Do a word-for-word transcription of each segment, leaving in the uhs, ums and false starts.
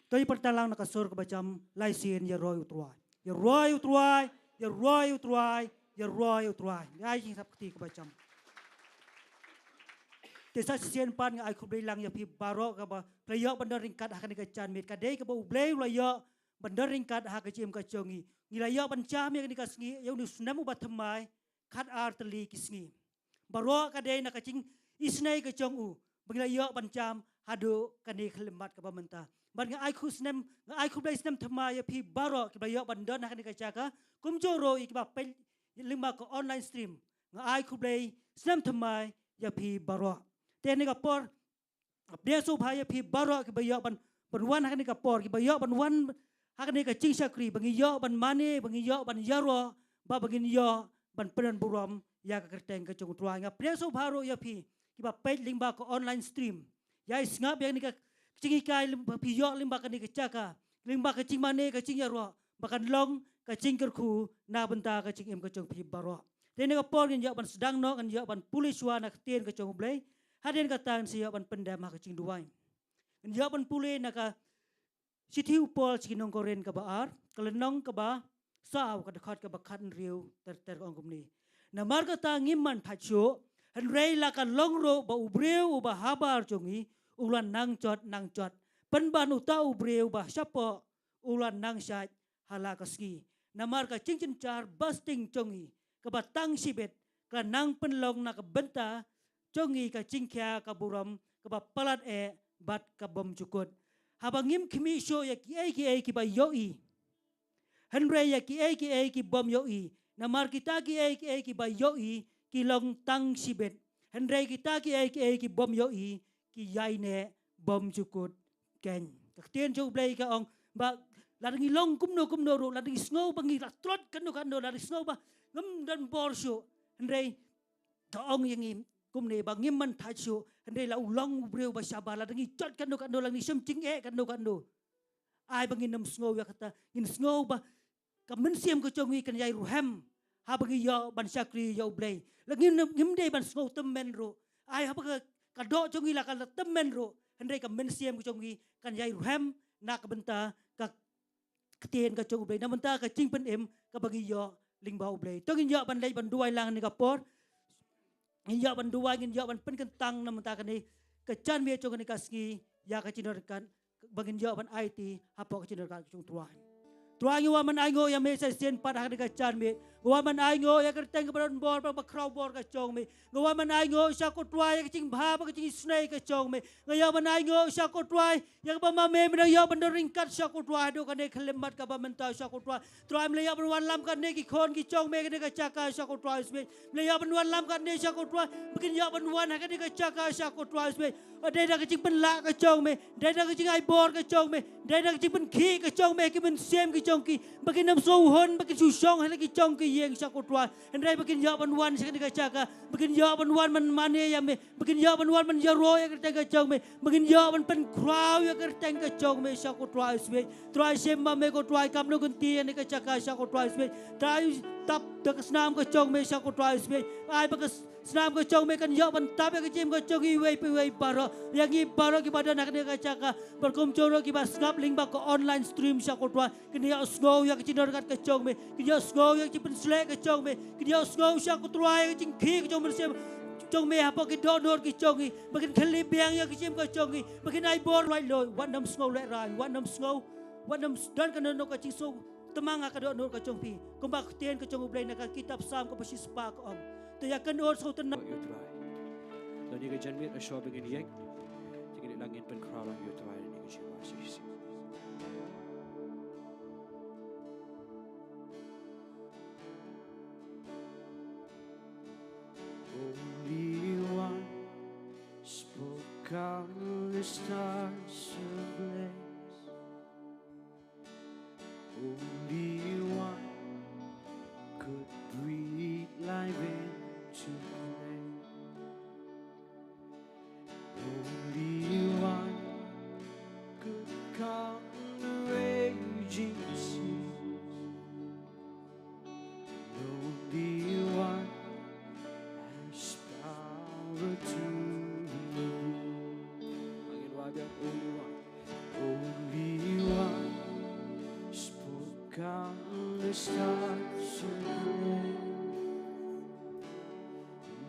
To ïa pyrta lang na ka sur kaba jam lai sien, Ïaroh ïa u Trai. Ïaroh ïa u Trai, ïaroh ïa u Trai, ïaroh ïa u Trai. Ngi ai jingsngap kti kaba jam. Te sa shisien pat nga ai khublei lang ïa phi baroh kiba la ïoh ban don ryngkat ha kane ka janmiet. Ka dei kaba U Blei u la ïoh ban don ryngkat ha ka jingim ka jong ngi. Ngi la ïoh ban jam ïa kane ka sngi, ïa une u snem uba thymmai, khat ar tylli ki sngi. Baroh ka dei na ka jingisynei ka jong u ba ngi la ïoh ban jam haduh kane ka khyllipmat kaba mynta. Bad nga ai khublei snem, nga ai khublei snem thymmai ïa phi baroh kiba la ïoh ban don ha kane ka jaka, kumjuh ruh ïa kiba peit lyngba ka online stream. Nga ai khublei snem thymmai ïa phi baroh. Te ha kane ka por, pdiang sngewbha ïa phi baroh kiba ïoh ban, ban wan ha kane ka por, kiba ïoh ban wan ha kane ka jingshakri, ba ngi ïoh ban mane, ba ngi ïoh ban ïaroh, ba, ba ngin ïoh ban pynburom ïa ka kyrteng ka jong u Trai. Nga pdiang sngewbha ruh ïa phi kiba peit lyngba ka online stream. Ïai sngap ïa kane ka jinghikai lym-, ba phi ïoh lyngba kane ka jaka, lyngba ka jingmane, ka jingïaroh, ba kan long ka jingkyrkhu na bynta ka jingim ka jong phi baroh. Te ha kane ka por ngin ïoh ban sdang noh, ngin ïoh ban pule shuwa na ka ktien ka jong U Blei. Hadien kata ngin sa ïoh ban pyndem ha ka jingduwai. Ngin ïoh ban pule na ka shithi u Paul sha ki nong Korinth kaba ar, ka lynnong kaba saw, ka dkhot kaba khathynriew ter ter, ka ong kumne: Namar kata ngim man thait shuh, hynrei la ka long ruh ba u briew uba habar jong ngi u la nang jot nang jot, pynban uta u briew uba shapoh u la nang shait ha la ka sngi. Namar ka jingjynjar basting jong ngi kaba tang shibit ka la nang pynlong na ka bynta jong ngi ka jingkhia ka burom kaba palat eh bad ka bymjukut. Haba ngim khmih shuh ïa kiei kiei kiba ïohi, hynrei ïa kiei kiei ki bym ïohi. Namar kita kiei kiei kiba ïohi ki long tang shibit, hynrei kita kiei kiei ki bym ïohi ki ïaineh bymjukut keiñ. Ka ktien jong U Blei ka ong ba lada ngi long kumno kumno ruh, lada ngi sngew ba ngi la tlot kano kano, lada ngi sngew ba ngim don bor shuh, hynrei ka ong ïa ngi kumne ba ngim man thait shuh, hynrei la u long u briew ba shabar, lada ngi jot kano kano, lada ngi shem jingeh kano kano. Ai ba ngin ym sngew ïa kata, ngin sngew ba ka mynsiem ka jong ngi kan ïai ruhem haba ngi ïoh ban shakri ïa U Blei. La ngim, ngim dei ban sngew tymmen ruh. Ai haba ka, ka doh jong ngi la ka la tymmen ruh, hynrei ka mynsiem ka jong ngi kan ïai ruhem na ka bynta ka ktien ka jong U Blei, na bynta ka jingpynim kaba ngi ïoh lyngba U Blei. To ngin ïoh ban leit ban duwai lang ha kane ka por. Ngin ïoh ban duwai, ngin ïoh ban pynkyntang na bynta kane ka janmiet jong kane ka sngi ïa ka jingdonkam ba ngin ïoh ban aiti hapoh ka jingdonkam ka jong U Trai. Trai, ngi wan ban ainguh ïa me sa shisien pat ha kane ka janmiet. Ngi wan ban ainguh ïa ka kyrteng kaba don bor, ba khraw bor ka jong me. Ngi wan ban ainguh sha ko Trai ïa ka jingbha bad ka jingisynei ka jong me. Ngi ïoh ban ainguh sha ko Trai ïa kaba ma me me dang ïoh ban don ryngkat sha ko Trai haduh kane ka khyllipmat kaba mynta sha ko Trai. Trai, me la ïoh ban wanlam katne ki khun ki jong me ha kane ka jaka sha ko Trai Ïswiet. Me la ïoh ban wanlam katne sha ko Trai ba kin ïoh ban wan ha kane ka jaka sha ko Trai Ïswiet. Dei da ka jingpynlah ka jong me, dei da ka jingai bor ka jong me, dei da ka jingpynkhih ka jong me ha ki mynsiem ki jong ki, ba kin ym sngewhun, ba kin shu shong ha la ki jong ki ïing sha ko Trai. Hynrei ba kin ïoh ban wan sha kane ka jaka, ba kin ïoh ban wan ban mane ïa me, ba kin ïoh ban wan ban ïaroh ïa ka kyrteng ka jong me, ba kin ïoh ban pynkhraw ïa ka kyrteng ka jong me sha ko Trai Ïswiet. Trai, shim ma me ko Trai, kam nongkynti ïa kane ka jaka sha ko Trai Ïswiet. Trai, tap da ka snam ka jong me sha ko Trai Ïswiet. Ai ba ka s-, snam ka jong me kan ïoh ban tap ïa ka jingim ka jong iwei pa iwei baroh, ïa ngi baroh kiba don ha kane ka jaka, bad kumjuh ruh kiba sngap lyngba ka online stream sha ko Trai. Kin ïohsngew ïa ka jingdonkam ka jong me, kin ïohsngew ïa ka jingpynsleh ka jong me, kin ïohsngew sha ko Trai ïa ka jingkhih ka jong me, jong me hapoh ki dohnud ki jong ngi, ba kin khyllie biang ïa ka jingim ka jong ngi, ba kin ai bor laitluid. Wat nym sngew lehrain, wat nym sngew, wat nym don kano kano ka jingsngewtymmen ha ka dohnud ka jong phi. Kumba ka ktien ka jong U Blei na ka kitab Salm kaba shispah ka ong: To ïakynduh sngewtynnat ïa U Trai. Lane ka janmiet, shuwa ba ngin ïeng, te ngin ïa nang ngin pynkhraw lang ïa U Trai, ngin ïa shisha. Only one spoke out the stars ablaze. Only one could breathe life into clay. Only one could calm the raging seas. Only one has power to redeem. Again, why we have only one? Only The stars are in.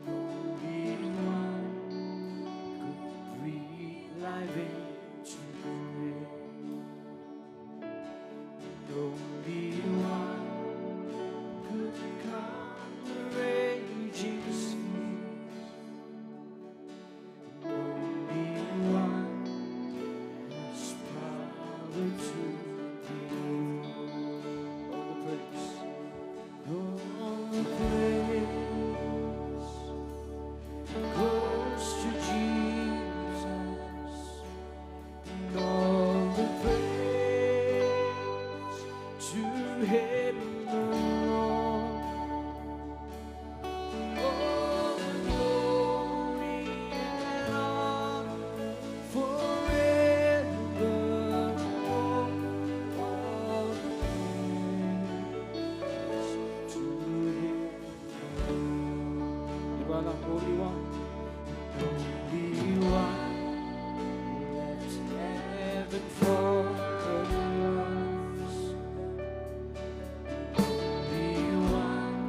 Only one could breathe life into me. Only one could calm the raging sea. Only one has power to give. All the praise. All the praise goes to Jesus. And all the praise to him alone. All the glory and honor forevermore. All the praise to him. Ibadah, only one. Only one left heaven for us. Only one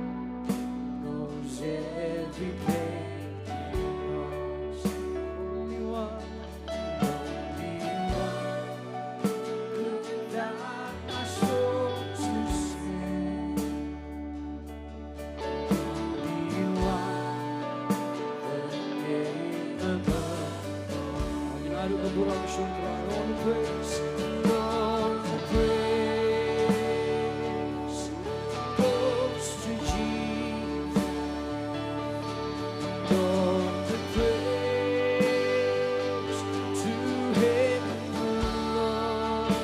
knows every pain and loss. Only one, only one could thou my soul to save. Only one, the name above all. Ngin ïa burom sha U Trai. All the praise, all the praise goes to Jesus. All the praise to him alone.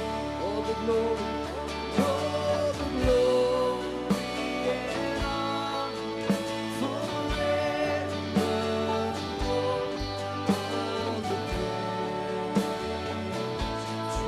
All the glory, all the glory and honor forevermore. All the praise to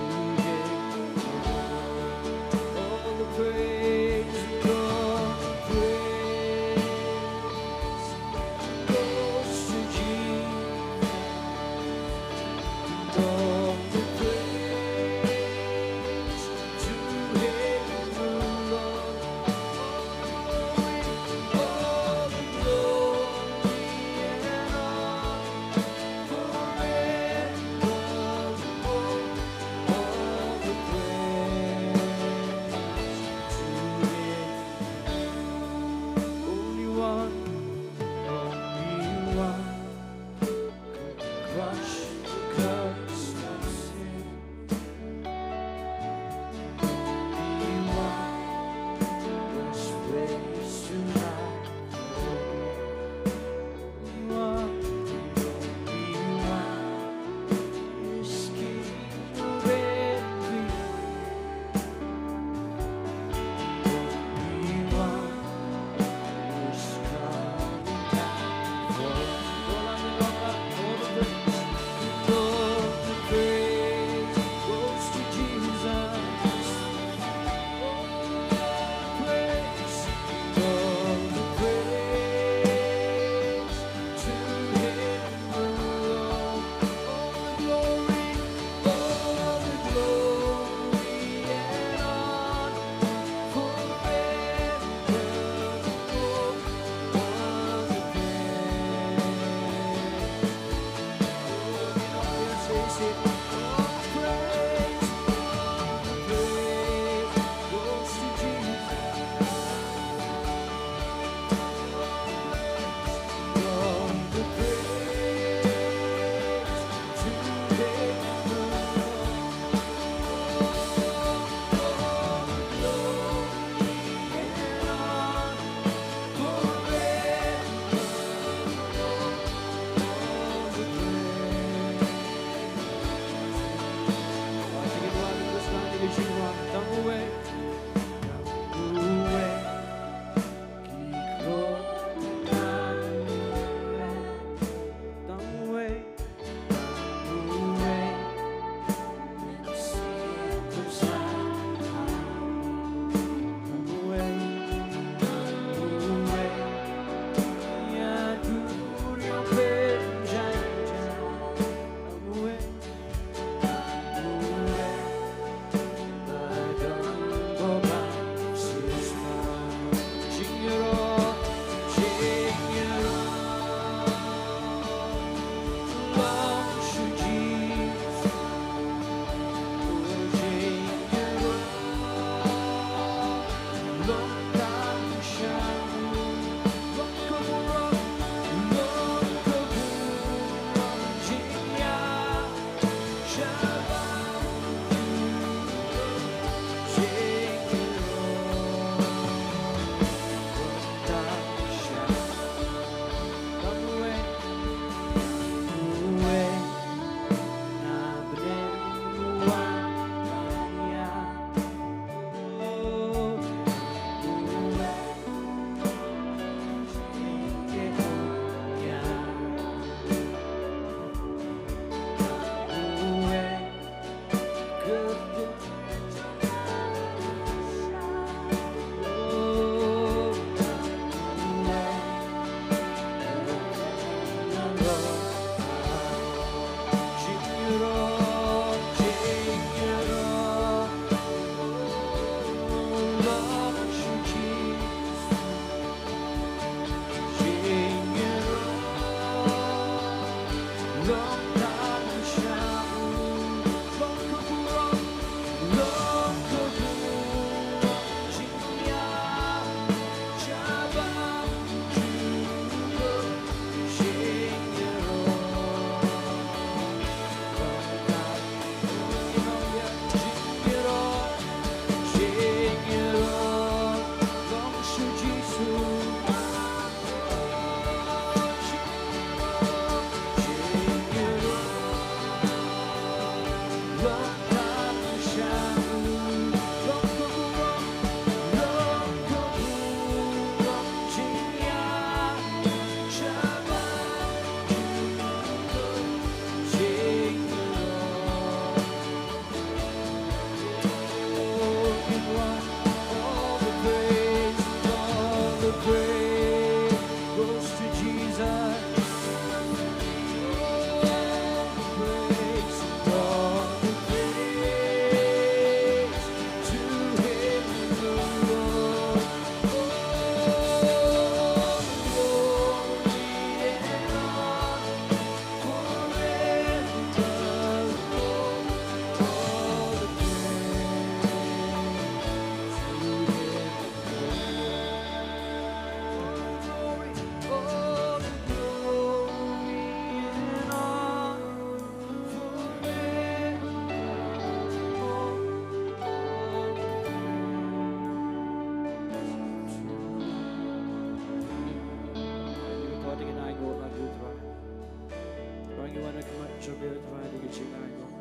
Ba ngi wan ha khmat jong me, Trai, da ka jingai, Trai.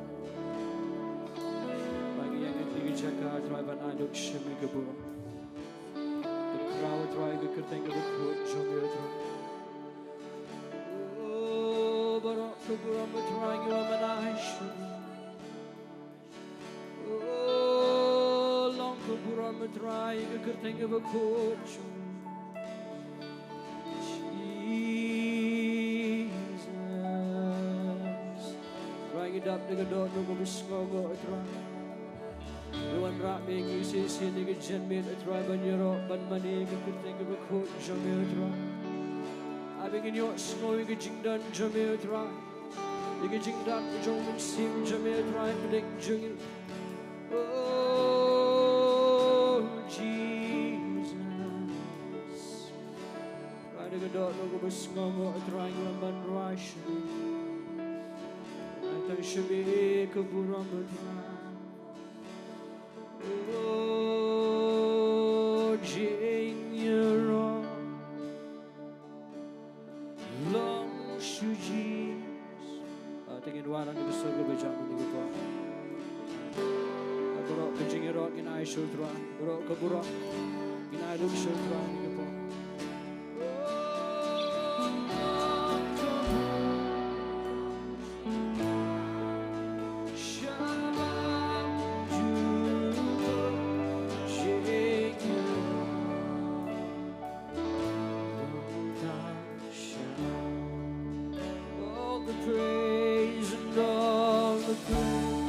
Ba ngi ïeng ha kane ka jaka, Trai, ban ai lut shim ïa ka burom. Ban khraw, Trai, ka kyrteng kaba khuid jong me, Trai. Oh, baroh ka burom, Trai, ngi wan ban ai shim. Oh, long ka burom, Trai, ka kyrteng kaba khuid jong me. Jesus. Trai, ngi dap da ka dohnud kaba sngewnguh, Trai. Ngi wanrah ïa ngi shisien da ka jingmut, Trai, ban ïaroh ban mane ïa ka kyrteng kaba khuid jong me, Trai. Ai ba ngin ïohsngew ïa ka jingdon jong me, Trai. Ïa ka jingdon jong u Mynsiem jong me, Trai, pdeng jong ngi. Oh, Jesus. Trai, da ka dohnud kaba sngewnguh, Trai, ngi wan ban rwai shane. Ai tang shane ka burom, Trai. Oh, jingïaroh long sha u Jisu. Ah, te ngin wan ha kane ka sur kaba jam ha kane ka por. Ah, baroh ka jingïaroh ngin ai sha u Trai. Baroh ka burom ngin ai lut sha u Trai ha kane ka por. All the praise and all the praise.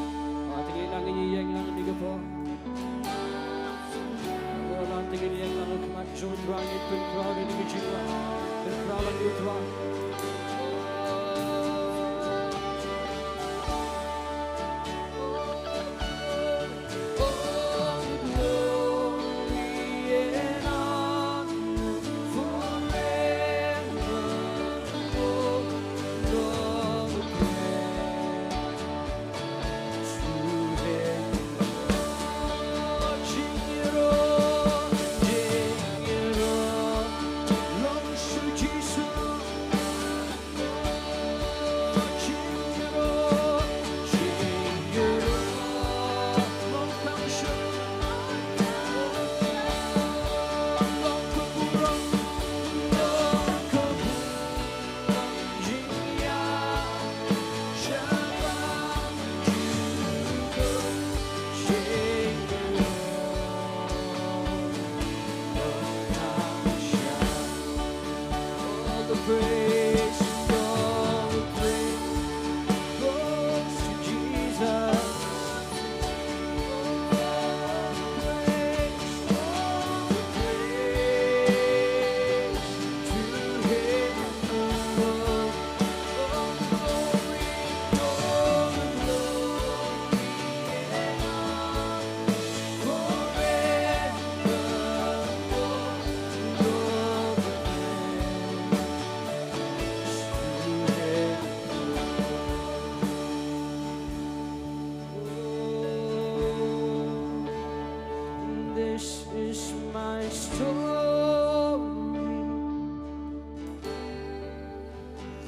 Ah, te ngin nang ïeng lang ha kane ka por. Oh, la te ngin ïeng lang ha khmat jong u Trai, ngin pynkhraw ïa kane ka jingrwai. Pynkhraw lang ïa u Trai. All the glory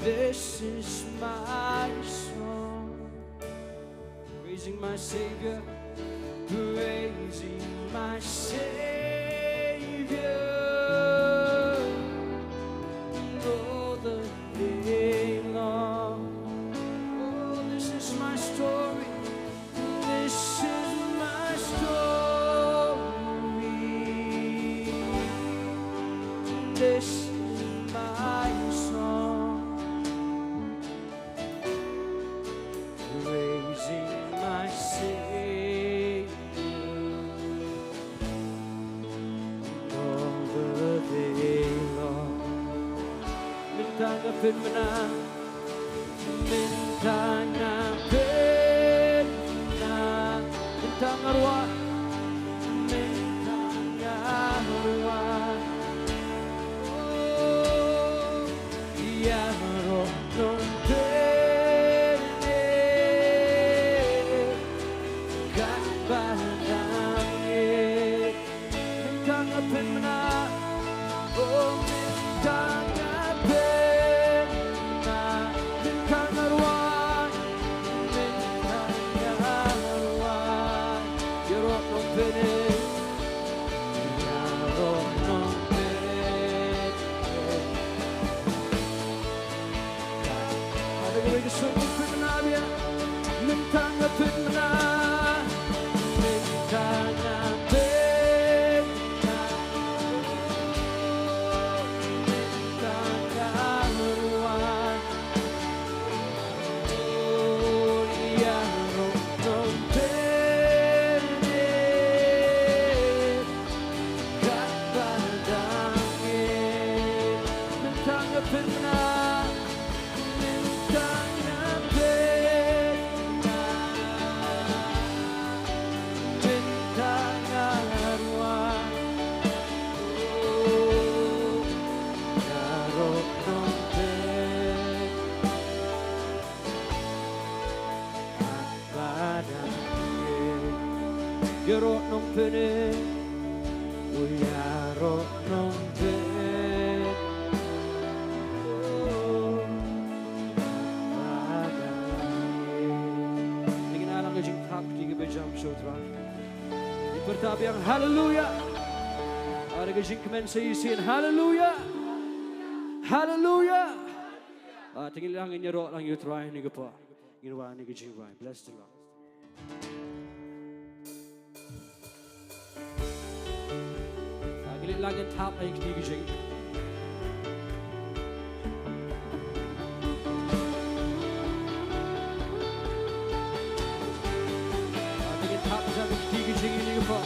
This is my song, praising my Savior, praising my Savior all the day long. Oh, this is my story. This is my story. This is my song, praising my Savior all the day long. Mynta nga pynbna, mynta nga pynbna, mynta nga rwai, mynta nga rwai. Oh, ïaroh Nongpynim, katba dang ïeit. Mynta nga pynbna, oh, mynta nga pynbna, mynta nga rwai, mynta nga rwai. Ïaroh Nongpynim, ïaroh Nongpynim. Haleluya, ka suk pynbna biang. Mynta nga pynbna, mynta nga pynbna, mynta nga rwai. Oh, ïaroh Nongpynim, katba dang ïeit. Mynta nga pynbna, mynta nga pynbna, mynta nga rwai. Oh, ïaroh Nongpynim, katba dang ïeit. Ïaroh Nongpynim, oh, ïaroh Nongpynim, oh, katba dang ïeit. Ngi nang ai lang ka jingthap ïa ki kiba jam sha U Trai. Ngi pyrta biang haleluya. Bad ka jingkmen sa shisien haleluya. Haleluya. Ah, te ngin ïa lang, ngin ïaroh lang ïa U Trai ha kane ka por. Ngin wan ha kane ka jingrwai. Bless the Lord. Ah, ngin ïa lang, ngin thap ha kine ki jing. Ah, ngin thap ha kine ki jing ha kane ka por.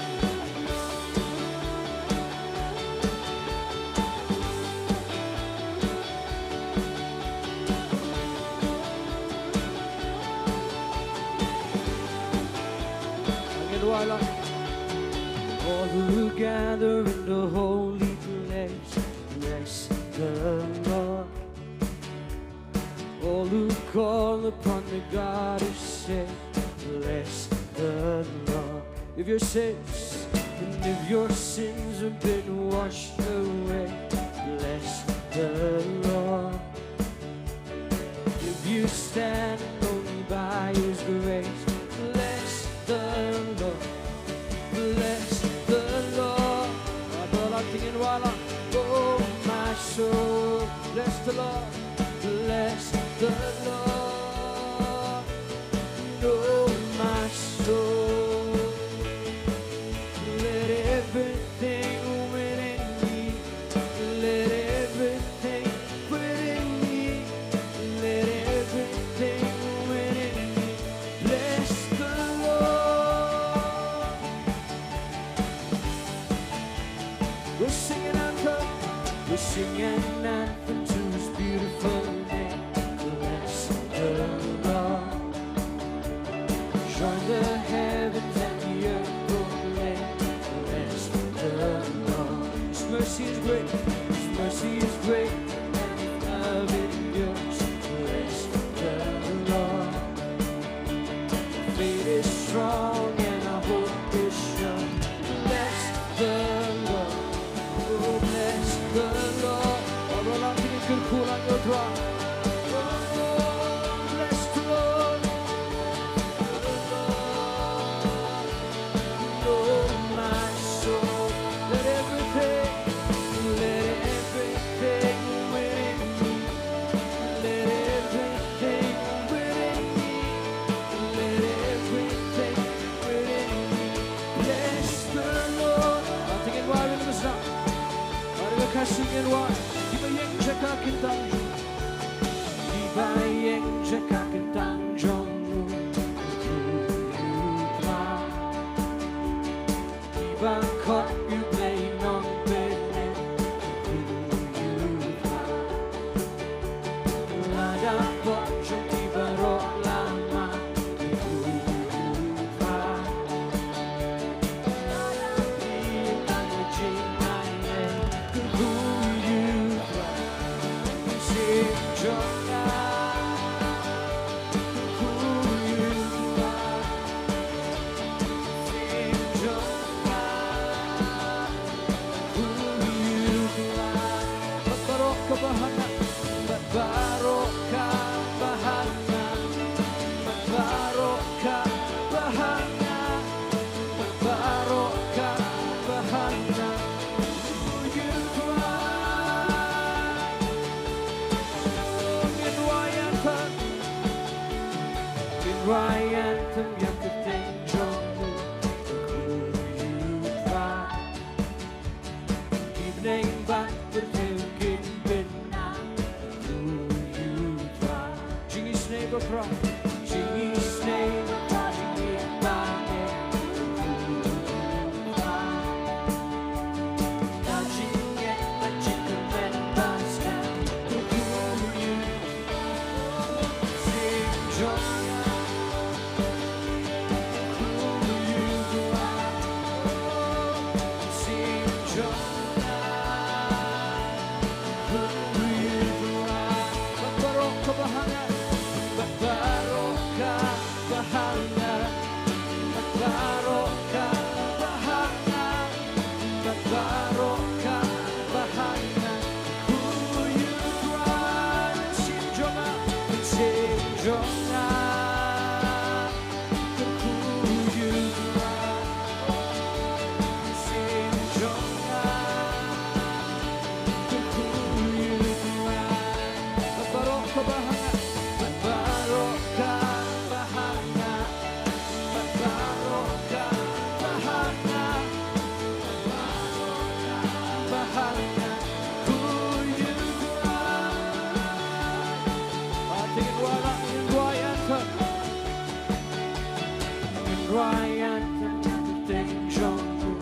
All who gather in the holy place, bless the Lord. All who call upon the God who saves, bless the Lord. If your sins, and if your sins have been washed away, bless the Lord. If you stand only by His grace, bless the Lord. Bless the Lord. Abala tingin wala. Oh, my soul, bless the Lord. Bless the Lord. Oh, my soul, let everything within me, let everything within me, let everything within me bless the Lord. We'll sing an anthem. We'll sing an anthem to His beautiful name. Bless the Lord. Join the heavens and the earth proclaim. Bless the Lord. His mercy is great. His mercy is great. And His love endures. Bless the Lord. Faith is strong and our hope is sure. Bless the Lord. Oh, bless the Lord. Ïaroh lang, kin kyrkhu lang ïa U Trai. Sngewbha kiba ïeng jaka kyntang jong, kiba ïeng jaka kyntang jong u, u Trai. Kiba khot ïa u Blei Nongpynim, u Trai. Lada pop jong ki baroh la mad, u Trai. Baroh ka bahana, baroh ka bahana, baroh ka bahana, baroh ka bahana. Ngin rwai anthem, ngin rwai anthem ïa ka kyrteng jong u, u Trai. Ki bneng bad pyrthei kin bynta ïa u Trai. Jingisynei bakhraw, jingisynei bakhraw, jingim bad ïa u Trai. Na jingngeit bad jingkyrmen ba skhem ïa u Trai. Baroh ka bahana, baroh ka bahana, baroh ka bahana. Kyrkhu ïa u Trai, mynsiem jong nga, mynsiem jong nga. Kyrkhu ïa u Trai, mynsiem jong nga. Kyrkhu ïa u Trai. Baroh ka bahana, baroh ka bahana, baroh ka bahana, baroh ka bahana. Kyrkhu ïa u Trai. Ba te ngin rwai, ngin rwai anthem. Ngin rwai anthem ïa ka kyrteng jong u.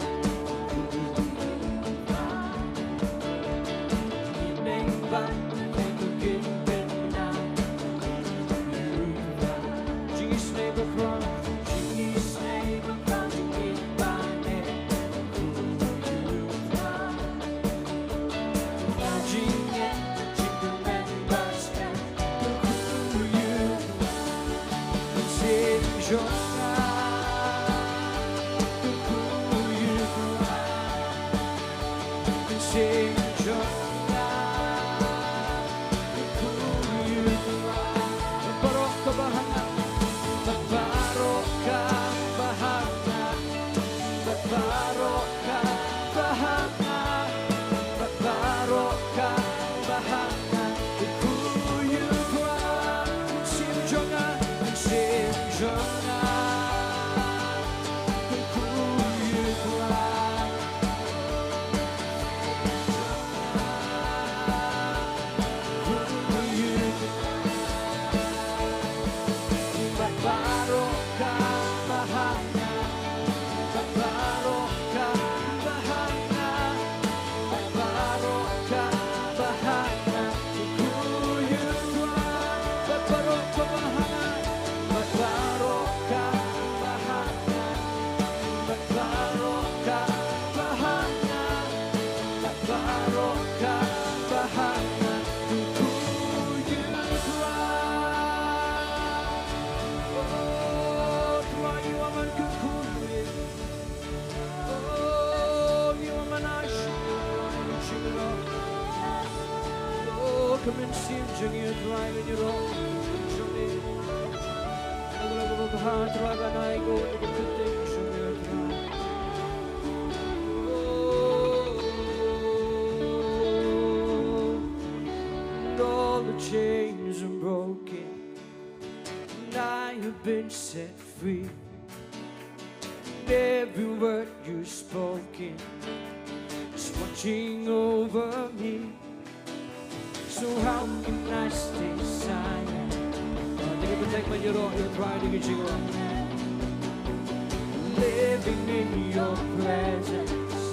Baroh ka bahana, baroh ka bahana, baroh ka bahana, baroh ka bahana. Kyrkhu ïa u Trai, mynsiem jong nga, mynsiem jong nga. Kyrkhu ïa u Trai. Baroh ka bahana, kyrkhu ïa u Trai. Oh, Trai, ïa u man kyrkhu. Oh, ïa u man ai shuh, ïa u man shuh. Oh, ka mynsiem jong ngi, Trai, ngi ïaroh jong ngi. Ka la ka ba bha, Trai, ban ai ko ïa ka kyrteng jong ngi, Trai. And all the chains are broken, and I have been set free. And every word you spoken is Watching over me. So how can I stay silent? Dei ban protect ma ïa u Trai ha kane ka jingrwai. Living in your presence,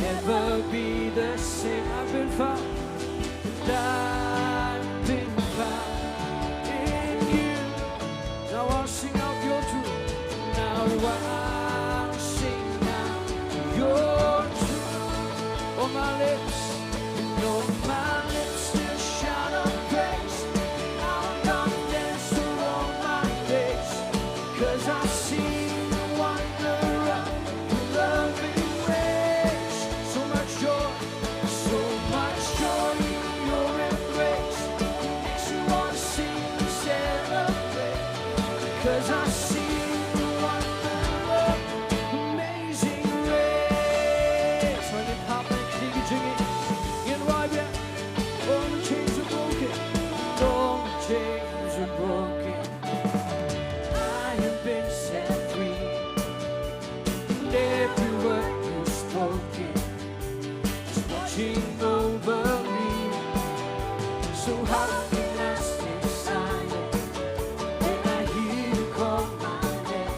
never be the same. I've been found, I've been found in you. Now I'll sing out your truth. Now I'll sing out your truth. On my lips, on my lips still shout of praise. Now I'm gonna dance for all my days. 'Cause I've seen the wonder of your loving ways. So much joy, so much joy in your embrace. Makes me wanna sing and celebrate. 'Cause I've seen the wonder of amazing grace. Ngin pop na kine ki jingïeit. Ngin rwai biang. All the chains are broken. All the chains are broken. I have been set free. And every word you've spoken is watching over me. So how can I stay silent when I hear you call my name?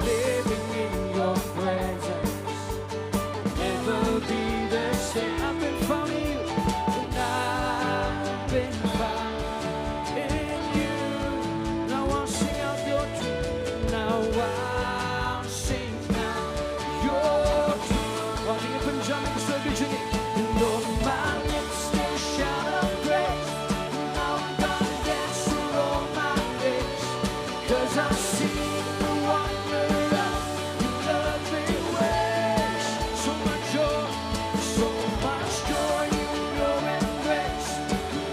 Living in your presence, never be the same. I've been found in you, and I've been found in you. Now I'll sing out your truth. Now I'll sing out your truth. Wah, ngi pynjam ïa ka sur ka jingïeit. And on my lips still shout of praise. Now I'm gonna dance for all my days. 'Cause I've seen the wonder of your loving ways. So much joy, so much joy in your embrace.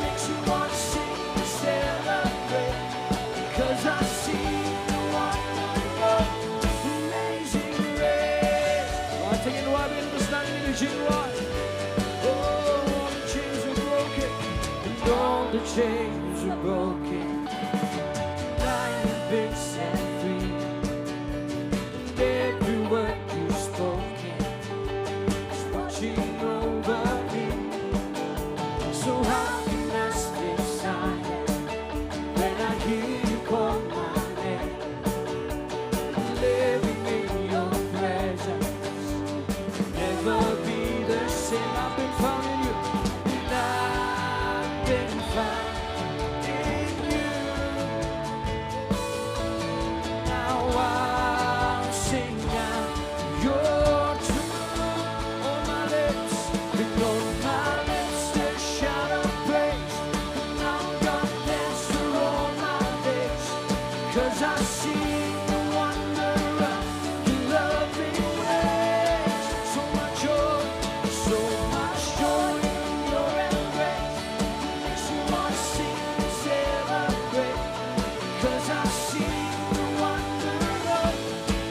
Makes me wanna sing and celebrate. 'Cause I've seen the wonder of amazing grace. Wah, te ngin rwai biang, ngin sdang ïa kane ka jingrwai. Oh, all the chains are broken. And all the chains are broken. I've been set free. Every word you've spoken is watching over me. So how can I stay silent when I hear you call my name? Living in your presence, never be the same. I've been found in you. And I've been found in you. Now I'll sing out your truth. On my lips, with all my lips, still shout of praise. And I'm gonna dance for all my days. 'Cause I've seen the wonder of your loving ways. So much joy, so much joy in your embrace. Makes me wanna sing and celebrate. 'Cause I've seen the wonder of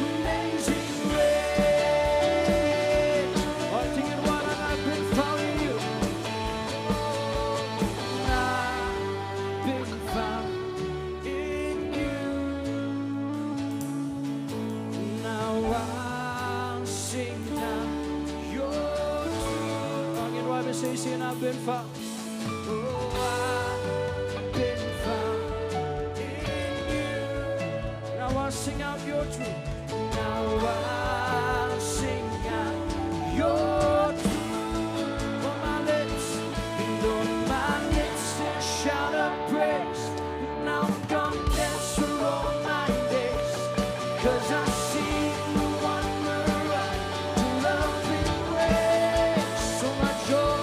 amazing grace. I've been found in you. I've been found in you. Now I'll sing out your truth. I've been found. Oh, I've been found in you. Now I'll sing out your truth. Now I'll sing out your truth. On my lips, and on my lips, a shout of praise. Now I'm gonna dance for all my days. 'Cause I've seen the wonder of your loving ways. So much joy,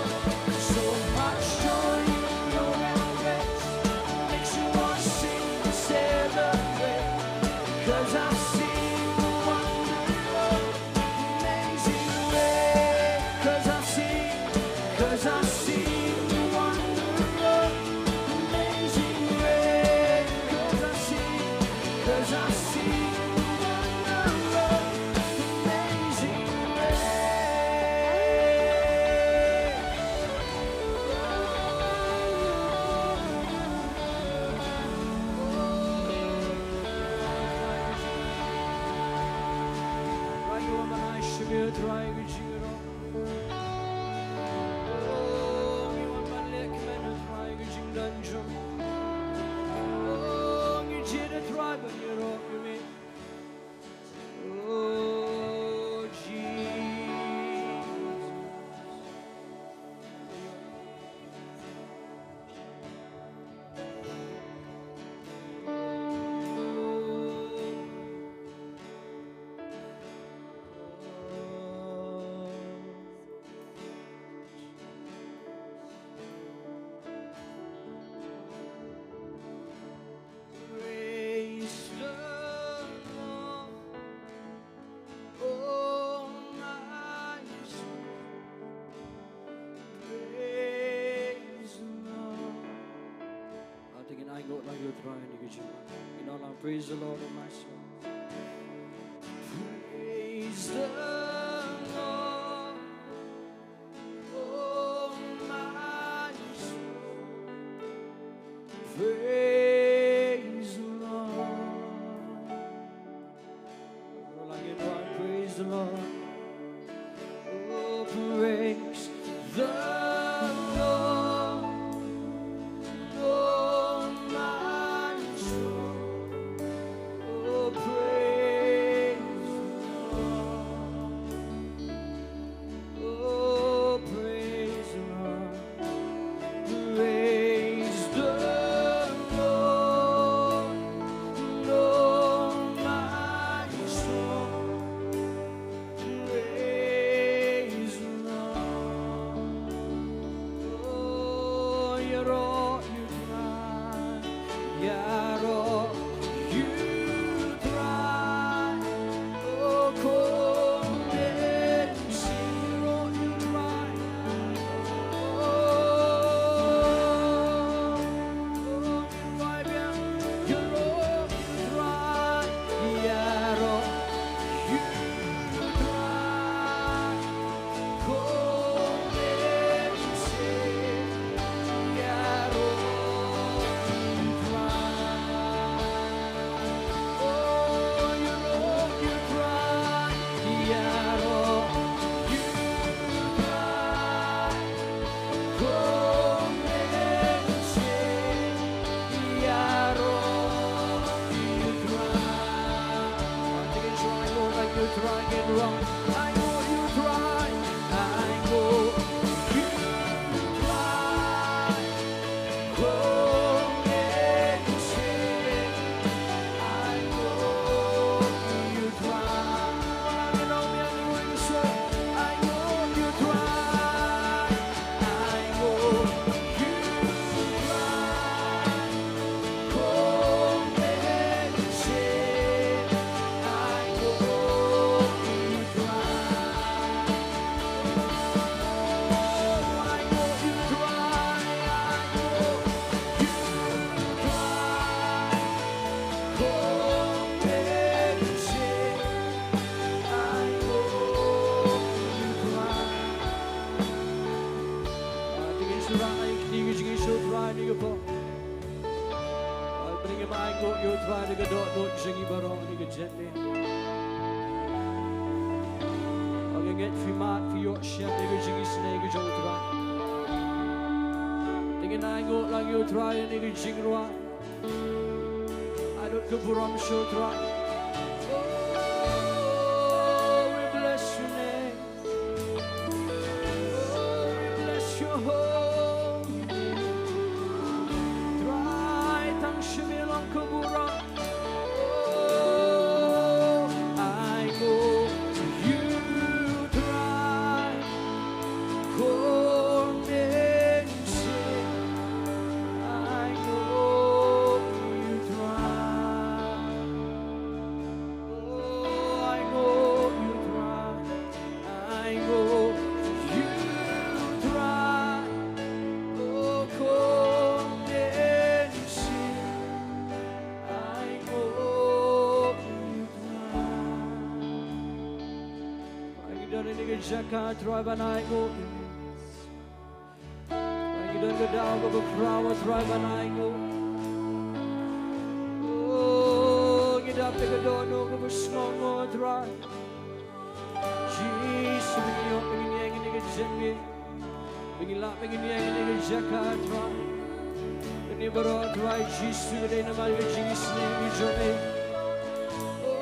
so much joy in Try and you can, you know, like, praise the Lord, oh my soul. Praise the Lord, oh my soul. Praise the Lord. Praise the Lord. Oh, praise the Lord. Oh, my soul. Oh, praise the Lord. Oh, praise the Lord. Praise the Lord, oh my soul. Praise the Lord. Oh, ïaroh ïa U Trai, ïaroh ïa U Trai. Oh, come and sing, ïaroh ïa U Trai. Oh, Bring him, I go, you try to get out, don't you, Jimmy Barrow, you get gently. Ag nget fi mat fi ïoh shem ïa ka jingisynei ka jong U Trai. Te ngin ai nguh lang ïa U Trai ïa ka jingrwai. Ai lut ka burom sha U Trai. Oh, we bless your name. Oh, we bless your holy name. Trai, tang shim ïa long ka burom. Oh, ai nguh ïa U Trai. Kong Mynsiem, ai nguh ïa U Trai. Oh, ai nguh ïa U Trai. Ai nguh ïa U Trai. Oh, Kong Mynsiem, ai nguh ïa U Trai. Ngi don ha kane ka jaka, Trai, ban ai nguh. Ngi don ka daw kaba khraw, Trai, ban ai nguh. Oh, ngi dap da ka dohnud kaba sngewbha, Trai. Jisu, ngi ïoh, ngi ïeng ha kane ka jingim. Ba ngi lah ban ïeng ha kane ka jaka, Trai. Kane baroh, Trai Jisu, ka dei namar ka jingisynei ka jong me. Oh,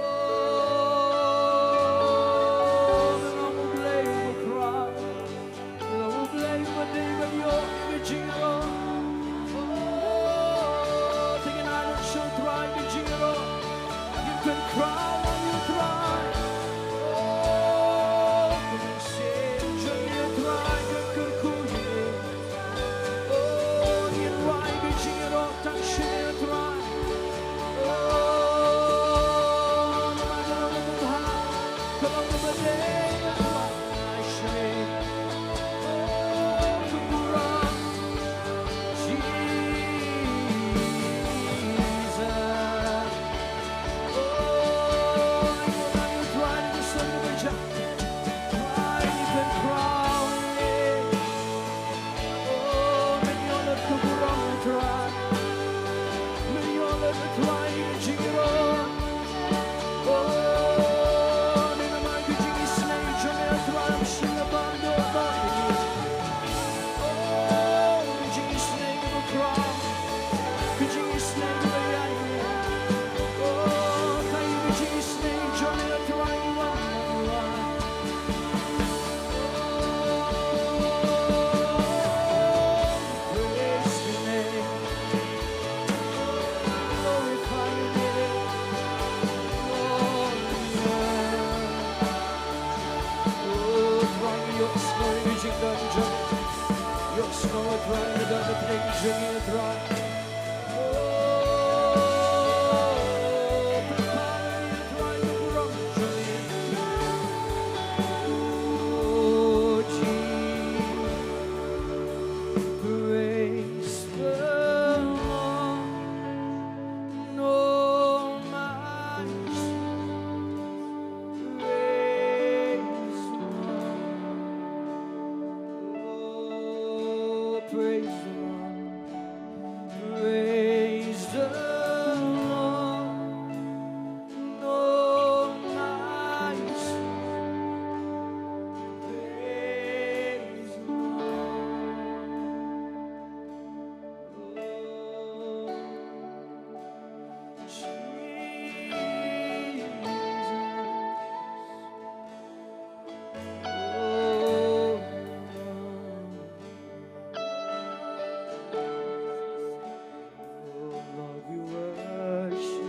me long U Blei uba khraw. Me long U Blei uba dei ban ïoh ka jingïaroh. Oh, te ngin ai lut sha U Trai ka jingïaroh. Ngin pynkhraw ïa U Trai. Oh, ka mynsiem jong ngi, Trai, kan kyrkhu ïa me. Oh, ngin wai ka jingïaroh tang sha me, Trai. Oh, Oh, Jesus, praise the Lord. Oh, my soul, praise the Lord. Oh, praise the Lord. Praise the Lord. Oh, my soul, praise the Lord. Oh, Jesus. Oh, Lord, we worship.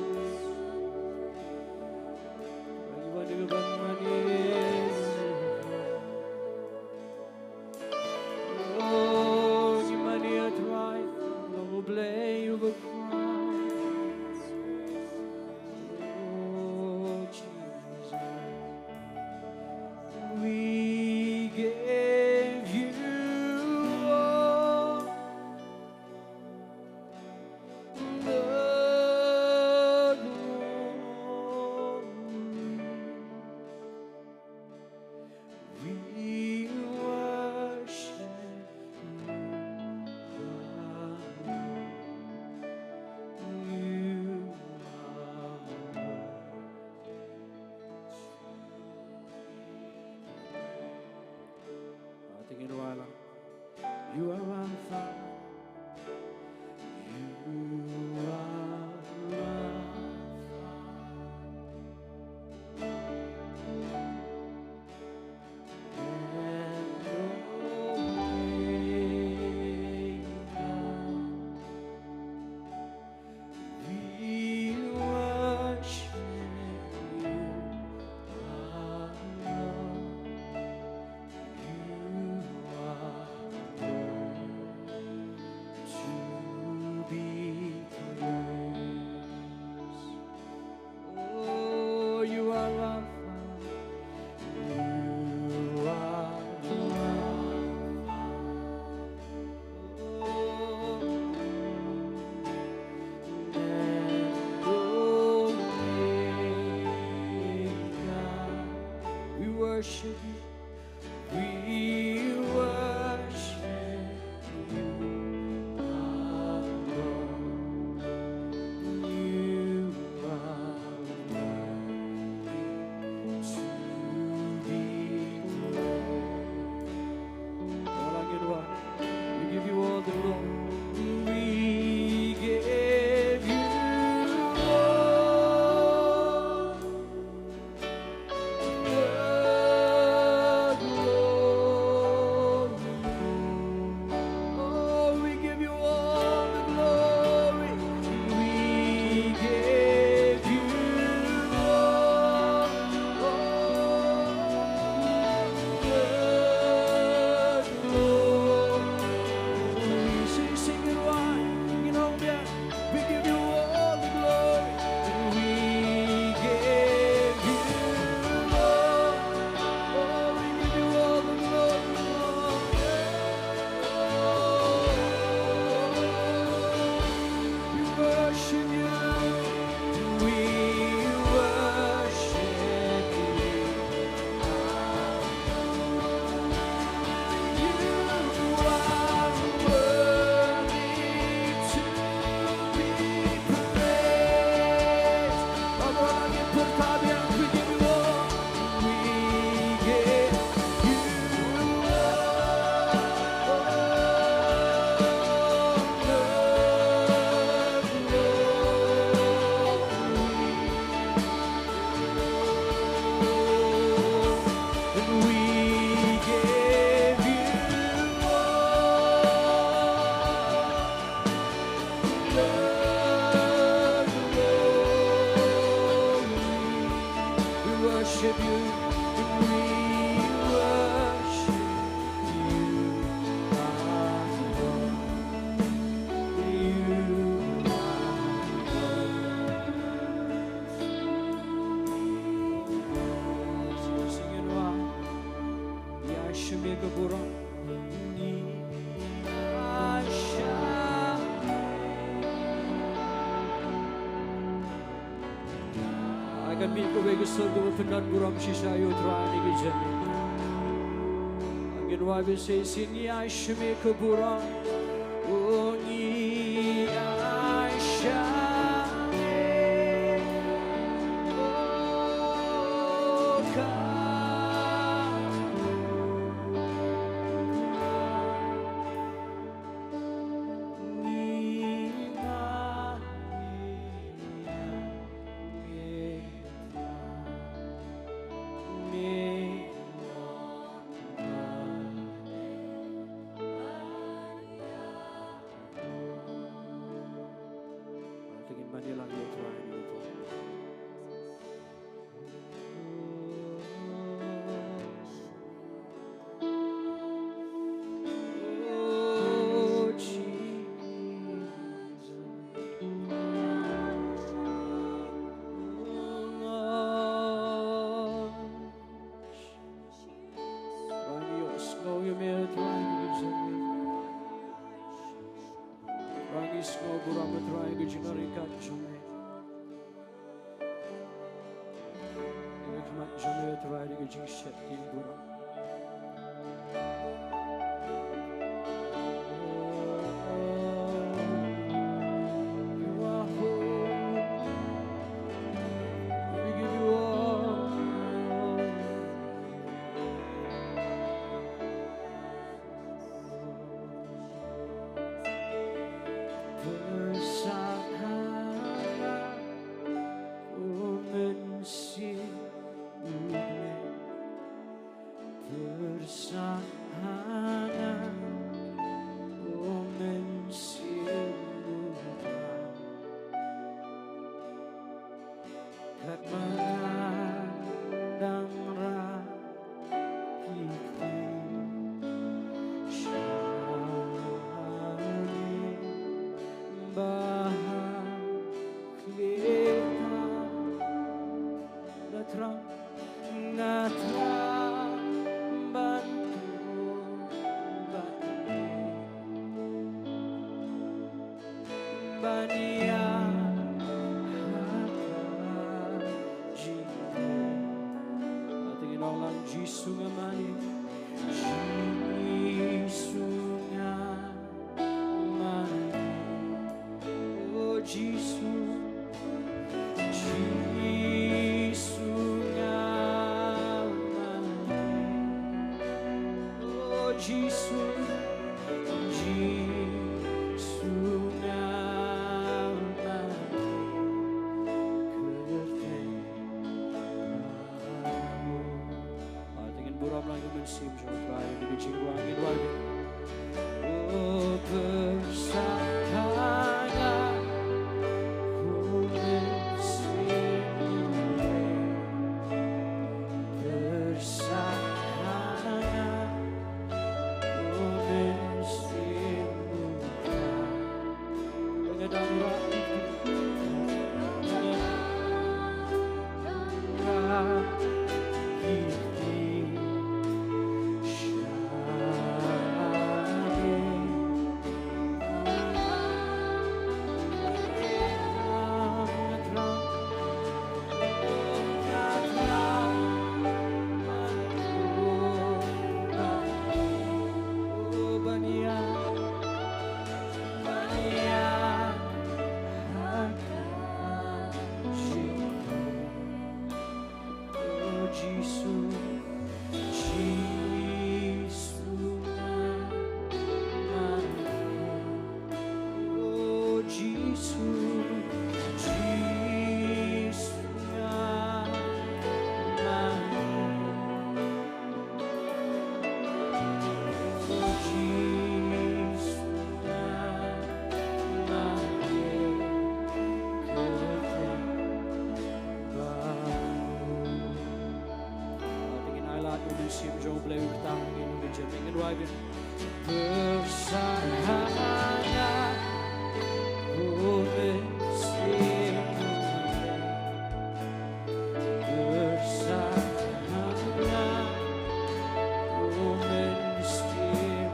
Oh, Jesus. We give you all the glory. We worship you, our Lord. You are worthy. Tingin wala. You are my Father. You are my Father. And Omega. We worship you, our Lord. You are worthy. Ai kan mih kawei ka sur kaba pyndon burom shisha ïa U Trai ha kane ka janmiet. Ngin wad beit sa shisien: Ngi ai sha me ka burom. O ngi ai sha me, o ka Trai, ngi ïohsngew ïa me, Trai, ngi ïohsngew. Trai, ngi sngew burom, Trai, ka jingryngkat jong me. Ïa ka khmat jong me, Trai, ïa ka jingsheptieng burom. You are holy. We give you all. Pyrshang ha nga, O Mynsiem Bakhuid. Pyrshang ha nga, O Mynsiem Bakhuid. Katba nga dang rah ki ktien sha me, ba ha khlieh tam, nga thrang, nga thrang ban tuh bad me. Ban ïaid ha ka jingim. Te ngin ong lang: Jisu nga mane, Jisu nga mane. O Jisu, Jisu nga mane. O Jisu, Jisu nga mane. Kyrteng ba mut. Te ngin burom lang ïa U Mynsiem jong U Trai ha kane ka jingrwai, ngin wad. O pyrshang ha nga, O Mynsiem Bakhuid. Pyrshang ha nga, O Mynsiem Bakhuid. O Jisu, Jisu nga mane. O Jisu, Jisu nga mane. O Jisu nga mane. Kyrteng ba mut. Te ngin ailad ïa U Mynsiem jong U Blei, u ktang ïa ngi, ngin ïa jam, ngin wad. Pyrshang ha nga, O Mynsiem. Pyrshang ha nga, O Mynsiem.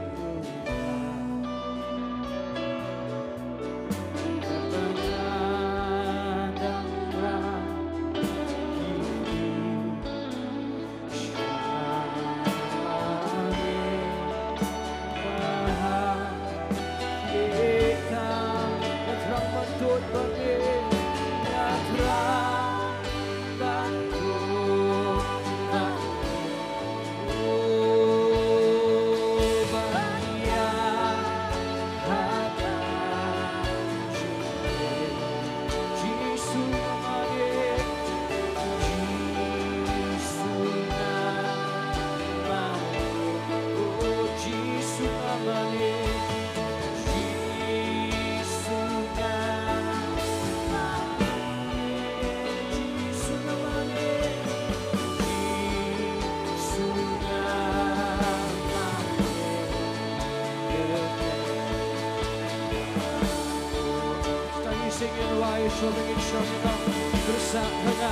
Shong, shong, shong. Pyrshah ha nga,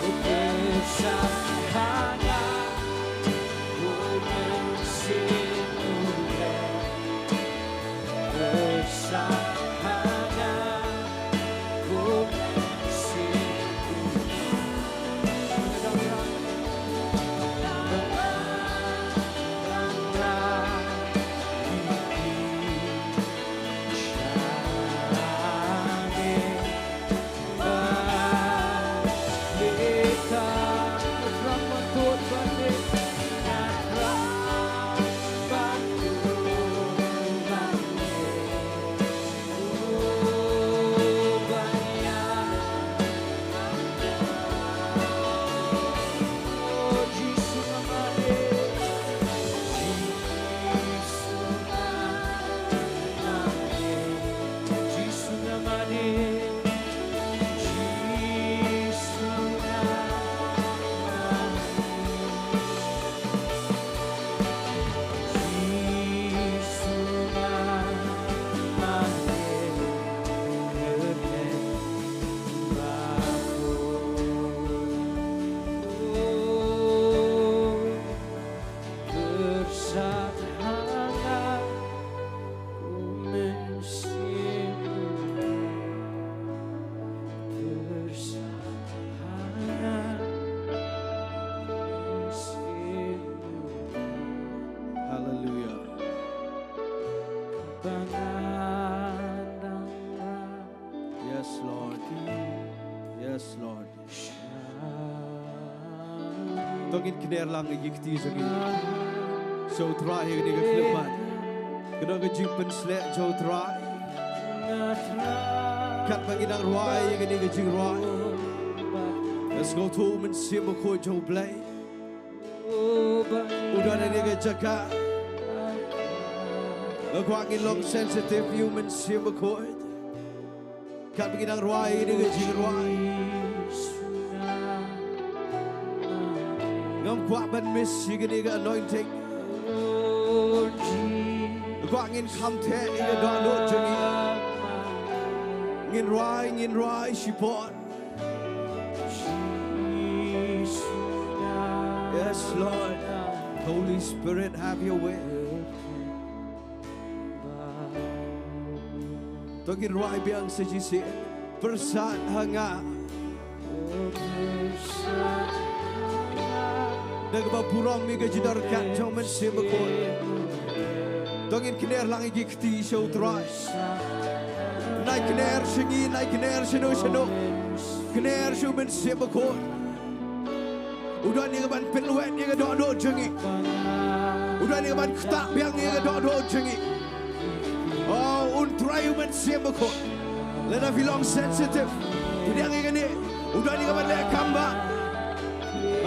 pyrshah ha nga, ko Mynsiem u Blei. Pyrshah ha nga, ko Mynsiem u Blei. Hallelujah. Yes, Lord. Yes, Lord. To ngin kner lang ïa ki kti jong ngi sha U Trai ha kane ka khyllipmat. Ka don ka jingpynshlur jong U Trai. Katba ngi dang rwai ïa kane ka jingrwai, ngi sngewthuh U Mynsiem Bakhuid jong U Blei u don ha kane ka jaka. Nga kwah ngin long sensitive ïa U Mynsiem Bakhuid. Katba ngi dang rwai ïa kane ka jingrwai, ngam kwah ban miss ïa kane ka anointing. Nga kwah ngin kham theh ïa ka dohnud jong ngi. Ngin rwai, ngin rwai shipor. Yes, Lord. Holy Spirit, have your way. To ngin rwai biang sa shisien. Pyrshah ha nga. Da kaba burom ïa ka jingdonkam jong U Mynsiem Bakhuid. To ngin kner lang ïa ki kti sha U Trai. Nai kner sha ngi, nai kner shano shano. Kner sha U Mynsiem Bakhuid. U don ïa kaban pynlwet ïa ka dohnud jong ngi. U don ïa kaban ktah biang ïa ka dohnud jong ngi. Oh, Un Trai U Mynsiem Bakhuid. Lada phi long sensitive, pdiang ïa kane. U don ïa kaban leh kam bha.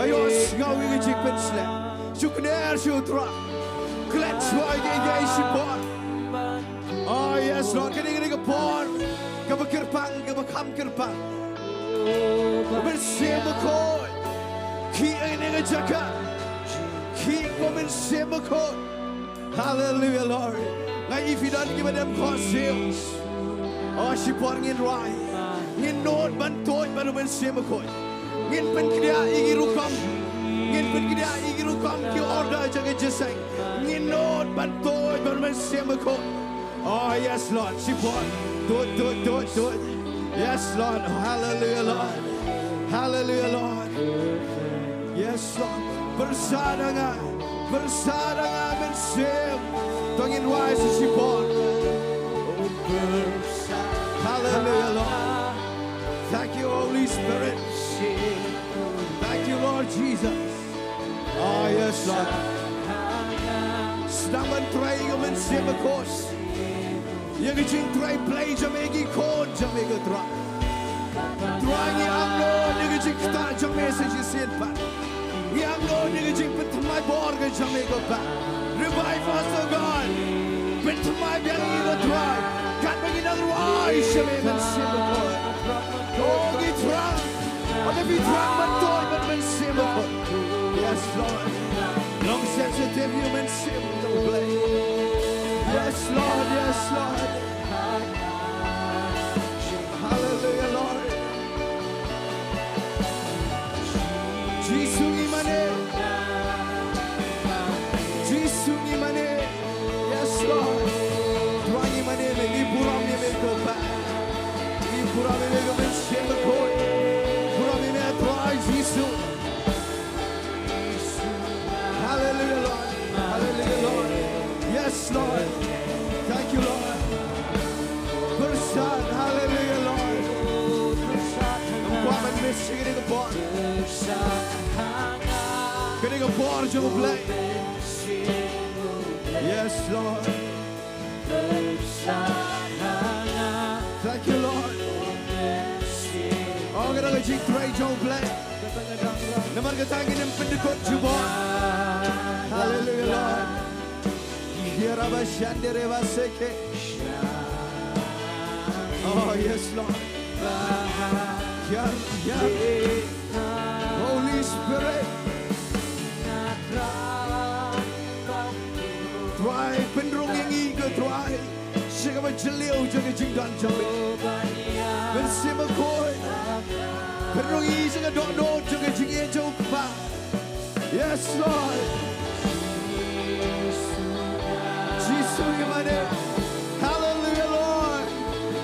Aïu, sngew ïa ka jingpynshlur. Shu kner sha U Trai. Klet shuwa ïa ka, ïa ka shipor. Oh yes, Lord. Kane, kane ka por kaba kyrpang, kaba kham kyrpang. U Mynsiem Bakhuid. Khih ha kane ka jaka. Khih, ko Mynsiem Bakhuid. Hallelujah, Lord. Nga ïohi phi don kiba dem khohsiew. Oh, shipor ngin rwai. Ngin nud ban tuid bad U Mynsiem Bakhuid. Ngin pynkdiah ïa ki rukom. Ngin pynkdiah ïa ki rukom ki order jong ka jingïaseng. Ngin nud ban tuid bad U Mynsiem Bakhuid. Oh yes, Lord. Shipor. Tuid, tuid, tuid, tuid. Yes, Lord. Hallelujah, Lord. Hallelujah, Lord. Yes, Lord. Pyrshah ha nga. Pyrshah ha nga, Mynsiem. To ngin rwai sa shipor. Hallelujah, Lord. Thank you, Holy Spirit. Thank you, Lord Jesus. Oh yes, Lord. Sdang ban trei ïa ka Mynsiem Bakhuid. Ïa ka jingtrei Blei jong me ha ki khun jong me, ko Trai. Trai, ngi angnud ïa ka jingktah jong me sa shisien pat. Ngi angnud ïa ka jingpynthymmai bor ka jong me, ko Pa. Revive us, O God. Pynthymmai biang ïa ngi, ko Trai. Katba ngi dang rwai sha me, Mynsiem Bakhuid. Oh, ngi thrang. Oh, ngi thrang ban tuid bad Mynsiem Bakhuid. Yes, Lord. Long sensitive, Mynsiem Blei. Yes, Lord, yes, Lord. Hallelujah, Lord. Thank you, Lord. Pyrshah, hallelujah, Lord. Ngam kwah ban miss ïa kane ka por. Kane ka por jong U Blei. Yes, Lord. Thank you, Lord. Oh, ka dang ka jingtrei jong U Blei. Namar kata ngin ym pyndykut jubor. Hallelujah, Lord. Yarabashanderebaseke. Oh, yes, Lord. Yar, yar. Holy Spirit. Trai, pynrung ïa ngi ko Trai. Sha kaba jylliew jong ka jingdon jong ngi. Mynsiem Bakhuid. Pynrung ïa ngi sha ka dohnud jong ka jingïeit jong U Kpa. Yes, Lord. Jisu ngi mane. Hallelujah, Lord.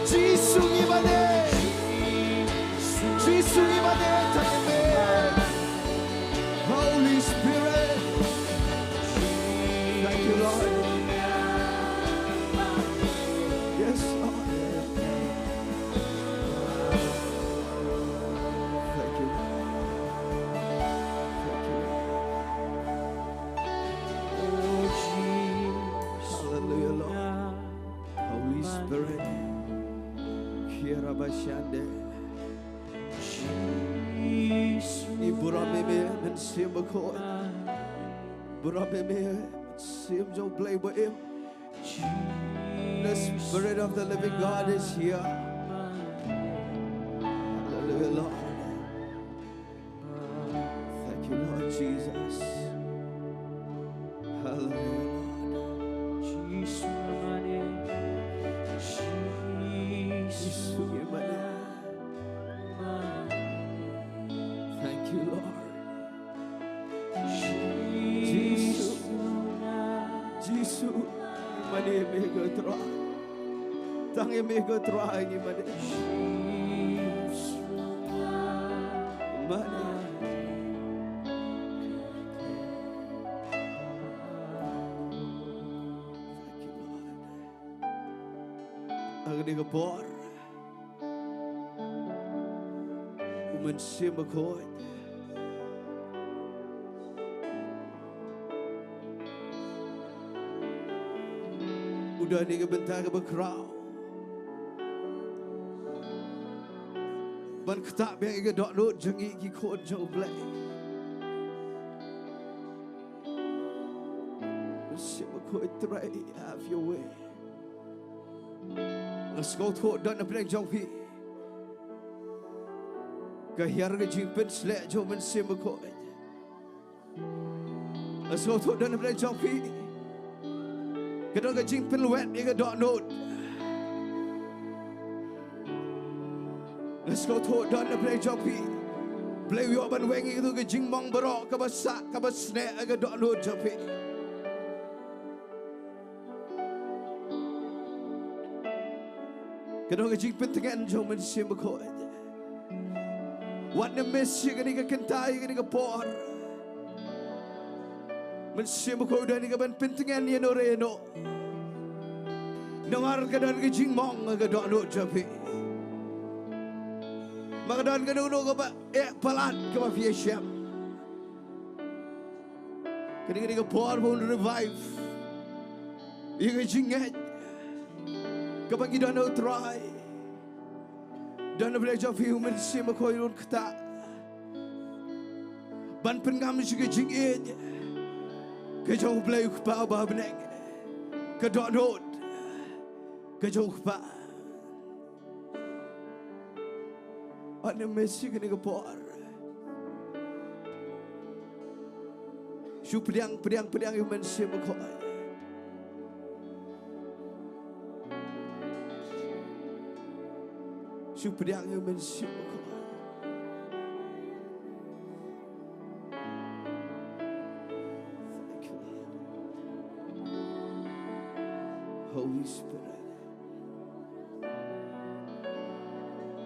Jisu ngi mane. Jisu ngi mane. Tang ïa me. Holy Spirit. Thank you, Lord. Yes, Lord. Thank you. Thank you. Oh, Jesus. Hallelujah, Lord. Holy Spirit. Kirabashande. Jesus. Ngi burom ïa me, Mynsiem Bakhuid. Burom ïa me, Mynsiem jong U Blei ba im. The Spirit of the living God is here. Hallelujah, Lord. Thank you, Lord Jesus. Hallelujah, Lord. Jisu ngi mane. Jisu ngi mane. Thank you, Lord. Jisu. Jisu. Mane me ko Trai. Tang ïa me ko Trai ngi mane. Mane. Thank you, Lord. Ha kane ka por. U Mynsiem Bakhuid u don ïa ka bynta kaba khraw ban ktah biang ïa ka dohnud jong ngi ki khun jong U Blei. U Mynsiem Bakhuid, Trai, have your way. Nga sngewthuh don na pdeng jong phi ka hiar ka jingpynsleh jong U Mynsiem Bakhuid. Nga sngewthuh don na pdeng jong phi ka don ka jingpynwet ïa ka dohnud. Nga sngewthuh don na pdeng jong phi Blei u ïoh ban weng ïa ka jingmong baroh kaba sah kaba sneh ïa ka dohnud jong phi. Ka don ka jingpyntngen jong U Mynsiem Bakhuid. Wat nym miss ïa kane ka kynta, ïa kane ka por. U Mynsiem Bakhuid u don ïa kaban pyntngen ïano re ïano. Namar ka don ka jingmong ha ka dohnud jong phi. Ma ka don kano kano kaba eh palat kaba phi ïashem. Kane ka dei ka por ba un revive ïa ka jingngeit kaba ngi don ha U Trai. Don na pdeng jong phi, U Mynsiem Bakhuid un ktah ban pynngam sha ka jingïeit ka jong U Blei U Kpa uba ha bneng, ka dohnud ka jong U Kpa. Wat nym miss ïa kane ka por. Shu pdiang, pdiang, pdiang ïa U Mynsiem Bakhuid. Shu pdiang ïa U Mynsiem Bakhuid. Thank you, Lord. Holy Spirit.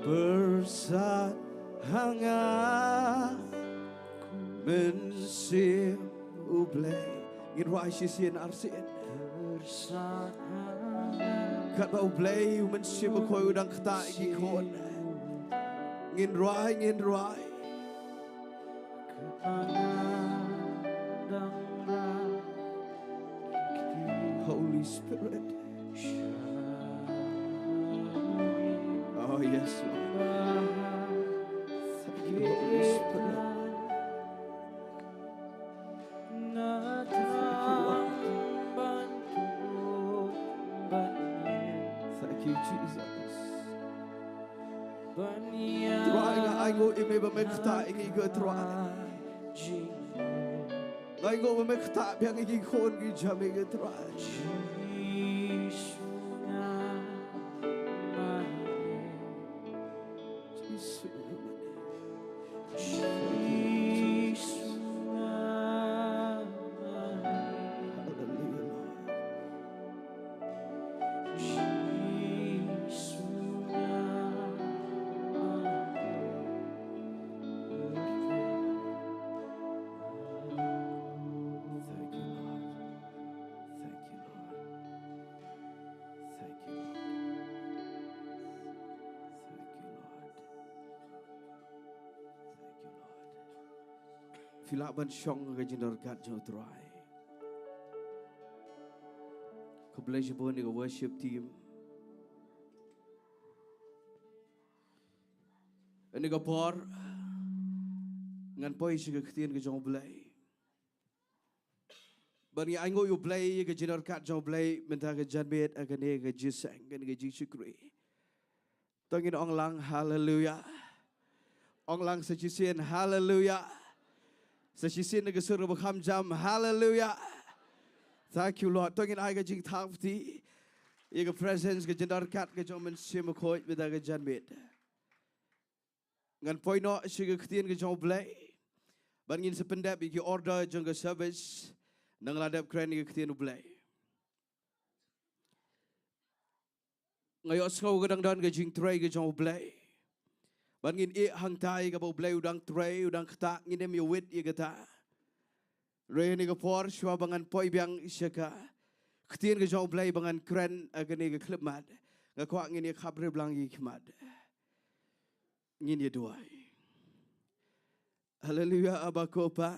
Pyrshah ha nga, Mynsiem U Blei. Ngin rwai shisien arsien. Katba U Blei U Mynsiem Bakhuid u dang ktah ïa ki khun. Ngin rwai, ngin rwai. Holy Spirit. Oh, yes, Lord. Thank you, Holy Spirit. Thank you, Jesus. Trai, nga ainguh ïa me ba me ktah ïa ngi, ko Trai. Nga ainguh ba me ktah biang ïa ki khun ki jong me, ko Trai. Jisu. Hallelujah, Lord. Thank you, Lord. Thank you, Lord. Thank you, Lord. Thank you, Lord. Thank you, Lord. Phi lah ban shong ha ka jingdon ryngkat jong U Trai. Khublei shibun ïa ka worship team. Ha kane ka por ngan poi sha ka ktien ka jong U Blei. Bad ngi ainguh ïa U Blei ïa ka jingdon ryngkat jong U Blei mynta ka janmiet ha kane ka jingïaseng, kane ka jingshakri. To ngin ong lang haleluya. Ong lang sa shisien haleluya. Sa shisien na ka sur kaba kham jam haleluya. Thank you, Lord. To ngin ai ka jingthap ti ïa ka presence, ka jingdon ryngkat ka jong U Mynsiem Bakhuid mynta ka janmiet. Ngan poi noh sha ka ktien ka jong U Blei. Bad ngin sa pyndep ïa ki order jong ka service. Nang la dep kren ïa ka ktien U Blei. Nga ïohsngew ka dang don ka jingtrei ka jong U Blei. Bad ngin ïeh hangtai kaba U Blei u dang trei, u dang ktah, ngin ym ïawit ïa kata. Hynrei ha kane ka por shuwa ba ngan poi biang sha ka ktien ka jong U Blei ba ngan kren ha kane ka khyllipmat, nga kwah ngin ïa khapbriew lang ïa ki khmat. Ngin ïa duwai. Haleluya, Aba ko Pa.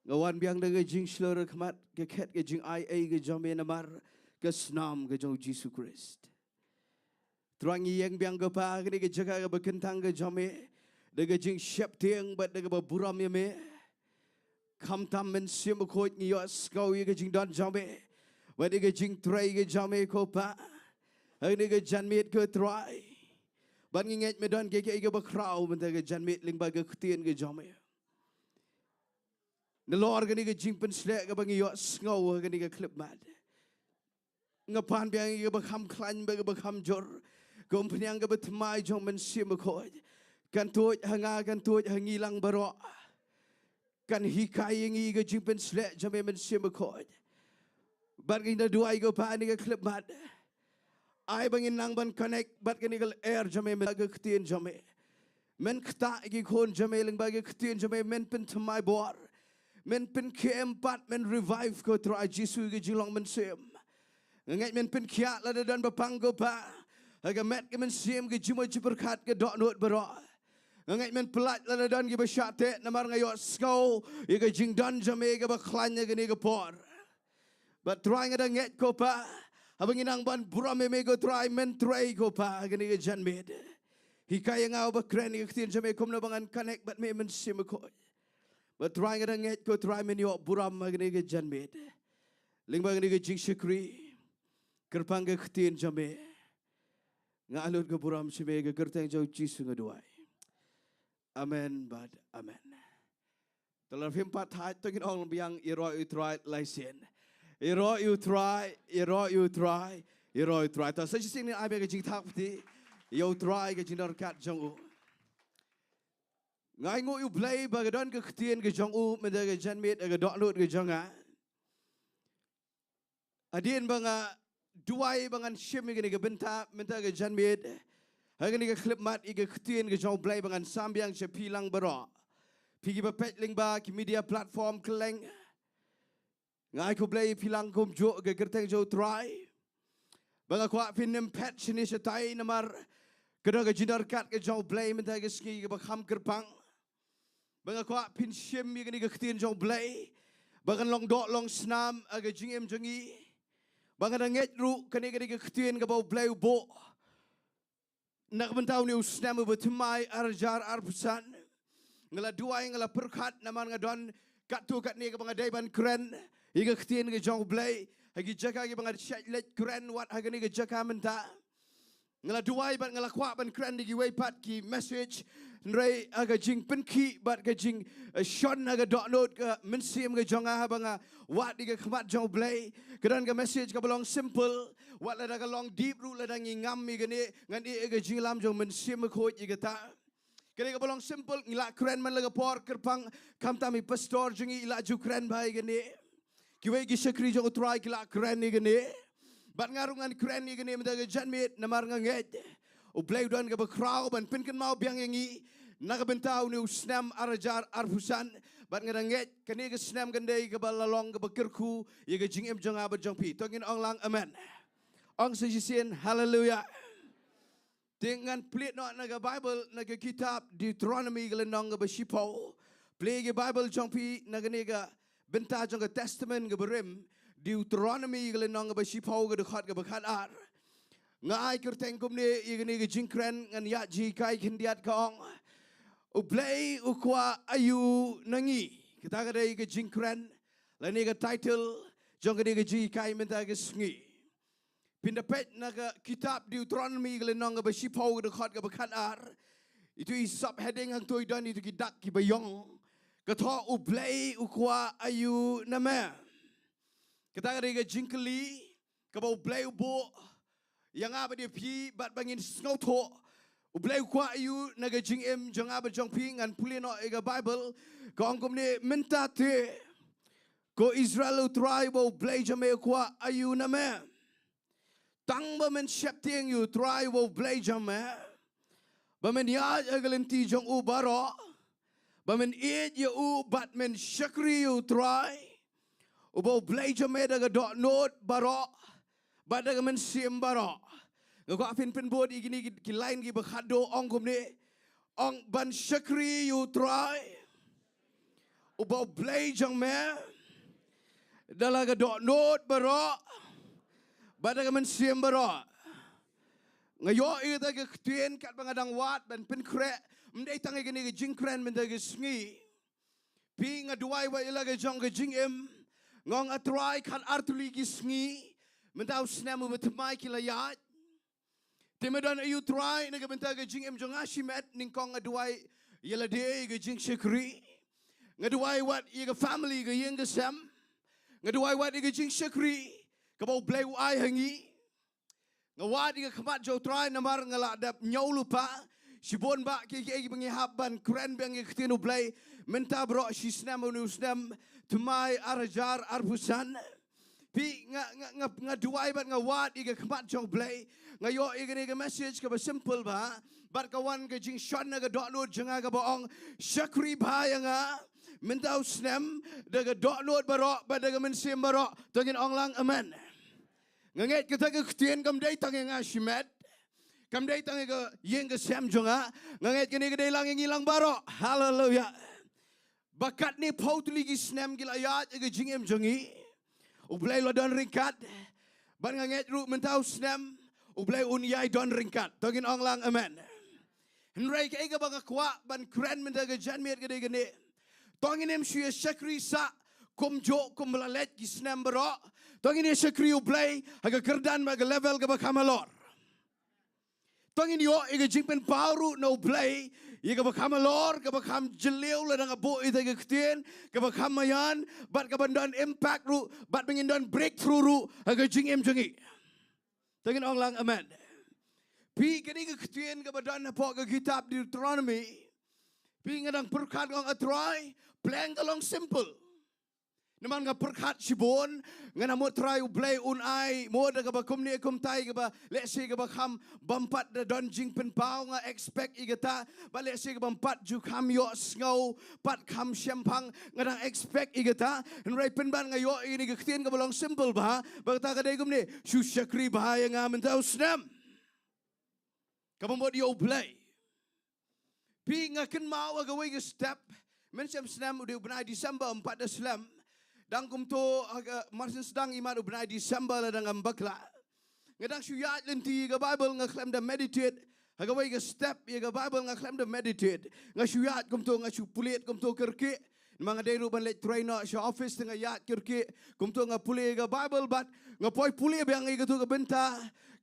Nga wan biang da ka jingshlur ha khmat ka khet ka jingaiei ka jong me namar ka snam ka jong U Jisu Khrist. Trai ngi ïeng biang ko Pa ha kane ka jaka kaba kyntang ka jong me, da ka jingsheptieng bad da kaba burom ïa me. Khamtam Mynsiem Bakhuid ngi ïohsngew ïa ka jingdon jong me bad ïa ka jingtrei ka jong me ko Pa. Ha kane ka janmiet ko Trai. Bad ngi ngeit me don kiei kiei kiba khraw mynta ka janmiet lyngba ka ktien ka jong me. Nalor kane ka jingpynsleh kaba ngi ïohsngew ha kane ka khyllipmat, nga pan biang ïa kaba kham khlaiñ bad kaba kham jur. Ka umphniang kaba thymmai jong U Mynsiem Bakhuid kan tuid ha nga, kan tuid ha ngi lang baroh. Kan hikai ïa ngi ka jingpynsleh jong me Mynsiem Bakhuid. Bad ngi da duwai ko Pa ha kane ka khyllipmat, ai ba ngin nang ban connect bad kane ka lyer jong me, me ka ktien jong me. Men ktah ïa ki khun jong me lyngba ka ktien jong me, men pynthymmai bor. Men pynkhie em pat, men revive ko Trai Jisu ïa ka jinglong mynsiem. Nga ngeit men pynkhiah lada don ba pang ko Pa ha ka met ka mynsiem, ka jingmut jingpyrkhat, ka dohnud baroh. Nga ngeit men pyllait lada don kiba shah teh namar nga ïohsngew ïa ka jingdon jong me kaba khlaiñ ha kane ka por. Bad Trai nga da ngeit ko Pa, haba ngi nang ban burom ïa me ko Trai, men trei ko Pa ha kane ka janmiet. Hikai ïa nga uba kren ïa ka ktien jong me kumno ba ngan connect bad me Mynsiem Bakhuid. Bad Trai nga da ngeit ko Trai men ïoh burom ha kane ka janmiet. Lyngba kane ka jingshakri, kyrpang ka ktien jong me. Nga ai lut ka burom sha me, ha ka kyrteng jong U Jisu nga duwai. Amen bad amen. To lada phim pat thait to ngin ong biang, ïaroh ïa U Trai lai sien. Ïaroh ïa U Trai, ïaroh ïa U Trai, ïaroh ïa U Trai. To sa shisien ngin ai biang ka jingthap kti ïa U Trai, ka jingdon ryngkat jong u. Nga ainguh ïa U Blei ba ka don ka ktien ka jong u mynta ka janmiet ha ka dohnud ka jong nga. Hadien ba nga duwai ba ngan shim ïa kane ka bynta mynta ka janmiet, ha kane ka khyllipmat, ïa ka ktien ka jong U Blei ba ngan sam biang sha phi lang baroh. Phi kiba peit lyngba ki media platform kylleng, Nga ai khublei phi lang kumjuh ka kyrteng jong U Trai. Ba nga kwah phin ym phet shane shatai namar ka don ka jingdon ryngkat ka jong U Blei mynta ka sngi kaba kham kyrpang. Ba nga kwah phin shim ïa kane ka ktien jong U Blei ba kan long doh long snam ha ka jingim jong ngi. Ba nga da ngeit ruh kane, kane ka ktien kaba U Blei u buh na ka bynta une u snem uba thymmai ar hajar arphew san. Nga la duwai, nga la pyrkhat namar nga don katto katne kaba nga dei ban kren ïa ka ktien ka jong U Blei ha ki jaka kiba nga shait leit kren wat ha kane ka jaka mynta. Nga la duwai bad nga la kwah ban kren da kiwei pat ki message. Hynrei ha ka jingpynkhih bad ka jing, eh, shon ha ka dohnud ka mynsiem ka jong nga haba nga wad ïa ka khmat jong U Blei, ka don ka message kaba long simple. Wat lada ka long deep ruh, lada ngi ngam ïa kane, ngan ïeh ïa ka jinglam jong U Mynsiem Bakhuid ïa kata. Kane kaba long simple ngi lah kren man la ka por kyrpang, khamtam i pastor jong ngi i lah ju kren bha ïa kane. Kiwei ki shakri jong U Trai ki lah kren ïa kane. Bad nga ruh ngan kren ïa kane mynta ka janmiet namar nga ngeit U Blei u don kaba khraw ban pynkynmaw biang ïa ngi na ka bynta une u snem ar hajar arphew san. Bad nga da ngeit kane ka snem kan dei kaba la long kaba kyrkhu ïa ka jingim jong nga bad jong phi. To ngin ong lang amen. Ong sa shisien haleluya. Te ngan plie noh na ka Bible na ka kitab Deuteronomy ka lynnong kaba shiphew. Plie ka Bible jong phi na kane ka bynta jong ka Testament kaba rim, Deuteronomy ka lynnong kaba shiphew ka dkhot kaba khatar. Nga ai kyrteng kumne ïa kane ka jingkren, ngan ïaid jinghikai khyndiat, ka ong: U Blei u kwah aïu na ngi? Kata ka dei ka jingkren lane ka title jong kane ka jinghikai mynta ka sngi. Phin da peit na ka kitab Deuteronomy ka lynnong kaba shiphew ka dkhot kaba khatar. Itu i subheading hangto i don itu ki dak kiba ïong. Ka thoh: U Blei u kwah aïu na me? Kata ka dei ka jingkylli kaba U Blei u buh ïa nga bad ïa phi bad ba ngin sngewthuh U Blei u kwah aïu na ka jingim jong nga bad jong phi. Ngan pule noh ïa ka Bible. Ka ong kumne: Mynta te, ko Israel, U Trai uba U Blei jong me u kwah aïu na me? Tang ba men sheptieng ïa U Trai uba U Blei jong me, ba men ïaid ha ka lynti jong u baroh, ba men ïeit ïa u bad men shakri ïa U Trai uba U Blei jong me da ka dohnud baroh bad da ka mynsiem baroh. Nga kwah phin pynbud ïa kine ki, ki line kiba khatduh, ong kumne: Ong ban shakri ïa U Trai uba U Blei jong me da la ka dohnud baroh bad da ka mynsiem baroh. Nga ïoh ïa kata ka ktien katba nga dang wad ban pynkhreh, ym dei tang ïa kane ka jingkren mynta ka sngi. Phi, nga duwai wat ïa la ka jong ka jingim. Nga ong, A Trai, khatar tylli ki sngi mynta u snem uba thymmai ki la ïaid. Te me don aïu Trai na ka bynta ka jingim jong nga shimet? Nyngkong nga duwai ïa lade, ïa ka jingshakri. Nga duwai wat ïa ka family, ka ïing ka sem. Nga duwai wat ïa ka jingshakri kaba U Blei u ai ha ngi. Nga wad ïa ka khmat jong U Trai namar nga la dep ñiewlypa. Shibun bah kiei kiei kiba ngi hap ban kren biang ïa ka ktien U Blei mynta baroh shi snem, une u snem thymmai ar hajar arphew san. Phi, nga, nga, nga, nga duwai bad nga wad ïa ka khmat jong U Blei. Nga ïoh ïa kane ka message kaba simple bah, bad ka wan ka jingshon na ka dohnud jong nga kaba ong: Shakri bha ïa nga mynta u snem da ka dohnud baroh bad da ka mynsiem baroh. To ngin ong lang amen. Nga ngeit kata ka ktien kam dei tang ïa nga shimet, kam dei tang ïa ka ïing ka sem jong nga. Nga ngeit kane ka dei lang ïa ngi lang baroh. Haleluya. Ba katne phew tylli ki snem ki la ïaid ïa ka jingim jong ngi, U Blei u la don ryngkat. Bad nga ngeit ruh mynta u snem U Blei un ïai don ryngkat. To ngin ong lang amen. Hynrei kaei kaba nga kwah ban kren mynta ka janmiet ka dei kane: To ngin ym shu ïa shakri sah kumjuh kumba la leit ki snem baroh. To ngin ïa shakri U Blei ha ka kyrdan bad ka level kaba kham halor. To ngin ïoh ïa ka jingpynpaw ruh na U Blei ïa kaba kham halor, kaba kham jylliew, lada nga buh ïa ka ktien, kaba kham maïan bad kaban don impact ruh, bad ba ngin don breakthrough ruh ha ka jingim jong ngi. To ngin ong lang amen. Phi, kane ka ktien kaba don hapoh ka kitab Deuteronomy, phi, nga dang pyrkhat, nga ong, A Trai, pleng ka long simple. Namar nga pyrkhat shibun, nga na mut Trai U Blei un ai, mo da kaba kumne kumtai kaba, lehse kaba kham bam pat da don jingpynpaw, nga expect ïa kata, ba lehse kaba bam pat ju kham ïohsngew, pat kham shemphang, nga dang expect ïa kata, hynrei pynban nga ïoh ïa kane ka ktien kaba long simple bha, ba kata ka dei kumne, shu shakri bha ïa nga mynta u snem. Kaba mut ïa U Blei. Phi nga kynmaw ha kawei ka step, mynshem snem u dei u bnai December ym pat da slem. Dang kumto ha ka, mar shen sdang imat u bnai December lada ngam bakla. Nga dang shu ïaid lynti ïa ka Bible nga khlem da meditate. Ha kawei ka step ïa ka Bible nga khlem da meditate. Nga shu ïaid kumto, nga shu pule kumto kyrkieh. Namar nga dei ruh ban leit trei noh sha office, te nga ïaid kyrkieh. Kumto nga pule ïa ka Bible bad nga poi pule biang ïa kato ka bynta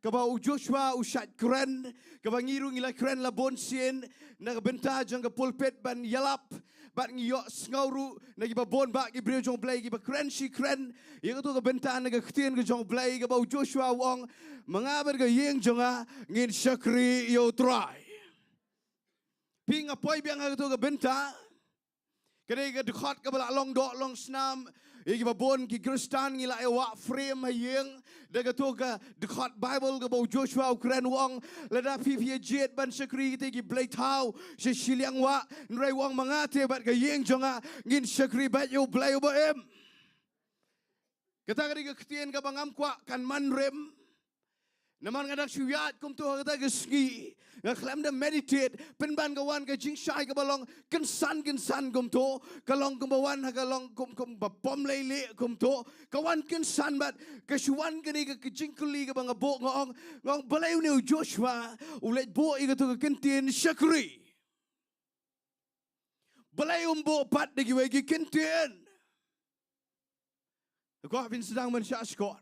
kaba u Joshua u shait kren, kaba ngi ruh ngi la kren la bun sien na ka bynta jong ka pulpit ban ïalap, bad ngi ïohsngew ruh na kiba bun bah ki briew jong U Blei kiba kren shi kren ïa kato ka bynta na ka ktien ka jong U Blei, kaba u Joshua u ong, ma nga bad ka ïing jong nga ngin shakri ïa U Trai. Phi nga poi biang ha kato ka bynta. Ka dei ka dkhot kaba la long doh long snam. Ïa kiba bun ki Khristan ngi la ïa wah frame ha ïing da kato ka dkhot Bible kaba u Joshua u kren, u ong, lada phi phi ïa jied ban shakri kita ki blei thaw sha shiliang wah, hynrei u ong ma nga te bad ka ïing jong nga ngin shakri beit ïa U Blei uba im. Kata ka dei ka ktien kaba ngam kwah kan man rim. Namar nga dang shu ïaid kumto ha kata ka sngi, nga khlem da meditate, pynban ka wan ka jingshai kaba long kynsan kynsan kumto, ka long kumba wan ha ka long kum, kumba pom lei lei kumto, ka wan kynsan bad ka shu wan kane ka, ka jingkylli kaba nga buh, nga ong, nga ong balei une u Joshua u leit buh ïa kato ka kyntien shakri. Balei um buh pat da kiwei ki kyntien. Kwah phin sdang ban shah shkor.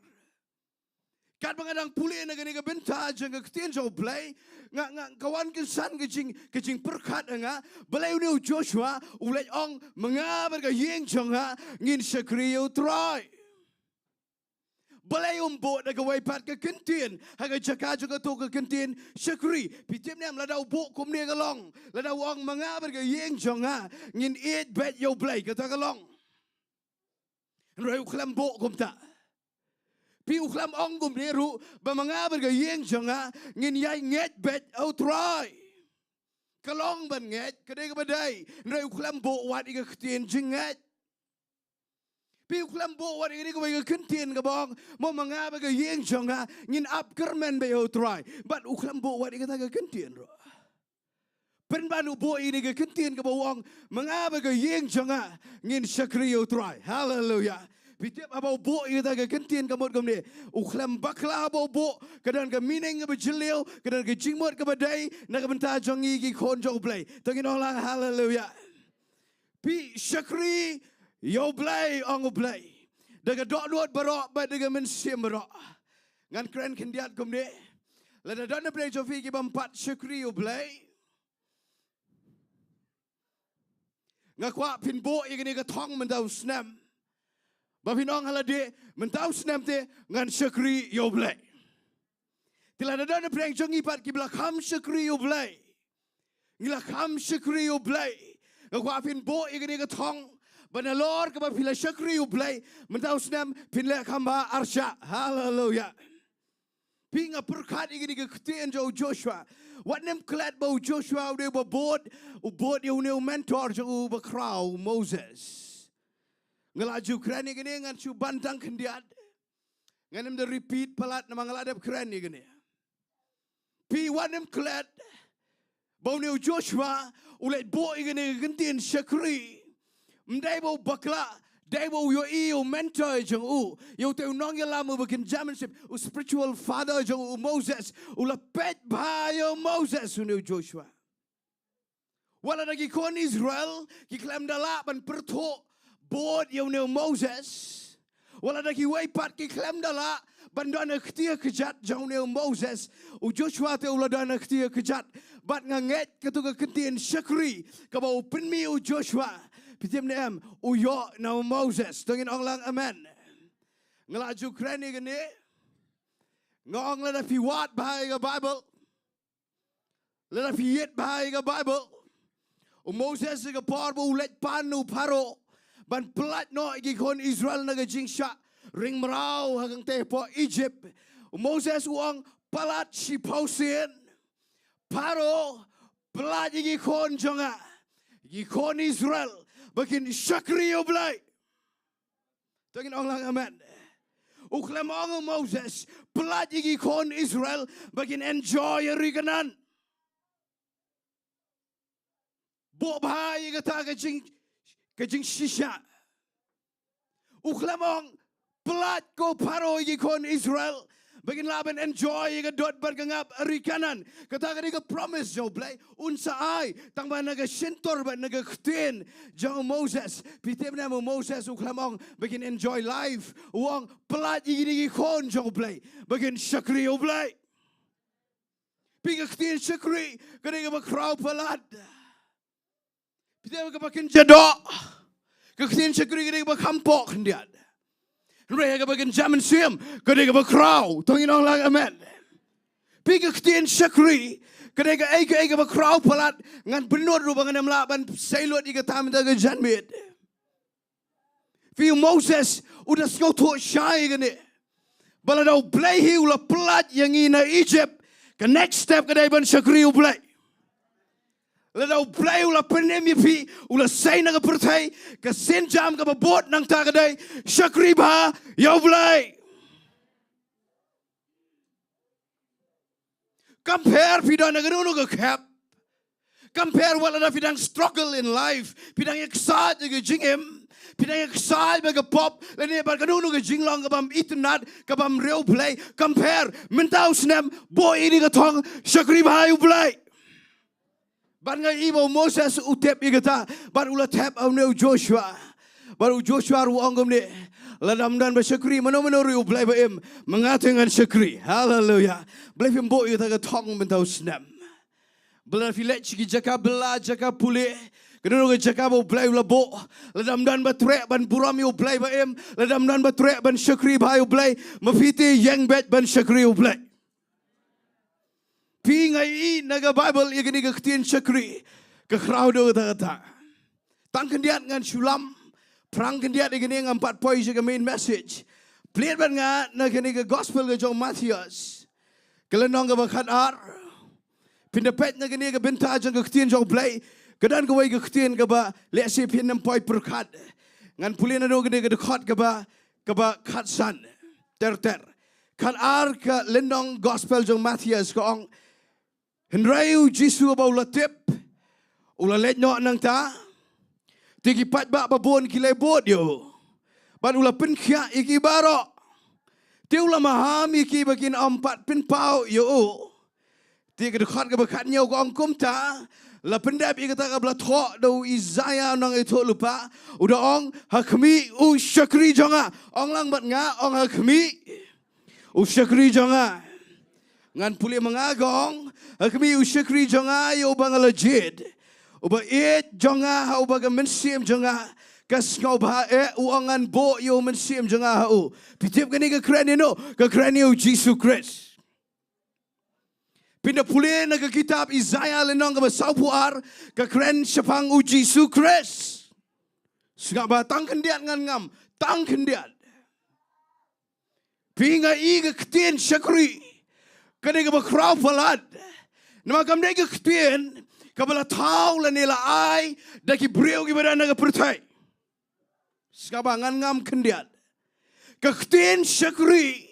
Katba nga dang pule na kane ka bynta jong ka ktien jong U Blei, nga, nga, ka wan kynsan ka jing, ka jingpyrkhat ha nga, balei une u Joshua u leit ong ma nga bad ka ïing jong nga ngin shakri ïa U Trai. Balei um buh da kawei pat ka kyntien ha ka jaka jong kato ka kyntien shakri? Phi tip ne em, lada u buh kumne ka long, lada u ong ma nga bad ka ïing jong nga ngin ïeit beit ïa U Blei, kata ka long. Hynrei u khlem buh kumta. Phi, u khlem ong kumne ruh ba ma nga bad ka ïing jong nga ngin ïai ngeit beit ha U Trai. Ka long ban ngeit, ka dei kaba dei, hynrei u khlem buh wat ïa ka ktien jingngeit. Phi, u khlem buh wat ïa kane kawei ka kyntien kaba ong, mo ma nga bad ka ïing jong nga ngin ap kyrmen beit ïa U Trai. Bad u khlem buh wat ïa kata ka kyntien ruh. Pynban u buh ïa kane ka kyntien kaba u ong, ma nga bad ka ïing jong nga ngin shakri ïa U Trai. Haleluya. Phi tip haba u buh ïa kata ka kyntien ka mut kumne. U khlem bakla haba u buh, ka don ka meaning kaba jylliew, ka don ka jingmut kaba dei na ka bynta jong ngi ki khun jong U Blei. To ngin ong lang haleluya. Phi, shakri ïa U Blei, ong U Blei, da ka dohnud baroh bad da ka mynsiem baroh. Ngan kren khyndiat kumne. Lada don na pdeng jong phi ki bym pat shakri ïa U Blei, nga kwah phin buh ïa kane ka thong mynta u snem. Ba phin ong ha lade, mynta u snem te ngan shakri ïa U Blei. Te lada don na pdeng jong ngi pat kiba la kham shakri ïa U Blei, ngi la kham shakri ïa U Blei, nga kwah phin buh ïa kane ka thong, ba nalor kaba phi la shakri ïa U Blei, mynta u snem phin leh kham bha arshah. Haleluya. Phi, nga pyrkhat ïa kane ka ktien jong u Joshua. Wat nym klet ba u Joshua u dei uba bud, u bud ïa une u mentor jong u bakhraw, u Moses. Nga la ju kren ïa kane, ngan shu ban tang khyndiat. Ngan nym da repeat palat namar nga la dep kren ïa kane. Phi, wat nym klet ba une u Joshua u leit buh ïa kane ka kyntien shakri. Ym dei ba u bakla, dei ba u ïohi ïa u mentor jong u, ïa utei u nongïalam uba kynja mynsiem, u spiritual father jong u, u Moses. U la peit bha ïa u Moses une u Joshua. Wat lada ki khun Israel ki khlem da lah ban pyrthuh bud ïa une u Moses, wat lada kiwei pat ki khlem da lah ban don ha ka ktien kjat jong une u Moses, u Joshua te u la don ha ka ktien kjat. Bad nga ngeit kato ka kyntien shakri kaba u pynmih u Joshua, phi tip ne em, u ïoh na u Moses. To ngin ong lang amen. Nga la ju kren ïa kane. Nga ong lada phi wad bha ïa ka Bible, lada phi ïeit bha ïa ka Bible, u Moses ïa ka por ba u leit pan u Pharaoh ban pyllait noh ïa ki khun Israel na ka jingshah ring mraw ha kangtei hapoh Egypt. U Moses u ong, palat shiphew sien. Pharaoh, palat ïa ki khun jong nga, ïa ki khun Israel, ba kin shakri ïa U Blei. To ngin ong lang amen. U khlem ong u Moses, palat ïa ki khun Israel, ba kin enjoy ïa ri Kanaan. Buh bha ïa kata ka jing, ka jingshisha. U khlem ong, palat ko Pharaoh ïa ki khun Israel, ba kin lah ban enjoy ïa ka dud bad ka ngap ha ri Kanaan. Kata ka dei ka promise jong U Blei, un sa ai, tang ba na ka shyntur bad na ka ktien jong u Moses. Phi tip ne em u Moses u khlem ong, ba kin enjoy life. U ong, palat ïa kine ki khun jong U Blei, ba kin shakri ïa U Blei. Phi, ka ktien shakri, ka dei kaba khraw palat. Phi tip, kaba kynja doh. Ka ktien shakri ka dei kaba kham pok khyndiat. Hynrei kaba kynja mynsiem ka dei kaba khraw. To ngin ong lang amen. Phi, ka ktien shakri ka dei kaei kaei kaba khraw palat. Ngan pynlut ruh ba ngan ym lah ban sei lut ïa kata mynta ka janmiet. Phi, u Moses u da sngewthuh shai kane. Ba lada U Blei hi u la palat ïa ngi na Egypt, ka next step ka dei ban shakri U Blei. Lada U Blei u la pynim ïa phi, u la sei na ka pyrthei, ka sienjam kaba bud nangta ka dei, shakri bha ïa U Blei. Kam pher phi don ha kano kano ka khep. Kam pher wat lada phi dang struggle in life, phi dang ïaksaid ïa ka jingim, phi dang ïaksaid bad ka pop, lane bad kano kano ka jinglong kabym itynnad, kabym riewblei. Kam pher, mynta u snem, buh ïa kane ka thong, shakri bha ïa U Blei. Bad nga i ba u Moses u tip ïa kata, bad u la thep ha une u Joshua. Bad u Joshua ruh u ong kumne, lada ym don ba shakri mano mano ruh ïa U Blei ba im, ma nga te ngan shakri. Haleluia. Balei phim buh ïa kata ka thong mynta u snem? Balei phi leit sha ki jaka bylla, jaka pule, kano kano ka jaka ba U Blei u la buh? Lada ym don ba treh ban burom ïa U Blei ba im, lada ym don ba treh ban shakri bha ïa U Blei, ma phi te ïeng beit ban shakri ïa U Blei. Phi, nga i na ka Baibl ïa kane ka ktien shakri ka khraw da kata kata. Tang khyndiat ngan shu lam, phrang khyndiat ïa kane ngam pat poi sha ka main message. Plie bad nga na kane ka gospel ka jong u Mathaios, ka lynnong kaba khatar. Phin da peit na kane ka bynta jong ka ktien jong U Blei, ka don kawei ka ktien kaba lehse phin ym poi pyrkhat. Ngan pule naduh kane ka dkhot kaba, kaba khatsan ter ter. Khatar ka lynnong gospel jong u Mathaios ka ong, hynrei u Jisu haba u la tip, u la leit noh nangta. Te ki paidbah babun ki la bud ïa u, bad u la pynkhiah ïa ki baroh. Te u la maham ïa ki ba kin ym pat pynpaw ïa u. Te ka dkhot kaba khathynñiew ka ong kumta, la pyndep ïa kata kaba la thoh da u Isaïah u nongïathuhlypa, u da ong, ha khmih u shakri jong nga. Ong lang bad nga, ong, ha khmih u shakri jong nga. Ngan pule, ma nga ka ong, ha khmih u shakri jong nga ïa uba nga la jied, uba ïeit jong nga ha uba ka mynsiem jong nga ka sngewbha eh, u ong, ngan buh ïa u Mynsiem jong nga ha u. Phi tip kane ka kren ïano? Ka kren ïa u Jisu Khrist. Phin da pule na ka kitab Isaïah lynnong kaba sawphew ar, ka kren shaphang u Jisu Khrist. Sngap bha, tang khyndiat ngan ngam, tang khyndiat. Phi, nga i ka ktien shakri ka dei kaba khraw palat. Namar kam dei ka ktien kaba la thaw lane la ai da ki briew kiba don ha ka pyrthei. Sngap bha, ngan ngam khyndiat. Ka ktien shakri,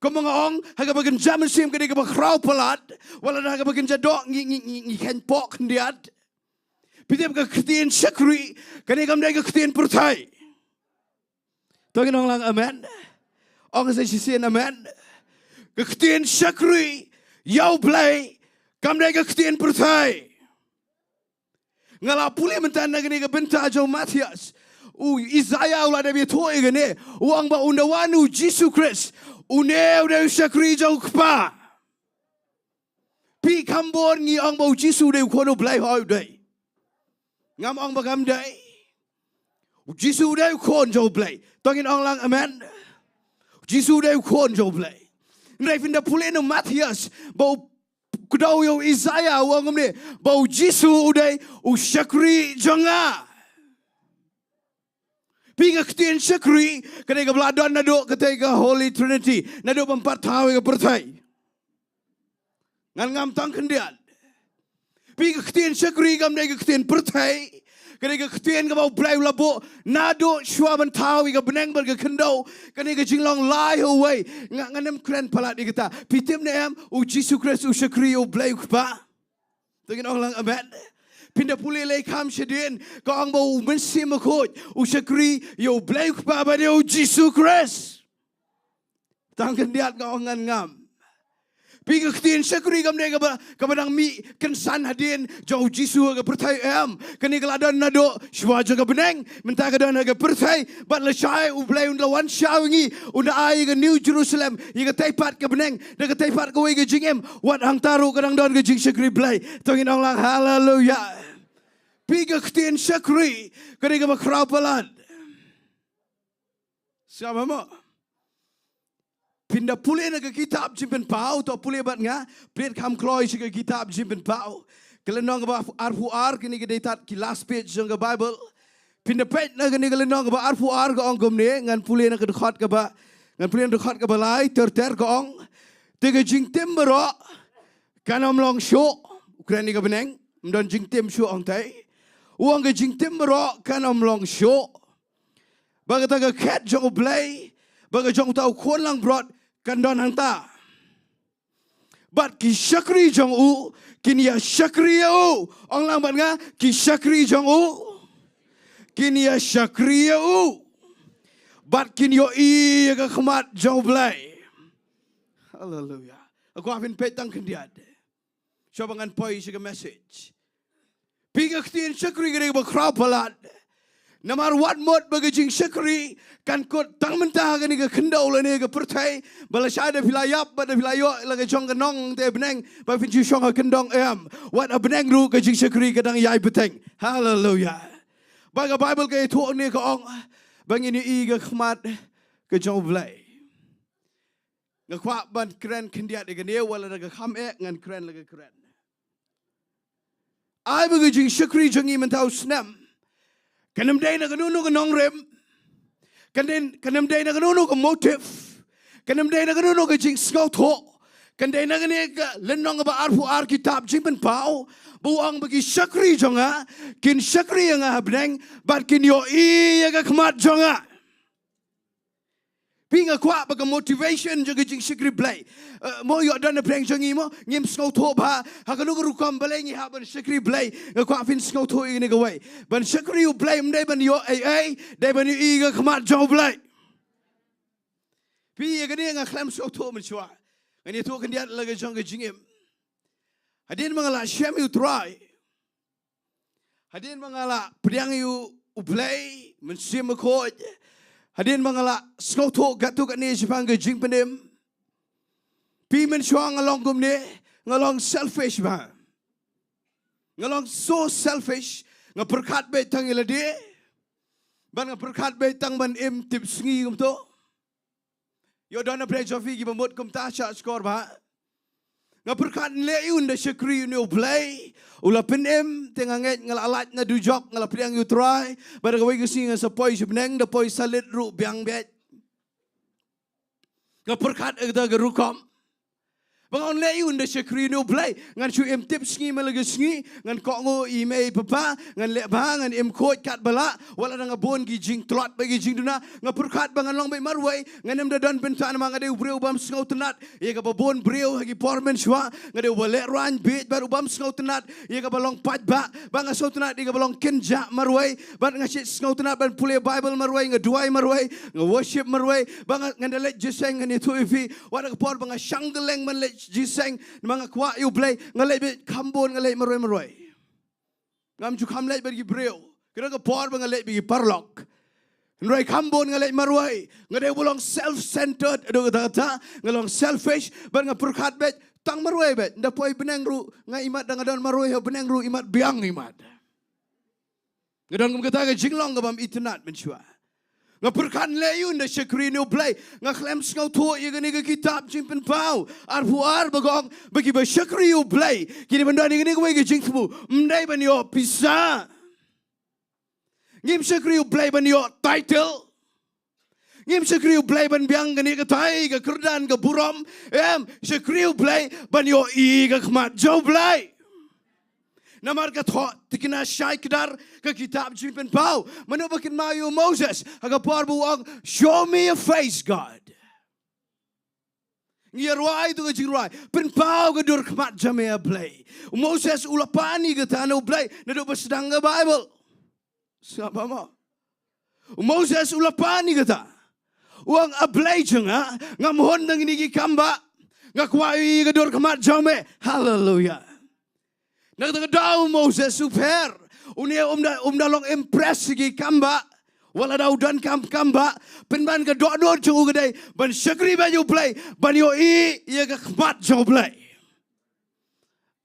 kumba nga ong, ha kaba kynja mynsiem ka dei kaba khraw palat, wat la ha kaba kynja doh ngi, ngi, ngi, ngi kheiñ pok khyndiat. Phi tip, ka ktien shakri kane kam dei ka ktien pyrthei. To ngin ong lang amen. Ong sa shisien amen. Ka ktien shakri ïa U Blei kam dei ka ktien pyrthei. Nga la pule mynta na kane ka bynta jong u Mathaios. U Isaïah u la dep ïathuh ïa kane. U ong ba un da wan u Jisu Khrist, une u dei u shakri jong u Kpa. Phi, kham bun ngi ong ba u Jisu u dei u Khun u Blei, hooid u dei. Ngam ong ba kam dei. U Jisu u dei u Khun jong u Blei. To ngin ong lang amen. U Jisu u dei u Khun jong u Blei. Hynrei phin da pule na u Mathaios ba u kdew ïa u Isaïah u ong kumne, ba u Jisu u dei u shakri jong nga. Phi, ka ktien shakri ka dei kaba la don naduh katei ka Holy Trinity, naduh ba ym pat thaw ïa ka pyrthei. Ngan ngam tang khyndiat. Phi, ka ktien shakri kam dei ka ktien pyrthei. Ka dei ka ktien kaba U Blei u la buh naduh shuwa ban thaw ïa ka bneng bad ka khyndew. Kane ka jinglong lai ha uwei. Nga, ngan ym kren palat ïa kata. Phi tip ne em, U Jisu Khrist u shakri ïa U Blei U Kpa. To ngin ong lang amen. Phin da pule lei kham shadien, ka ong ba U Mynsiem Bakhuid u shakri ïa U Blei U Kpa bad ïa U Jisu Khrist. Tang khyndiat, nga ong ngan ngam. Phi, ka ktien shakri kam dei kaba, kaba dang mih kynsan hadien jong U Jisu ha ka pyrthei, em. Kane ka la don naduh shuwa jong ka bneng, mynta ka don ha ka pyrthei, bad lashai U Blei un da wan shaw ïa ngi, un da ai ïa ka New Jerusalem, ïa katei pat ka bneng, da katei pat kawei ka jingim, wat hangta ruh ka dang don ka jingshakri Blei. To ngin ong lang haleluia. Phi, ka ktien shakri ka dei kaba khraw palat. Sngap mo? Phin da pule na ka kitab Jingpynpaw, to pule bad nga, phi kham kloi sha ka kitab Jingpynpaw. Ka lynnong kaba arphew ar, kine ki dei tad ki last page jong ka Bible. Phin da peit na kane ka lynnong kaba arphew ar, ka ong kumne, ngan pule na ka dkhot kaba, ngan pule na ka dkhot kaba lai ter ter, ka ong: Te ka jingtim baroh kan ym long shuh. U kren ïa ka bneng, ym don jingtim shuh, ong te. U ong ka jingtim baroh kan ym long shuh. Bad kata ka khet jong U Blei bad ka jong uta U Khun langbrot kan don hangta. Bad ki shakri jong u kin ïa shakri ïa u. Ong lang bad nga, ki shakri jong u kin ïa shakri ïa u. Bad kin ïohi ïa ka khmat jong U Blei. Haleluia. Nga kwah phin peit tang khyndiat. Shuwa ba ngan poi sha ka message. Phi, ka ktien shakri ka dei kaba khraw palat. Namar wat mut ba ka jingshakri kan kut tang mynta ha kane ka khyndew lane ka pyrthei, ba lashai da phi la ïap bad da phi la ïoh la ka jong ka nong te bneng ba phin shu shong ha kyndong, em. Wat ha bneng ruh ka jingshakri ka dang ïai bteng. Haleluia. Ba ka Bible ka ïathuh ne ka ong ba ngin ïohi ka khmat ka jong U Blei. Nga kwah ban kren khyndiat ïa kane, wat la da ka kham eh ngan kren la ka kren. Ai ba ka jingshakri jong ngi mynta u snem kan ym dei na kano kano ka nongrim. Kan dei, kan ym dei na kano kano ka motive. Kan ym dei na kano kano ka jingsngewthuh. Kan dei na kane ka lynnong kaba arphew ar kitab Jingpynpaw, ba u ong ba ki shakri jong nga kin shakri ïa nga ha bneng bad kin ïohi ïa ka khmat jong nga. Phi, nga kwah ba ka motivation jong ka jingshakri Blei, eh, mo, ïoh don na pdeng jong ngi mo, ngim sngewthuh bha ha kano ka rukom balei ngi hap ban shakri Blei. Nga kwah phin sngewthuh ïa kane kawei. Ban shakri U Blei ym dei ban ïoh ei ei, dei ban ïohi ka khmat jong U Blei. Phi, ïa kane nga khlem sngewthuh mynshuwa. Ngan ïathuh khyndiat la ka jong ka jingim. Hadien ba nga la shem ïa U Trai, hadien ba nga la pdiang ïa U Blei Mynsiem Bakhuid, hadien ba nga la sngewthuh katto katne shaphang ka jingpynim, phi, mynshuwa nga long kumne, nga long selfish bha. Nga long so selfish, nga pyrkhat beit tang ïa lade, bad nga pyrkhat beit tang ban im tip sngi kumto. Ïoh don na pdeng jong phi kiba mut kumta, shah shkor bha. Nga pyrkhat, nlehei un da shakri ïa une U Blei, u la pynim, te nga ngeit nga la lait na dujok, nga la pdiang ïa U Trai, bad da kawei ka sngi ngan sa poi sha bneng, da poi salit ruh biang beit. Nga pyrkhat ïa kata ka rukom. Ba nga ong, nlehei un da shakri ïa une U Blei, ngan shu im tip sngi man la ka sngi, ngan kohnguh ïa i mei i papa, ngan leh bha, ngan im khuid katba lah, wat la dang bun ki jingtlot bad ki jingduna. Nga pyrkhat ba ngan long beit marwei, ngan ym da don bynta namar nga dei u briew u bym sngewtynnat ïa kaba bun briew ha ki por mynshuwa, nga dei uba lehraiñ beit bad u bym sngewtynnat ïa kaba long paidbah, ba nga sngewtynnat ïa kaba long kynjah marwei, bad nga sngewtynnat ban pule Bible marwei, nga duwai marwei, nga worship marwei, ba nga, ngan da leit jingïaseng, ngan ïathuh ïa phi, wat ha ka por ba nga shang kylleng ban leit jingïaseng namar nga kwah ïa U Blei, nga leit beit kham bun, nga leit marwei marwei. Ngam ju kham leit bad ki briew. Ka don ka por ba nga leit bad ki paralok. Hynrei kham bun nga leit marwei. Nga dei uba long self-centered, haduh katta katta, nga long selfish, bad nga pyrkhat beit tang marwei beit. Nda poi bneng ruh nga imat, da nga don marwei ha bneng ruh imat biang imat. Nga don kum kata ka jinglong ka bym itynnat mynshuwa. Nga pyrkhat, nlehei un da shakri ïa une U Blei. Nga khlem sngewthuh ïa kane ka kitab Jingpynpaw arphew ar ba ka ong ba kiba shakri ïa U Blei ki dei ban don ïa kane kawei ka jingthmu, ym dei ban ïoh pisa. Ngim shakri U Blei ban ïoh title. Ngim shakri U Blei ban biang kane katai ka kyrdan ka burom. Em, shakri U Blei ban ïohi ka khmat jong U Blei. Namar ka thoh thikna shai kdar ka kitab Jingpynpaw. Mano ba kynmaw ïa u Moses ha ka por ba u ong, "Show me your face, God." Ngi ïa rwai tu ka jingrwai, "Pynpaw ka dur khmat jong me, A Blei." U Moses u la pan ïa kata na U Blei naduh ba sdang ka Baibl. Sngap ba mo. U Moses u la pan ïa kata. U ong, "A Blei jong nga, ngam hun da kine ki kam ba. Nga kwah ïa ka dur khmat jong me." Haleluya. Na kata ka daw u Moses u pher. Une um da, um da long impress ïa ki kam ba. Wat la da u don kam, kam ba. Pynban ka dohnud jong u ka dei ban shakri bha ïa U Blei, ban ïohi ïa ka khmat jong U Blei.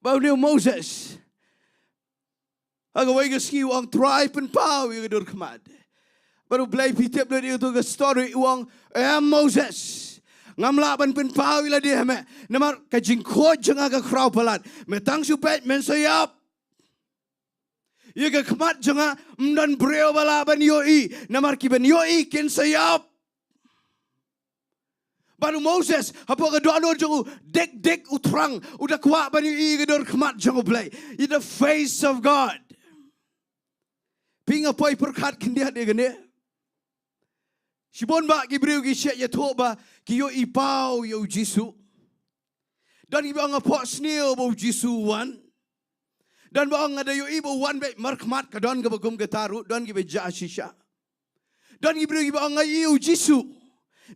Ba une u Moses ha kawei ka sngi u ong, "Trai, pynpaw ïa ka dur khmat." Bad U Blei, phi tip lut ïa katu ka story, u ong, "Em Moses, ngam lah ban pynpaw ïa lade ha me. Namar ka jingkhuid jong nga ka khraw palat. Me tang shu peit men sa ïap. Ïa ka khmat jong nga ym don briew ba lah ban ïohi. Namar ki ban ïohi kin sa ïap." Bad u Moses, hapoh ka dohnud jong u, dik dik u thrang, u da kwah ban ïohi ka dur khmat jong U Blei. In the face of God. Phi, nga poi pyrkhat khyndiat ïa kane. Shibun bah ki briew ki shait ïathuh ba ki ïohi paw ïa u Jisu. Don kiba ong nga phohsniew ba u Jisu u wan. Don ba ong nga da ïohi ba u wan beit markhmat, ka don kaba kum kata ruh, don kiba jah shisha. Don ki briew kiba ong nga ïohi u Jisu.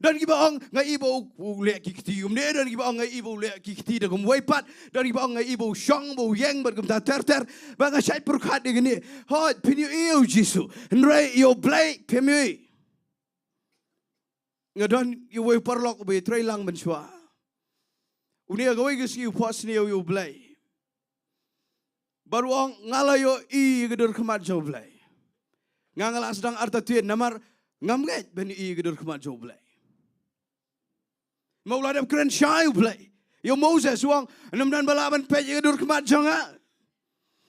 Don kiba ong nga ïohi ba u, u leh ki kti kumne, don kiba ong nga ïohi ba u leh ki kti da kumwei pat, don kiba ong nga ïohi ba u shong, ba u ïeng, bad kumta ter ter. Ba nga shait pyrkhat ïa kine. Hooid, phim ïohi u Jisu. Hynrei ïa U Blei phim ïohi. Nga don ïa uwei u paralok uba ïatreilang mynshuwa. Une ha kawei ka sngi u phohsniew ïa U Blei. Bad u ong nga la ïohi ïa ka dur khmat jong U Blei. Nga, nga la sdang artatien namar ngam ngeit ban ïohi ïa ka dur khmat jong U Blei. Ma u la dep kren shai U Blei ïa u Moses, u ong, "Ym don ba lah ban peit ïa ka dur khmat jong nga."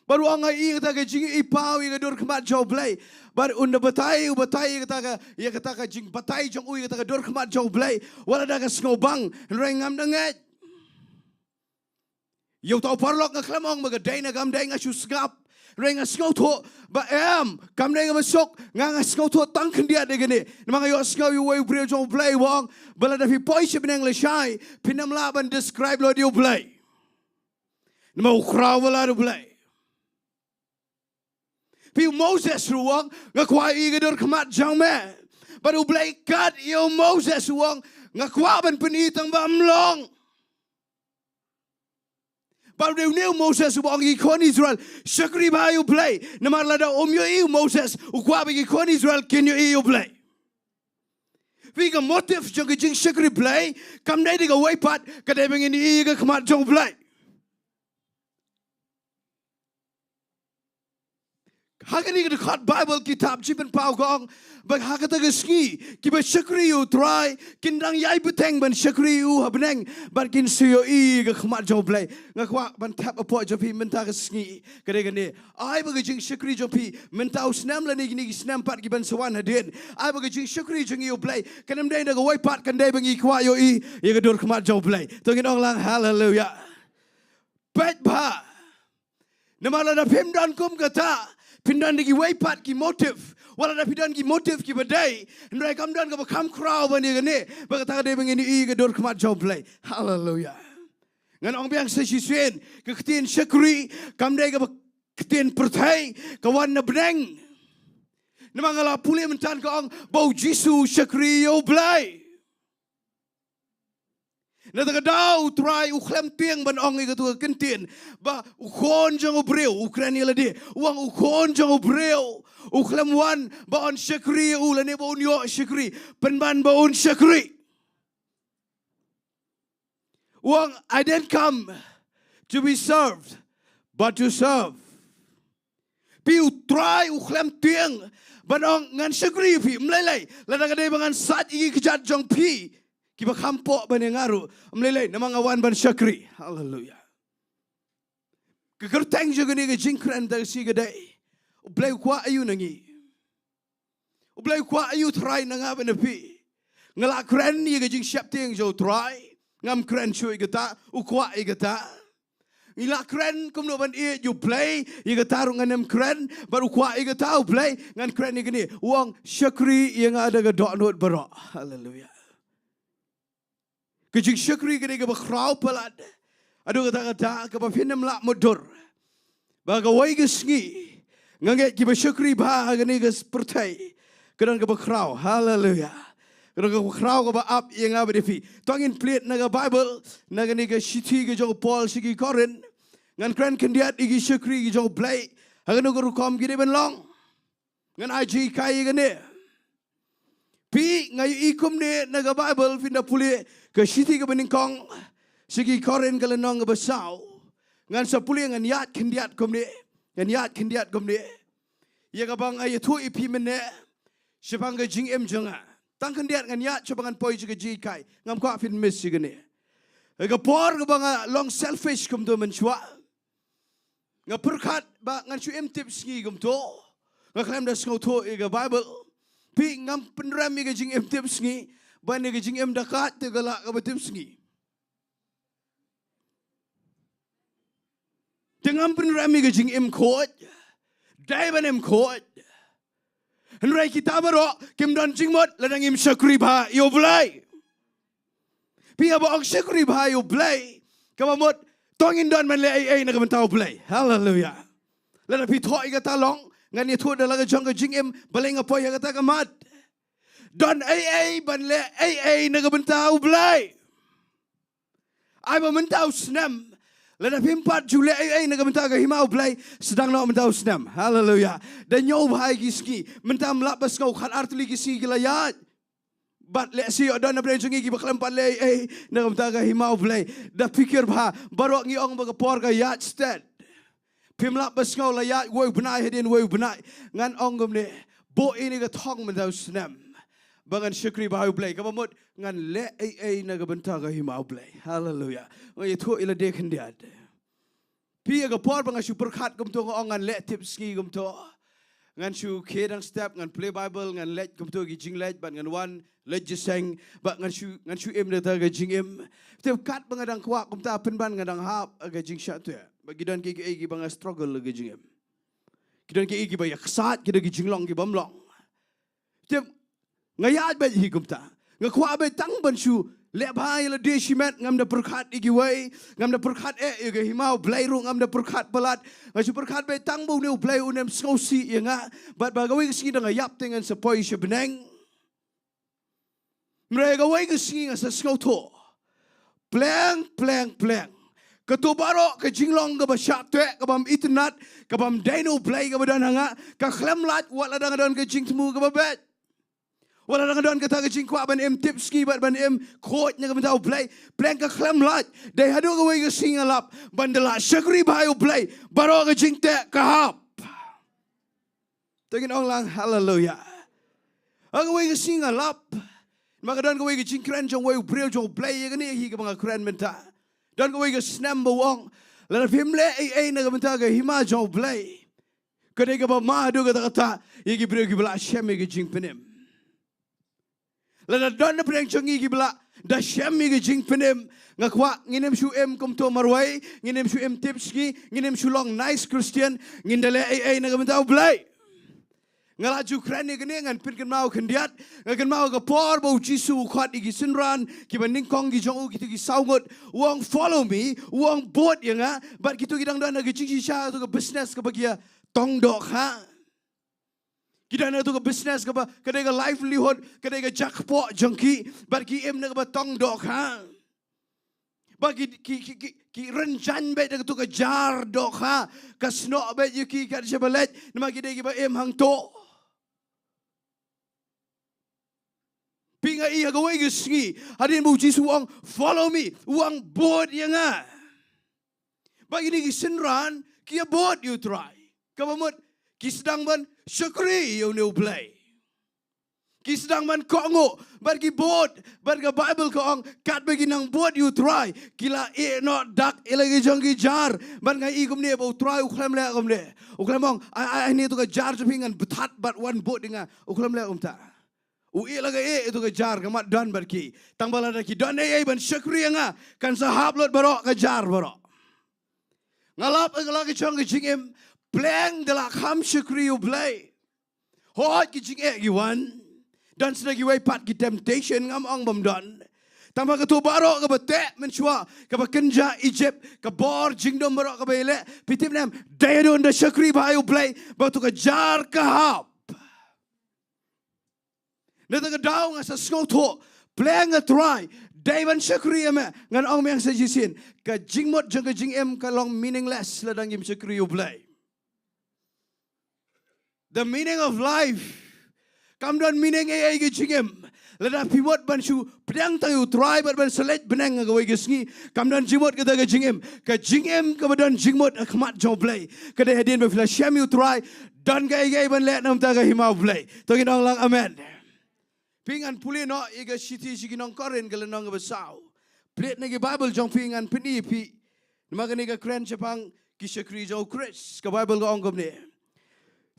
Bad u ong, "Nga ïohi ïa kata ka jingïohi paw ïa ka dur khmat jong U Blei." Bad un da batai, u batai ïa kata ka, ïa kata ka jingbatai jong u ïa kata ka dur khmat jong U Blei. Wat la da ka sngewbang, hynrei ngam da ngeit. Ïa uta u paralok nga khlem ong ba ka dei ne kam dei, nga shu sngap. Hynrei nga sngewthuh ba em, kam dei kaba suk, nga, nga sngewthuh tang khyndiat ïa kane. Namar nga ïohsngew ïa uwei u briew jong U Blei u ong ba lada phi poi sha bneng lashai, phin ym lah ban describe lut ïa U Blei. Namar u khraw palat U Blei. Phi, u Moses ruh u ong, "Nga kwah ïohi ka dur khmat jong me." Bad U Blei kat ïa u Moses u ong, "Nga kwah ban pyni tang ba ym long." Bad u dei une u Moses uba ong ïa ki khun Israel, "Shakri bha ïa U Blei." Namar lada um ïohi u Moses, u kwah ba ki khun Israel kin ïohi ïa U Blei. Phi, ka motive jong ka jingshakri Blei kam dei da kawei pat, ka dei ba ngin ïohi ïa ka khmat jong U Blei. Ha kane ka dkhot Baibl, kitab Jingpynpaw ka ong ba ha kata ka sngi kiba shakri ïa U Trai kin dang ïai bteng ban shakri ïa U ha bneng, bad kin sa ïohi ïa ka khmat jong U Blei. Nga kwah ban thep hapoh jong phi mynta ka sngi ka dei kane. Ai ba ka jingshakri jong phi mynta u snem lane kine ki snem pat kiban sa wan hadien, ai ba ka jingshakri jong ngi ïa U Blei kan ym dei da kawei pat, kan dei ba ngi kwah ïohi ïa ka dur khmat jong U Blei. To ngin ong lang haleluya. Peit bha. Namar lada phim don kum kata, phin don da kiwei pat ki motive. Wat lada phi don ki motive kiba dei, hynrei kam don kaba kham khraw ban ïa kane, ba kata ka dei ba ngin ïohi ka dur khmat jong U Blei. Haleluya. Ngan ong biang sa shisien, ka ktien shakri kam dei kaba ktien pyrthei, ka wan na bneng. Namar nga la pule mynta ka ong ba u Jisu u shakri ïa U Blei. Na kata ka daw U Trai u khlem tieng ban ong ïa katu ka ktien ba u Khun jong u briew, u kren ïa lade, u ong u Khun jong u briew u khlem wan ba un shakri ïa u lane ba un ïoh shakri, pynban ba un shakri. U ong, "I didn't come to be served, but to serve." Phi, U Trai u khlem tieng ban ong ngan shakri ïa phi, ym lei lei lada ka dei ba ngan sait ïa ki kjat jong phi kiba kham poh ban ïa nga ruh, ym lei lei, namar nga wan ban shakri. Haleluya. Ka kyrteng jong kane ka jingkren mynta ka sngi ka dei, U Blei u kwah aïu na ngi? U Blei u kwah ïa u trai na nga bad na phi. Nga la kren ïa ka jingsheptieng jong u Trai. Ngam kren shuh ïa kata, u kwah ïa kata. Ngi la kren kumno ban ïeit ïa u Blei, ïa kata ruh ngam kren, bad u kwah ïa kata u Blei, ngan kren ïa kane. U ong shakri ïa nga da ka dohnud baroh. Haleluia. Ka jingshakri ka dei kaba khraw palat. Haduh katta katta kaba phin ym lah mutdur. Ba kawei ka sngi nga ngeit kiba shakri bha ha kane ka pyrthei ka don kaba khraw. Haleluia. Ka don kaba khraw kaba ap ïa nga bad ïa phi. To ngin plie na ka Baibl, na kane ka shithi ka jong u Paul sha ki Korinth. Ngan kren khyndiat ïa ki shakri ki jong u Blei. Ha kano ka rukom ki dei ban long. Ngan ai jinghikai ïa kane. Phi, nga ïohi kumne na ka Baibl, phin da pule ka shithi kaba nyngkong sha ki Korinth ka lynnong kaba saw. Ngan sa pule, ngan ïaid khyndiat kumne. Ngan ïaid khyndiat kumne. Ïa kaba nga ïathuh ïa phi mynne shaphang ka jingim jong nga. Tang khyndiat ngan ïaid shaphang, ngan poi sha ka jinghikai. Ngam kwah phin miss ïa kane. Ka por kaba nga long selfish kumto mynshuwa. Nga pyrkhat ba ngan shu im tipsngi kumto. Nga khlem da sngewthuh ïa ka Baibl. Phi, ngam pynrem ïa ka jingim tipsngi ban ïa ka jingim da kat te ka lah kaba tipsngi. Te ngam pynrem ïa ka jingim khuid. Dei ban im khuid. Hynrei kita baroh kim don jingmut lada ngim shakri bha ïa u Blei. Phi, haba ong shakri bha ïa u Blei, kaba mut to ngin don ban leh ei ei na ka bynta u Blei. Haleluia. Lada phi thoh ïa kata long, ngan ïathuh da la ka jong ka jingim, balei nga poi ha kata ka mat. Don ei ei ban leh ei ei na ka bynta u Blei. Ai ba mynta u snem, lada phim pat ju leh ei ei na ka bynta ka hima u Blei, sdang noh mynta u snem. Haleluia. Da ñiew bha ïa ki sngi. Mynta ym lah ba sngew, khat ar tylli ki sngi ki la ïaid. Bad lehse ïoh don na pdeng jong ngi kiba khlem pat leh ei ei na ka bynta ka hima u Blei. Da pyrkhat bha, baroh ngi ong ba ka por ka ïaid stet. Phim lah ba sngew, la ïaid wei u bnai hadien wei u bnai. Ngan ong kumne, buh ïa kane ka thong mynta u snem ba ngan shakri bha ïa u Blei, kaba mut ngan leh ei ei na ka bynta ka hima u Blei. Haleluia. Nga ïathuh ïa lade khyndiat. Phi, ïa ka por ba nga shu pyrkhat kumto, nga ong ngan leh tipsngi kumto, ngan shu khie dang step, ngan plie Baibl, ngan leit kumto ki jingleit, bad ngan wan leit jingïaseng, bad ngan shu, ngan shu im da kata ka jingim. Te katba nga dang kwah kumta, pynban nga dang hap ha ka jingshah teh. Bad ki don kiei kiei kiba nga struggle ha ka jingim. Ki don kiei kiei kiba ïaksaid, ki don ki jinglong kiba ym long. Te nga ïaid beit hi kumta. Nga kwah beit tang ban shu leh bha ïa lade shimet, ngam da pyrkhat ïa kiwei, ngam da pyrkhat eh ïa ka hima u Blei ruh, ngam da pyrkhat palat. Nga shu pyrkhat beit tang ba une u Blei un ym sngewsih ïa nga. Bad ba kawei ka sngi da nga ïap te ngan sa poi sha bneng. Hynrei kawei ka sngi nga sa sngewthuh. Pleng, pleng, pleng. Kato baroh ka jinglong kaba shah teh, kaba ym itynnad, kaba ym dei na u Blei kaba don ha nga, ka khlem lait wat la dang don ka jingthmu kaba beit. Wat la dang don kata ka jingkwah ban im tipsngi bad ban im khuid na ka bynta u Blei. Pleng, ka khlem lait. Dei haduh kawei ka sngi nga lap ban da lah shakri bha ïa u Blei, baroh ka jingteh ka hap. To ngin ong lang haleluia. Ha kawei ka sngi nga lap. Ma ka don kawei ka jingkren jong wei u briew jong u Blei ïa kane hi kaba nga kren mynta. Don kawei ka snem ba u ong, lada phim leh ei ei na ka bynta ka hima jong u Blei, ka dei kaba ma haduh katta katta ïa ki briew kiba la shem ïa ka jingpynim. Lada don na pdeng jong ngi kiba la da shem ïa ka jingpynim, nga kwah ngin ym shu im kumto marwei, ngin ym shu im tipsngi, ngin ym shu long nice Christian, ngin da leh ei ei na ka bynta u Blei. Nga la ju kren ïa kane, ngan pynkynmaw khyndiat. Nga kynmaw ka por ba u Jisu u khot ïa ki synran kiba nyngkong ki jong u, kito ki saw ngut. U ong follow me, u ong bud ïa nga. Bad kito ki dang don ha ka jingshisha, kato ka business kaba ki ïa tong dohkha. Ki don ha kato ka business kaba ka dei ka livelihood, ka dei ka jakpoh jong ki, bad ki im na kaba tong dohkha. Ba ki, ki, ki, ki, ki rynjang beit da kato ka jar dohkha, ka snoh beit ïa ki kat shaba leit, namar ki dei kiba im hangto. Phi, nga i ha kawei ka sngi, hadien ba u Jisu u ong follow me, u ong bud ïa nga. Ba kine ki synran ki ïa bud ïa u Trai. Kaba mut ki sdang ban shakri ïa une u Blei. Ki sdang ban kohnguh bad ki bud, bad ka Baibl ka ong katba ki nang bud ïa u Trai, ki la ïeh noh dak ïa la ki jong ki jar. Bad nga i kumne ba u Trai u khlem leh kumne. U khlem ong, ai, ai, ai, ni tu ka jar jong phi ngan bthat bad wan bud ïa nga. U khlem leh kumta. U ïeh la ka ïeh ïa tu ka jar, ka mat don bad ki. Tang ba lada ki don ei ei ban shakri ïa nga, kan sa hap lut baroh ka jar baroh. Nga lap ïa la ka jong ka jingim, pleng da la kham shakri ïa u Blei. Hooid ki jingeh ki wan. Don sdang kiwei pat ki temptation, ngam ong bym don. Tang ba kato baroh kaba teh mynshuwa, kaba kynjah Egypt, ka bor jingdum baroh kaba ïaleh, phi tip ne em, dei hadien da shakri bha ïa u Blei, ba tu ka jar ka hap. Na kata ka daw nga sa sngewthuh, pleng nga Trai, dei ban shakri ïa me, ngan ong biang sa shisien, ka jingmut jong ka jingim ka long meaningless lada ngim shakri ïa u Blei. The meaning of life. Kam don meaning ei ei ka jingim lada phi mut ban shu pdiang tang ïa u Trai bad ban sa leit bneng ha kawei ka sngi. Kam don jingmut kata ka jingim. Ka jingim kaba don jingmut ha khmat jong u Blei ka dei hadien ba phi la shem ïa u Trai. Don kaei kaei ban leh na ka bynta ka hima u Blei. To ngin ong lang amen. Phi, ngan pule noh ïa ka shithi sha ki nong Korinth ka lynnong kaba saw. Plie na ki Baibl jong phi, ngan pyni ïa phi. Namar kane ka kren shaphang ki shakri jong u Khrist. Ka Baibl ka ong kumne.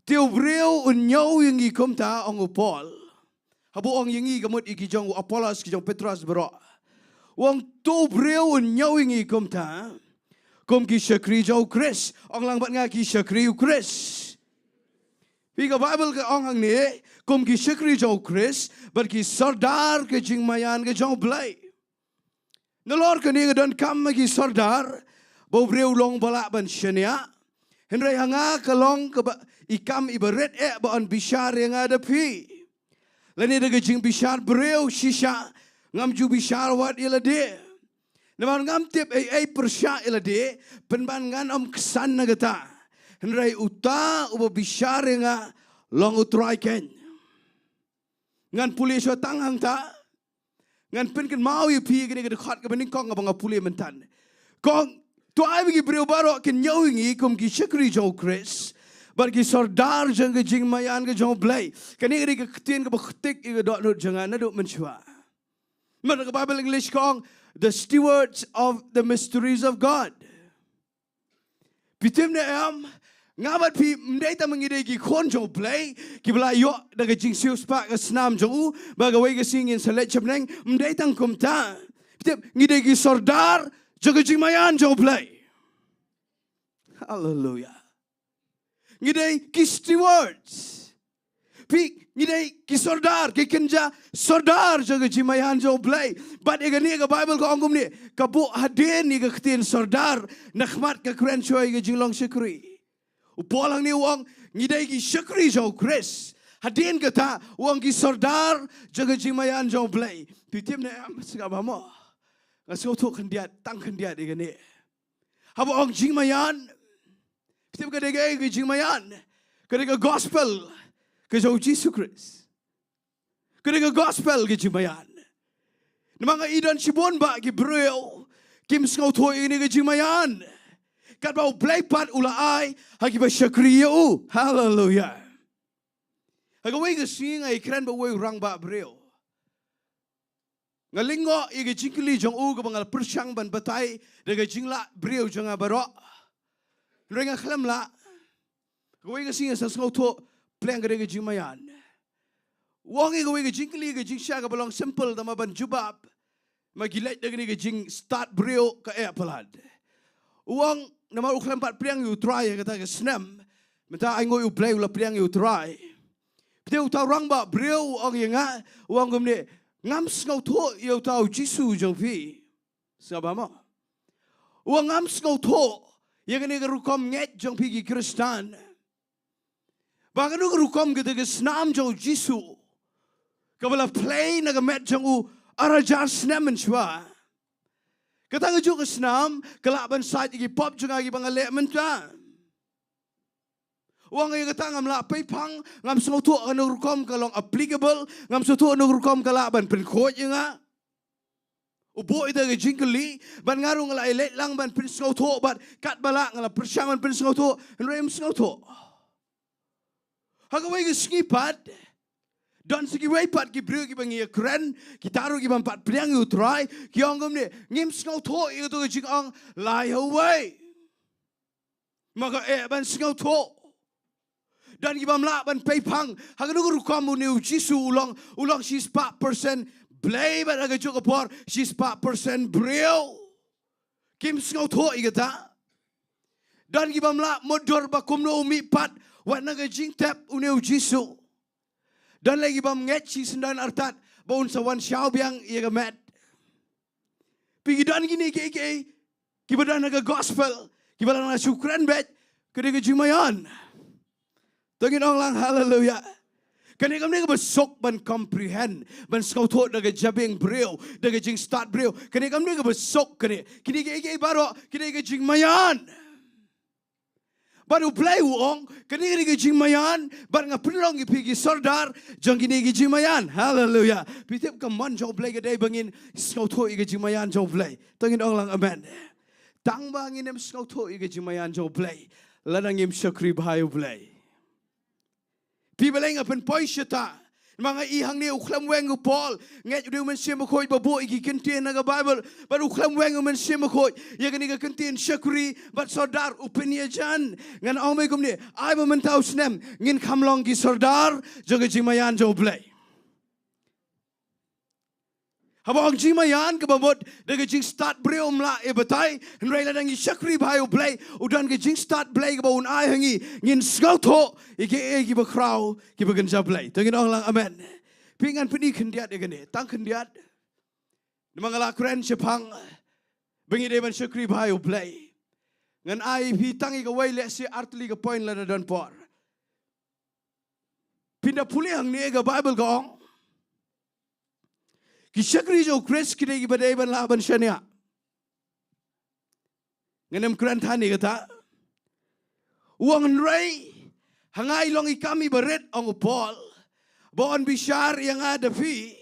Te u briew un ñiew ïa ngi kumta, ong u Paul. Haba u ong ïa ngi ka mut ïa ki jong u Apollos, ki jong u Petros baroh. U ong te u briew un ñiew ïa ngi kumta, kum ki shakri jong u Khrist. Ong lang bad nga, ki shakri u Khrist. Phi, ka Baibl ka ong hangne, kum ki shakri jong u Khrist, bad ki sordar ka jingmaïan ka jong u Blei. Nalor kane ka donkam ha ki sordar, ba u briew u long ba lah ban shaniah. Hynrei ha nga ka long kaba, i kam iba rit eh ba yn bishar ïa nga da phi. Lane da ka jingbishar briew shisha, ngam ju bishar wat ïa lade. Namar ngam tip ei ei pyrshah ïa lade, pynban ngan ym ksan na kata. Hynrei uta uba bishar ïa nga, long u Trai keiñ. Ngan pule shuwa tang hangta. Ngan pynkynmaw ïa phi kane ka dkhot kaba nyngkong haba nga pule mynta. Ka ong, to ai ba ki briew baroh kin ñiew ïa ngi kum ki shakri jong u Khrist, bad ki sordar jong ka jingmaïan ka jong u Blei. Kane ka dei ka ktien kaba ktik ïa ka dohnud jong nga naduh mynshuwa. Namar ka Baibl English ka ong, the stewards of the mysteries of God. Phi tip ne em, nga bad phi ym dei tang ba ngi dei ki khun jong u Blei, kiba la ïoh da ka jingsiewspah ka snam jong u, ba kawei ka sngi ngin sa leit sha bneng, ym dei tang kumta. Phi tip, ngi dei ki sordar jong ka jingmaïan jong u Blei. Haleluya. Ngi dei ki stewards. Phi, ngi dei ki sordar, ki kynja sordar jong ka jingmaïan jong u Blei. Bad ïa kane ka Baibl ka ong kumne, ka buh hadien ïa ka ktien sordar, na khmat ka kren shuwa ïa ka jinglong shakri. U Paul hangne u ong, ngi dei ki shakri jong u Khrist. Hadien kata, u ong ki sordar jong ka jingmaïan jong u Blei. Phi tip ne em, sngap bha mo. Nga sngewthuh khyndiat, tang khyndiat ïa kane. Haba ong jingmaïan, phi tip ka dei kaei ka jingmaïan? Ka dei ka gospel ka jong u Jisu Khrist. Ka dei ka gospel ka jingmaïan. Namar nga i don shibun bah ki briew kim sngewthuh ïa kane ka jingmaïan. Katba u Blei pat u la ai ha kiba shakri ïa u. Haleluya. Ha kawei ka sngi nga ïakren bad uwei u rangbah briew. Nga lyngngoh ïa ka jingkylli jong u kaba nga la pyrshang ban batai da ka jinglah briew jong nga baroh. Hynrei nga khlem lah. Kawei ka sngi nga sa sngewthuh, pleng ka dei ka jingmaïan. U ong ïa kawei ka jingkylli, ka jingshisha kaba long simple, tangba ban jubab, ma ki leit da kane ka jingstad briew ka eh palat. U ong, namar u khlem pat pdiang ïa u Trai ha kata ka snem. Mynta ainguh ïa u Blei u la pdiang ïa u Trai. Phi tip, uta u rangbah briew u ong ïa nga, u ong kumne, ngam sngewthuh ïa uta u Jisu jong phi. Sngap bha mo. U ong ngam sngewthuh ïa kane ka rukom ngeit jong phi ki Khristan. Ba kano ka rukom kata ka snam jong u Jisu kaba la plie na ka met jong u ar hajar snem mynshuwa. Kata kajuh ka snam ka lah ban sait ïa ki pop jong nga kiba nga leh mynta. U ong ïa kata ngam lah pynpaw, ngam sngewthuh kano ka rukom ka long applicable, ngam sngewthuh kano ka rukom ka lah ban pynkhuid ïa nga. U buh ïa ka jingkylli, bad nga ruh nga la ïaleit lang ban pynsngewthuh, bad katba lah nga la pyrshang ban pynsngewthuh, hynrei ym sngewthuh. Ha kawei ka sngi pat, Don sa kiwei pat ki briew kiba ngi ïakren, kita ruh kiba ym pat pdiang ïa u Trai, ki ong kumne, ngim sngewthuh ïa kato ka jingong, lai ha uwei. Ma ka eh ban sngewthuh. Don kiba ym lah ban pei phang ha kano ka rukom une u Jisu u long, u long shispah percent Blei bad ha kajuh ka por shispah percent briew. Kim sngewthuh ïa kata. Don kiba ym lah mutdur ba kumno u mihpat wat na ka jingtep une u Jisu. Don lei kiba ym ngeit shisyndon artat ba un sa wan shaw biang ïa ka met. Phi, ki don kine kiei kiei kiba don ha ka gospel kiba lada nga shu kren beit ka dei ka jingmaïan. To ngin ong lang haleluya. Kane kam dei kaba suk ban comprehend, ban sngewthuh da ka jabieng briew, da ka jingstad briew. Kane kam dei kaba suk kane. Kine kiei kiei baroh ki dei ka jingmaïan. Bad U Blei u ong, kane ka dei ka jingmaïan, bad nga pynlong ïa phi ki sordar jong kine ki jingmaïan. Haleluya. Phi tip ka mon jong U Blei ka dei ba ngin sngewthuh ïa ka jingmaïan jong U Blei. To ngin ong lang amen. Tang ba ngin ym sngewthuh ïa ka jingmaïan jong U Blei, lada ngim shakri bha ïa U Blei. Phi, balei nga pynpoi shata? Namar nga i hangne u khlem weng u Paul. Ngeit u dei u Mynsiem Bakhuid ba buh ïa ki kyntien na ka Baibl. Bad u khlem weng u Mynsiem Bakhuid ïa kane ka kyntien shakri bad sordar, u pynïajan. Ngan ong ïa kumne, ai ba mynta u snem ngin kham long ki sordar jong ka jingmaïan jong U Blei. Haba ong jingmaïan kaba mut da ka jingstad briew ym lah ïa batai, hynrei lada ngi shakri bha ïa U Blei, u don ka jingstad Blei kaba un ai ha ngi, ngin sngewthuh ïa kiei kiba khraw kiba kynja Blei. To ngin ong lang amen. Phi, ngan pyni khyndiat ïa kane, tang khyndiat. Namar nga la kren shaphang ba ngi dei ban shakri bha ïa U Blei. Ngan ai phi tang ïa kawei, lehse ar tylli ka point lada don por. Phin da pule hangne ka Baibl ka ong, ki shakri jong U Khrist ki dei kiba dei ban lah ban shaniah. Ngan ym kren than ïa kata. U ong, hynrei ha nga i long i kam iba rit, ong u Paul, ba yn bishar ïa nga da phi,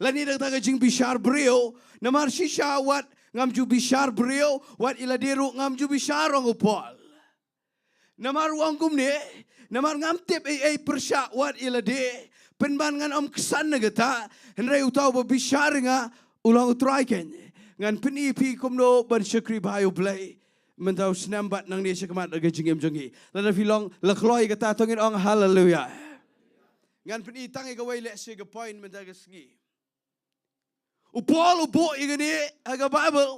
lane da kata ka jingbishar briew. Namar shisha wat ngam ju bishar briew, wat ïa lade ruh ngam ju bishar, ong u Paul. Namar u ong kumne, namar ngam tip ei ei pyrshah wat ïa lade, pynban ngan ym ksan na kata, hynrei uta uba bishar ïa nga u long U Trai keiñ. Ngan pyni ïa phi kumno ban shakri bha ïa U Blei mynta u snem bad nangne shakhmat ha ka jingim jong ngi. Lada phi long la kloi ïa kata, to ngin ong haleluya. Ngan pyni tang ïa kawei, lehse ka point mynta ka sngi. U Paul u buh ïa kane ha ka Baibl.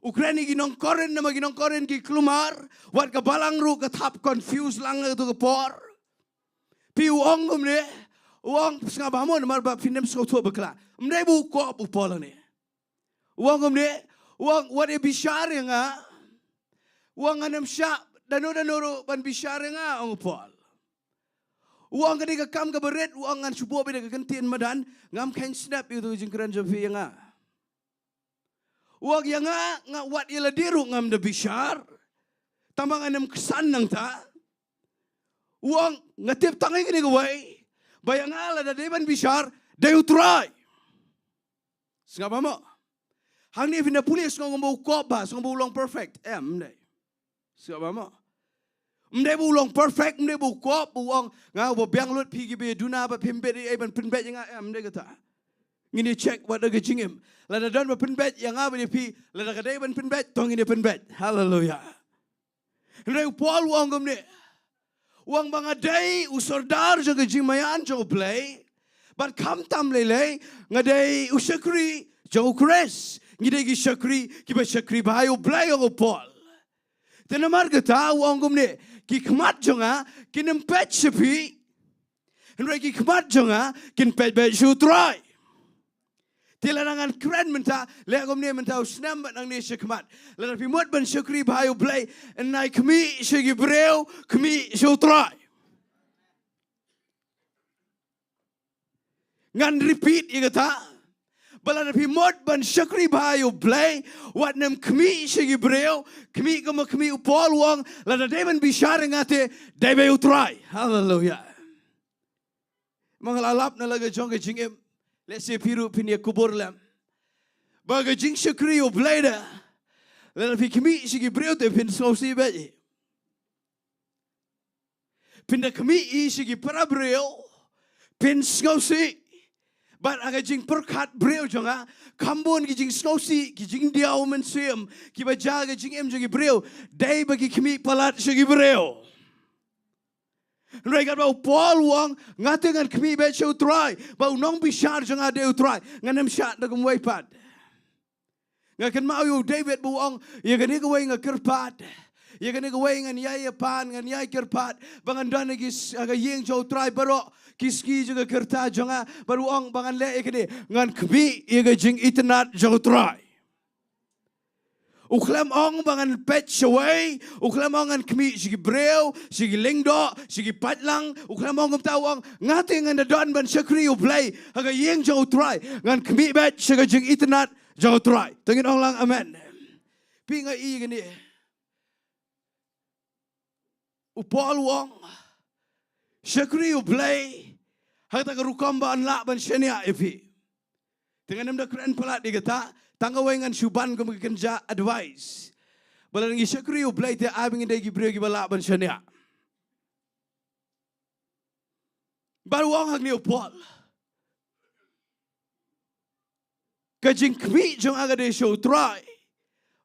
U kren ïa ki nong Korinth, namar ki nong Korinth ki kulmar, wat ka balang ruh ka thap confuse lang ha kato ka por. Phi, u ong kumne, u ong, sngap bha mo, namar ba phin ym sngewthuh bakla. Ym dei ba u kop u Paul hangne. U ong kumne, u ong wat ïa bishar ïa nga. U ong ngan ym shah dano dano ruh ban bishar ïa nga, ong u Paul. U ong ka dei ka kam kaba rit, u ong ngan shu buh beit da ka kyntien madan, ngam kheiñ snep ïa kato ka jingkren jong phi ïa nga. U ong ïa nga, nga wat ïa lade ruh ngam da bishar. Tangba ngan ym ksan nangta. U ong nga tip tang ïa kane kawei, ba ïa nga lada dei ban bishar, dei U Trai. Sngap bha mo. Hangne phin da pule sngewbha u kop bha, sngewbha u long perfect. Em, ym dei. Sngap bha mo. Ym dei ba u long perfect, ym dei ba u kop, ba u ong nga uba biang lut, phi kiba duna ba phim bit ei ei ban pynbeit ïa nga, em, ym dei kata. Ngin ïa check wat da ka jingim. Lada don ba pynbeit ïa nga bad ïa phi, lada ka dei ban pynbeit, to ngin ïa pynbeit. Haleluya. Hynrei u Paul u ong kumne. U ong ba nga dei u sordar jong ka jingmaïan jong U Blei. Bad khamtam lei lei, nga dei u shakri jong U Khrist. Ngi dei ki shakri kiba shakri bha ïa U Blei, ong u Paul. Te namar kata u ong kumne, ki khmat jong nga kin ym peit sha phi, hynrei ki khmat jong nga kin peit beit sha U Trai. Te lada ngan kren mynta, leh kumne mynta u snem bad nangne shakhmat, lada phi mut ban shakri bha ïa U Blei, yn nai khmih sha ki briew, khmih sha U Trai. Ngan repeat ïa kata. Ba lada phi mut ban shakri bha ïa U Blei, wat nym khmih sha ki briew, khmih kumba khmih u Paul, u ong lada dei ban bishar ïa nga te dei beit U Trai. Haleluya. Ma nga la lap na la ka jong ka jingim, lehse phi ruh phin ïa kubur lem, ba ka jingshakri U Blei da, lada phi khmih sha ki briew te phin sngewsih beit. Phin da khmih sha ki para briew, Pynsngewsih. Bad ha ka jingpyrkhat briew jong nga, kham bun ki jingsngewsih, ki jingdiaw mynsiem, kiba jia ha ka jingim jong ki briew, dei ba ki khmih palat sha ki briew. Hynrei katba u Paul u ong, nga te ngan khmih beit sha u Trai, ba u nongbishar jong nga dei u Trai, ngan ym shah da kumwei pat. Nga kynmaw ïa u David ba u ong, ïa kane kawei nga kyrpad, ïa kane kawei ngan ïai ïapan, ngan ïai kyrpad, ba ngan don ha ki s-, ha ka ïing jong u Trai baroh ki sngi jong ka rta jong nga, bad u ong ba ngan leh ïa kane, ngan khmih ïa ka jingitynnad jong u Trai. U khlem ong ba ngan peit shawei, u khlem ong ngan khmih sha ki briew, sha ki lyngdoh, sha ki paidlang, u khlem ong kumta, u ong, nga te ngan da don ban shakri U Blei ha ka ïing jong u Trai, ngan khmih beit sha ka jingitynnad jong u Trai. To ngin ong lang amen. Phi, nga i kane, u Paul u ong, shakri U Blei ha kata ka rukom ba yn lah ban shaniah ïa phi. Te ngan ym da kren palat ïa kata, tang kawei ngan shu ban kum ka kynja advice. Ba lada ngi shakri U Blei te ai ba ngin dei ki briew kiba lah ban shaniah. Bad u ong hangne u Paul, ka jingkhmih jong nga ka dei sha u Trai.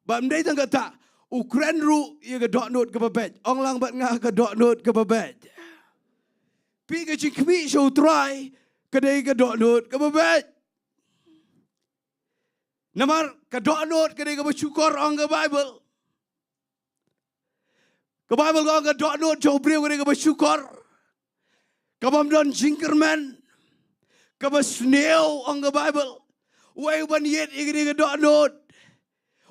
Bad ym dei tang kata, u kren ruh ïa ka dohnud kaba beit. Ong lang bad nga, ka dohnud kaba beit. Phi, ka jingkhmih sha u Trai ka dei ka dohnud kaba beit. Namar ka dohnud ka dei kaba shukor, ong ka Baibl. Ka Baibl ka ong ka dohnud jong u briew ka dei kaba shukor, kabym don jingkyrmen, kaba sniew, ong ka Baibl. Uei uban ïeit ïa kane ka dohnud?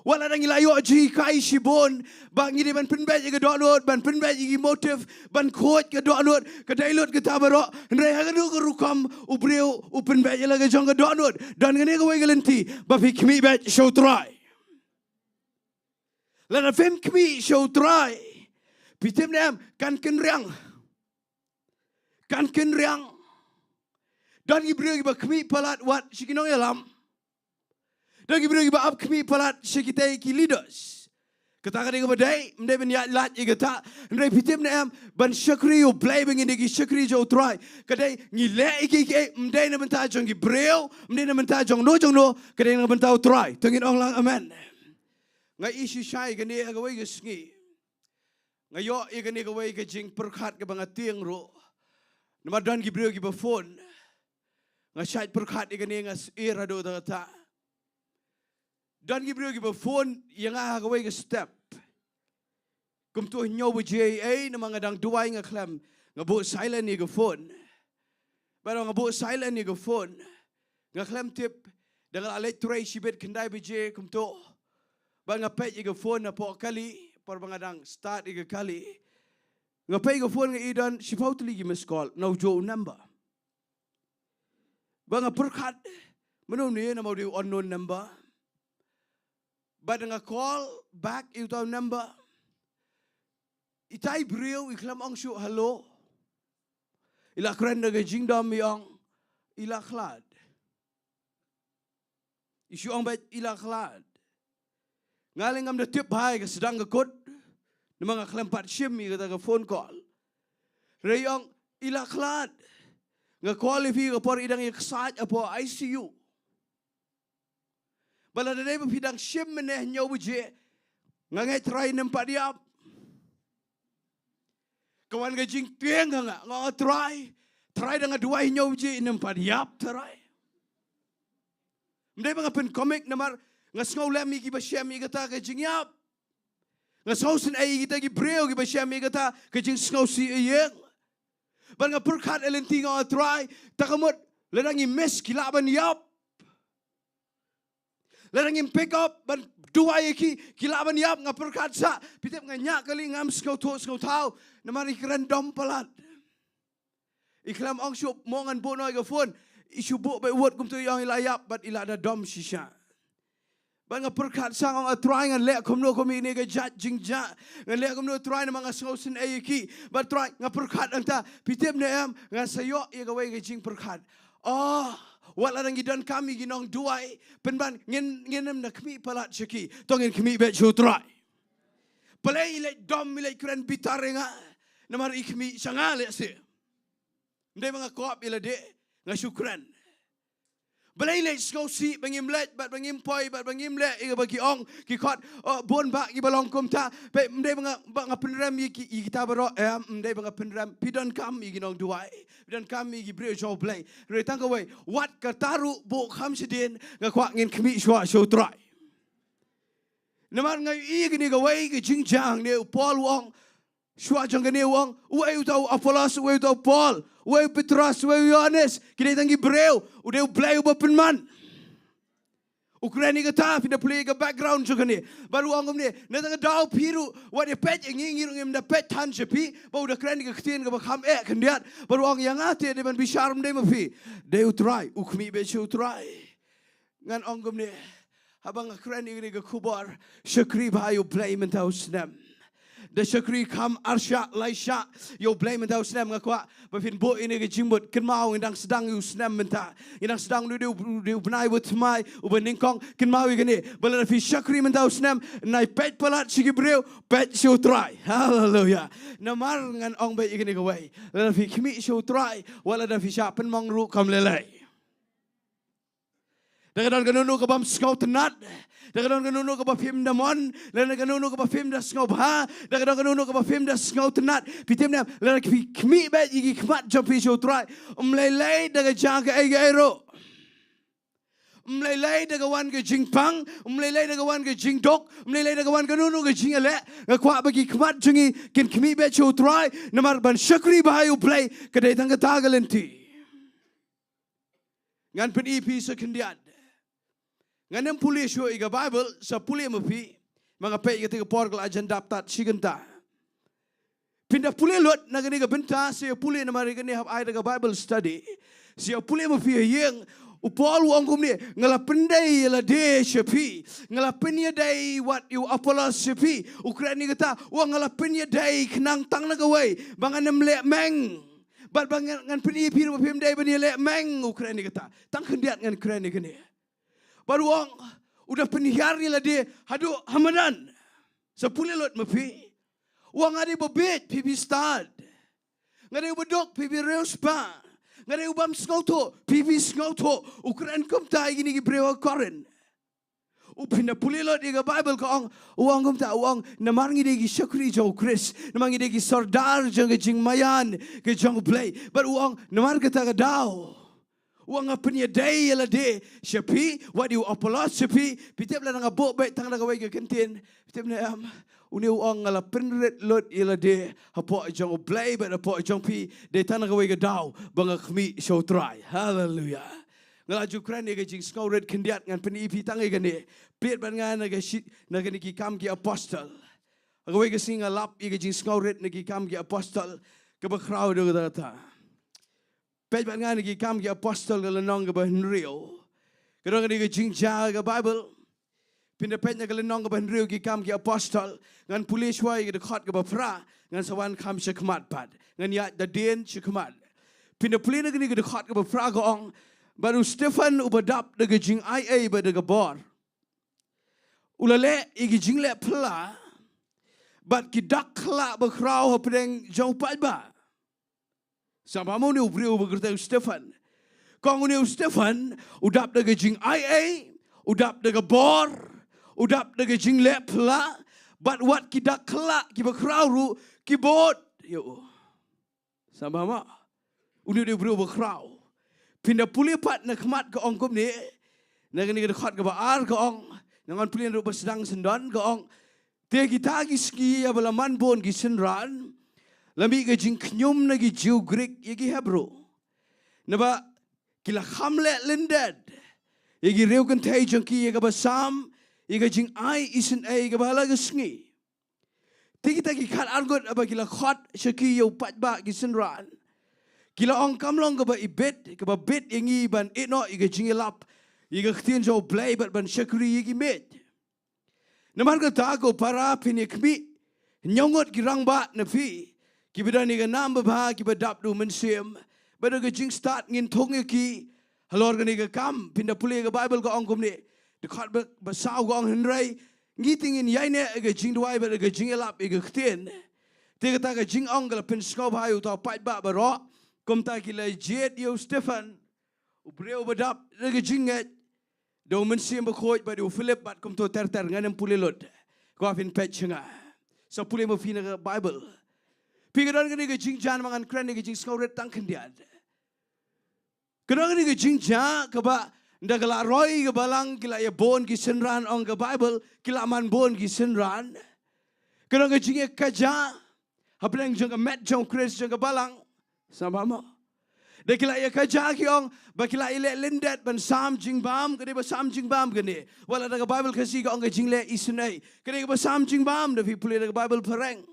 Wat lada ngi la ïoh jinghikai shibun ba ngi dei ban pynbeit ïa ka dohnud, ban pynbeit ïa ki motive, ban khuid ka dohnud, ka dei lut kata baroh. Hynrei ha kano ka rukom u briew u pynbeit ïa la ka jong ka dohnud? Don kane kawei ka lynti, ba phi khmih beit sha u Trai. Lada phim khmih sha u Trai, phi tip ne em, kan kynriang. Kan kynriang. Don ki briew kiba khmih palat wat sha ki nongïalam. Don ki briew kiba ap khmih palat sha kita ki leaders. Kata ka dei kaba dei, ym dei ban ïaid lait ïa kata. Hynrei phi tip ne em, ban shakri U Blei, ba ngin dei ki shakri jong u Trai, ka dei ngi leh ïa kiei kiei, ym dei na bynta jong ki briew, ym dei na bynta jong no jong no, ka dei na bynta u Trai. To ngin ong lang amen. Nga i shisha ïa kane ha kawei ka sngi. Nga ïoh ïa kane kawei ka jingpyrkhat kaba nga tieng ruh. Namar don ki briew kiba phone. Nga shait pyrkhat ïa kane, nga syier haduh katta katta. Don ki briew kiba phone ïa nga ha kawei ka step. Kumto hynñiew baje ei, namar nga dang duwai nga khlem, nga buh silent ïa ka phone. Bad nga buh silent ïa ka phone, nga khlem tip, da nga la leit trei shibit khyndai baje kumto. Bad nga peit ïa ka phone napoh kali, por ba nga dang start ïa ka kali. Nga peit ïa ka phone, nga i don shiphew tylli ki missed call na ujuh u number. Bad nga pyrkhat, mano une, namar u dei u unknown number. Bad nga call back ïa uta u number. Itai i briew i khlem ong shuh hello. I la kren da ka jingdom, i ong, i la khlad. I shu ong beit, i la khlad. Nga leh ngam da tip bha ïa ka sdang ka kut, namar nga khlem pat shim ïa kata ka phone call. Hynrei i ong, i la khlad. Nga call ïa phi ka por i dang ïaksaid hapoh I C U. Bad lada dei ba phi dang shim mynne hynñiew baje, nga ngeit Trai ym pat ïap. Ka wan ka jingtieng ha nga, nga ong, Trai, Trai, da nga duwai hynñiew baje ym pat ïap, Trai. Ym dei ba nga pyncomic, namar nga sngew lem ïa kiba shem ïa kata ka jingïap. Nga sngew sngewsih ïa kita ki briew kiba shem ïa kata ka jingsngewsih ïa ïing. Bad nga pyrkhat ha lynti, nga ong, Trai, ta ka mut lada ngi miss, ki lah ban ïap. Lada ngim pick up ban duwai ïa ki, ki lah ban ïap. Nga pyrkhat sa, phi tip, nga ñiah kali, ngam sngewthuh sngewthaw, namar i kren dom palat. I khlem ong shuh mo ngan buh noh ïa ka phone, i shu buh beit wut kumto, i ong i la ïap bad i la da dom shisha. Bad nga pyrkhat sa, nga ong, A Trai, ngan leh kumno kum ine ka jait jingjia? Ngan leh kumno, Trai, namar nga sngew sngewsih ïa ki? Bad Trai, nga pyrkhat hangta, phi tip ne em, nga sa ïoh ïa kawei ka jingpyrkhat. Oh, wat la dang ngi donkam ïa ki nongduwai, pynban ngin, ngin ym da khmih palat sha ki, to ngin khmih beit sha u Trai. Balei i leit dom, i leit kren bitar ïa nga? Namar i khmih sha nga lehse. Ym dei ba nga kop ïa lade, nga shu kren. Balei leh sngewsih ba ngim leh, bad ba ngim poi, bad ba ngim leh ïa kaba ki ong ki khot, oh, bun bah kiba long kumta. Peit, ym dei ba nga, ba nga pynrem ïa ki, ïa kita baroh, em, ym dei ba nga pynrem. Phi donkam ïa ki nongduwai, phi donkam ïa ki briew jong U Blei. Hynrei tang kawei, wat kata ruh buh kham shadien, nga kwah ngin khmih shuwa sha U Trai. Namar nga ïohi kane kawei ka jingjia ne, u Paul u ong, shuwa jong kane u ong, uei uta u Apollos, uei uta u Paul, uei u Petros, uei u Ïohannes, ki dei tang ki briew, u dei U Blei uba pynman. U kren ïa kata, phin da pule ïa ka background jong kane. Bad u ong kumne, na kata ka daw phi ruh, wat ïa peit ïa ngi, ngi ruh ngim da peit than sha phi, ba u da kren ïa ka ktien kaba kham eh khyndiat. Bad u ong ïa nga te, dei ban bishar ym dei ma phi, dei U Trai, u khmih beit sha U Trai. Ngan ong kumne, haba nga kren ïa kane ka khubor, shakri bha ïa U Blei mynta u snem. Da shakri kham arshah laishah ïa U Blei mynta u snem, nga kwah ba phin buh ïa kane ka jingmut, kynmaw ngi dang sdang ïa u snem mynta. Ngi dang sdang, une u dei u, u dei u bnai uba thymmai, uba nyngkong, kynmaw ïa kane. Ba lada phi shakri mynta u snem, ym nai peit palat sha ki briew, peit sha U Trai. Haleluia. Namar ngan ong beit ïa kane kawei. Lada phi khmih sha U Trai, wat lada phi shah pynmong ruh kam lei lei. Da ka don kano kano kaba ym sngewtynnat, da ka don kano kano kaba phim da mon, da ka don kano kano kaba phim da sngewbha, da ka don kano kano kaba phim da sngewtynnat. Phi tip ne em, lada phi khmih beit ïa ki khmat jong phi sha U Trai, ym lei lei da ka jia kaei kaei ruh. Ym lei lei da ka wan ka jingpang, ym lei lei da ka wan ka jingduk, ym lei lei da ka wan kano kano ka jingïaleh. Nga kwah ba ki khmat jong ngi kin khmih beit sha U Trai, namar ban shakri bha ïa U Blei, ka dei tang kata ka lynti. Ngan pyni phi sa khyndiat. Ngan ym pule shuh ïa ka Baibl, sa pule ma phi. Ma nga peit ïa kata ka por ka la jan dap tad shi kynta. Phin da pule lut na kane ka bynta, sa ïa pule namar ïa kane hap ai da ka Bible study. Sa ïa pule ma phi ha ïing, u Paul u ong kumne, nga la pyndei ïa lade sha phi. Nga la pynïadei wat ïa u Apollos sha phi. U kren ïa kata, u ong nga la pynïadei khnang tang na kawei, ba ngan ym leh meng. Bad ba ngan, ngan pyni ïa phi ruh ba phim dei ban ïaleh meng, u kren ïa kata. Tang khyndiat ngan kren ïa kane. Bad u ong, u da pynhiar ïa lade haduh ha madan. Sa pule lut ma phi. U ong nga dei uba bieit, phi phi stad. Nga dei uba duk, phi phi riewspah. Nga dei u bym sngewthuh, phi phi sngewthuh. U kren kumta ïa kine ki briew ha Korinth. U, phin da pule lut ïa ka Baibl ka ong, u ong kumta, u ong, namar ngi dei ki shakri jong U Khrist, namar ngi dei ki sordar jong ka jingmaïan ka jong U Blei. Bad u ong, namar kata ka daw, u ong nga pynïadei ïa lade sha phi, wat ïa u Apollos sha phi. Phi tip lada nga buh beit tang da kawei ka kyntien, phi tip ne em, une u ong nga la pynrit lut ïa lade hapoh jong U Blei bad hapoh jong phi, dei tang da kawei ka daw ba nga khmih sha U Trai. Haleluia. Nga la ju kren ïa ka jingsngewrit khyndiat, ngan pyni ïa phi tang ïa kane. Peit bad nga na ka shi-, na kane ki Kam ki Apostol. Ha kawei ka sngi nga lap ïa ka jingsngewrit na ki Kam ki Apostol, kaba khraw da kata kata. Peit bad nga na ki Kam ki Apostol ka lynnong kaba hynriew. Ka don kane ka jingjia ha ka Baibl. Phin da peit na ka lynnong kaba hynriew ki Kam ki Apostol, ngan pule shuwa ïa ka dkhot kaba phra, ngan sa wan kham sha khmat pat. Ngan ïaid da dien sha khmat. Phin da pule na kane ka dkhot kaba phra ka ong, bad u Stephan uba dap da ka jingaiei bad da ka bor, u la leh ïa ki jingleh phylla bad ki dak khyllah bakhraw hapdeng jong u paidbah. Sngap bha mo, une u briew uba kyrteng u Stephan. Ka ong une u Stephan u dap da ka jingaiei, u dap da ka bor, u dap da ka jingleh phylla, bad wat ki dak khyllah kiba khraw ruh ki bud ïa u. Sngap bha mo. Une u dei u briew uba khraw. Phin da pule pat na khmat ka ong kumne, na kane ka dkhot kaba ar ka ong, ngan pule ruh ba sdang syndon, ka ong, te kita ki sngi ïa ba la man bun ki synran, la mih ka jingkhñium na ki Jiw Grik ïa ki Hebru. Naba ki la kham leh lyndet ïa ki riew kynthei jong ki ïa kaba sam ïa ka jingai isynei kaba la ka sngi. Te kita ki khatar ngut haba ki la khot sha ki ïa u paidbah ki synran, ki la ong, kam long kaba ibit, kaba bit ïa ngi ban ïehnoh ïa ka jingïalap ïa ka ktien jong U Blei bad ban shakri ïa ki miej. Namar kata ko para, phin ïa khmih hynñiew ngut ki rangbah na phi, kiba don ïa ka nam babha, kiba dap da u mynsiem bad da ka jingstad, ngin thung ïa ki halor kane ka kam. Phin da pule ka Baibl ka ong kumne, dkhot ba, ba saw ka ong, hynrei ngi te ngin ïaineh ïa ka jingduwai bad ïa ka jingïalap ïa ka ktien. Te kata ka jingong ka la pynsngewbha ïa uta u paidbah baroh. Kumta ki la jied ïa u Stephen, u briew ba dap da ka jingngeit, da u Mynsiem Bakhuid bad u Philip bad kumto ter ter, ngan ym pule lut. Ko phin peit sha nga. Sa pule ma phi na ka Bible. Phi, ka don kane ka jingjia, ma ngan kren ïa ka jingsngewrit tang khyndiat. Ka don kane ka jingjia kaba, ynda ka la roi ka balang, ki la ïa bun ki synran, ong ka Bible, ki la man bun ki synran. Ka don ka jingïakajia hapdeng jong ka met jong u Khrist jong ka balang. Sngewbha mo? Da ki la ïakajia, ki ong ba ki la ïaleh lyndet ban sam jingbam. Ka dei ba sam jingbam kane? Wat lada ka Bible Khasi ka ong ka jingleh isynei, ka dei kaba sam jingbam da phi pule da ka Bible phareng.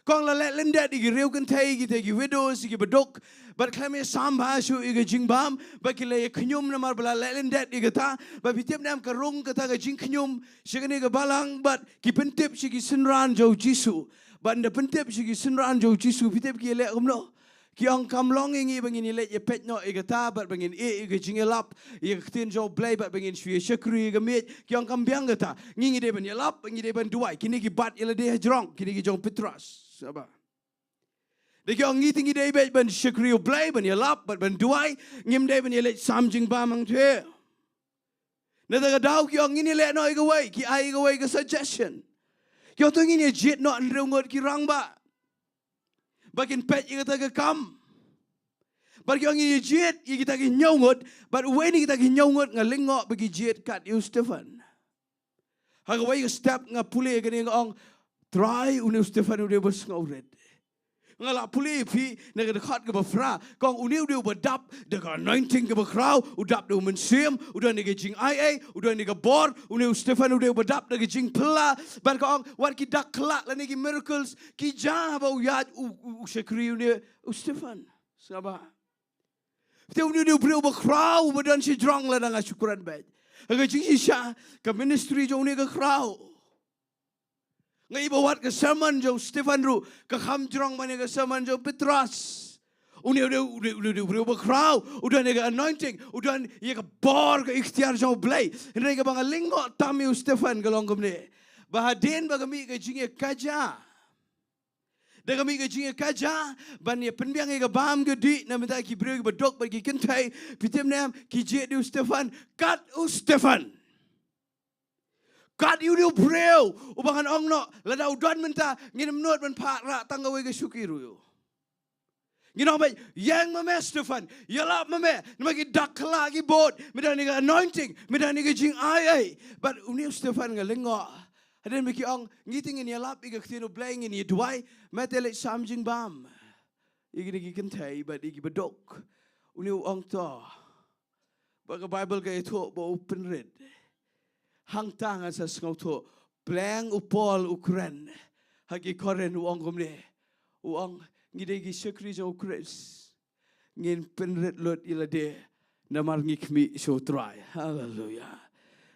Ka ong la leh lyndet ïa ki riew kynthei, kita ki widows, ïa ki baduk. Bad khlem ïa sam bha shuh ïa ka jingbam, ba ki la ïa khñium namar ba la leh lyndet ïa kata. Bad phi tip ne em, ka rung kata ka jingkhñium sha kane ka balang, bad ki pyntip sha ki synran jong u Jisu. Bad ynda pyntip sha ki synran jong u Jisu, phi tip ki ïaleh kumno? Ki ong kam long ïa ngi ba ngin ïaleit ïapeit noh ïa kata, bad ba ngin ïeh ïa ka jingïalap ïa ka ktien jong u Blei, bad ba ngin shu ïa shakri ïa ka miej. Ki ong kam biang kata. Ngi, ngi dei ban ïalap, ngi dei ban duwai. Kine ki bat ïalade hajrong, kine ki jong u Petros. Sngewbha. Da ki ong ngi te ngi dei beit ban shakri u Blei, ban ïalap bad ban duwai. Ngim dei ban ïaleit sam jingbam hangtei. Nangta ka daw ki ong ngin ïaleh noh ïa kawei, ki ai ïa kawei ka suggestion. Ki ong to ngin ïa jied noh hynriew ngut ki rangbah, ba kin peit ïa kata ka kam. Bad ki ong ngin ïa jied ïa kita ki hynñiew ngut, bad uwei na kita ki hynñiew ngut nga lyngngoh ba ki jied kat ïa u Stephen. Ha kawei ka step nga pule ïa kane, nga ong, Trai, une u Stephen u dei ba sngewrit. Nga la pule ïa phi na ka dkhot kaba phra, ka ong une u dei uba dap da ka anointing kaba khraw, u dap da u Mynsiem, u don ïa ka jingaiei, u don ïa ka bor. Une u Stephen u dei uba dap da ka jingphylla. Bad ka ong wat ki dak khlak lane ki miracles ki jia haba u ïaid u, u, u shakri une u Stephen. Sngewbha. Te une u dei u briew ba khraw, uba don shajrong lada nga shu kren beit. Ha ka jingshisha ka ministry jong une ka khraw. Nga i ba wat ka sermon jong u Stephen ruh ka kham jrong ban ïa ka sermon jong u Petros. Une u dei, une u dei, une u dei u briew ba khraw, u don ïa ka anointing, u don ïa ka bor, ka iktiar jong u Blei. Hynrei kaba nga lyngngoh tam ïa u Stephen ka long kumne, ba hadien ba ka mih ka jingïakajia, da ka mih ka jingïakajia ban ïa pynbiang ïa ka bam ka dih na bynta ki briew kiba duk bad ki kynthei, phi tip ne em, ki jied ïa u Stephen, kat u Stephen. Kat ïa une u briew uba ngan ong noh, lada u don mynta, ngin ym nud ban phah rah tang kawei ka shuki ruh. Ngin ong beit, ïeng ma me Stephen, ïalap ma me, namar ki dak khlak ki bud, me don ïa ka anointing, me don ïa ka jingaiei. Bad une u Stephen nga lyngngoh, hadien ba ki ong ngi te ngin ïalap ïa ka ktien u Blei, ngin ïa duwai, me te leit sam jingbam ïa kine ki kynthei bad ïa kiba duk. Une u ong to, ba ka Bible ka ïathuh ba u pynrit. Hangta ngan sa sngewthuh. Pleng u Paul u kren ha ki Korinth, u ong kumne, u ong ngi dei ki shakri jong u Khrist, ngin pynrit lut ïa lade namar ngi khmih sha u Trai. Haleluya.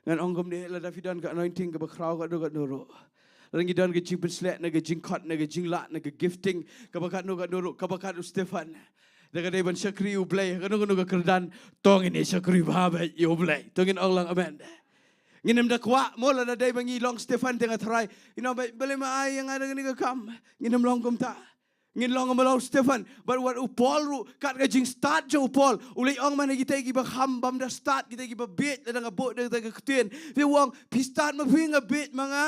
Ngan ong kumne, lada phi don ka anointing kaba khraw katno katno ruh, lada ngi don ka jingpynsleh na ka jingkhot, na ka jinglah, na ka gifting kaba katno katno ruh, kaba kat u Stephen, da ka dei ban shakri u Blei ha kano kano ka kyrdan, to ngin ïa shakri bha beit ïa u Blei. To ngin ong lang amen. Ngin ym da kwah mo lada dei ba ngi long Stephen te nga tharai, you know, ba, balei me ai ïa nga da kane ka kam. Ngin ym long kumta. Ngin long kumba long u Stephen. Bad wat u Paul ruh, kat ka jingstad jong u Paul, u leit ong man ha kita kiba kham bym da stad, kita kiba bieit, lada nga buh da kita ka ktien, te u ong phi stad ma phi, nga bieit ma nga.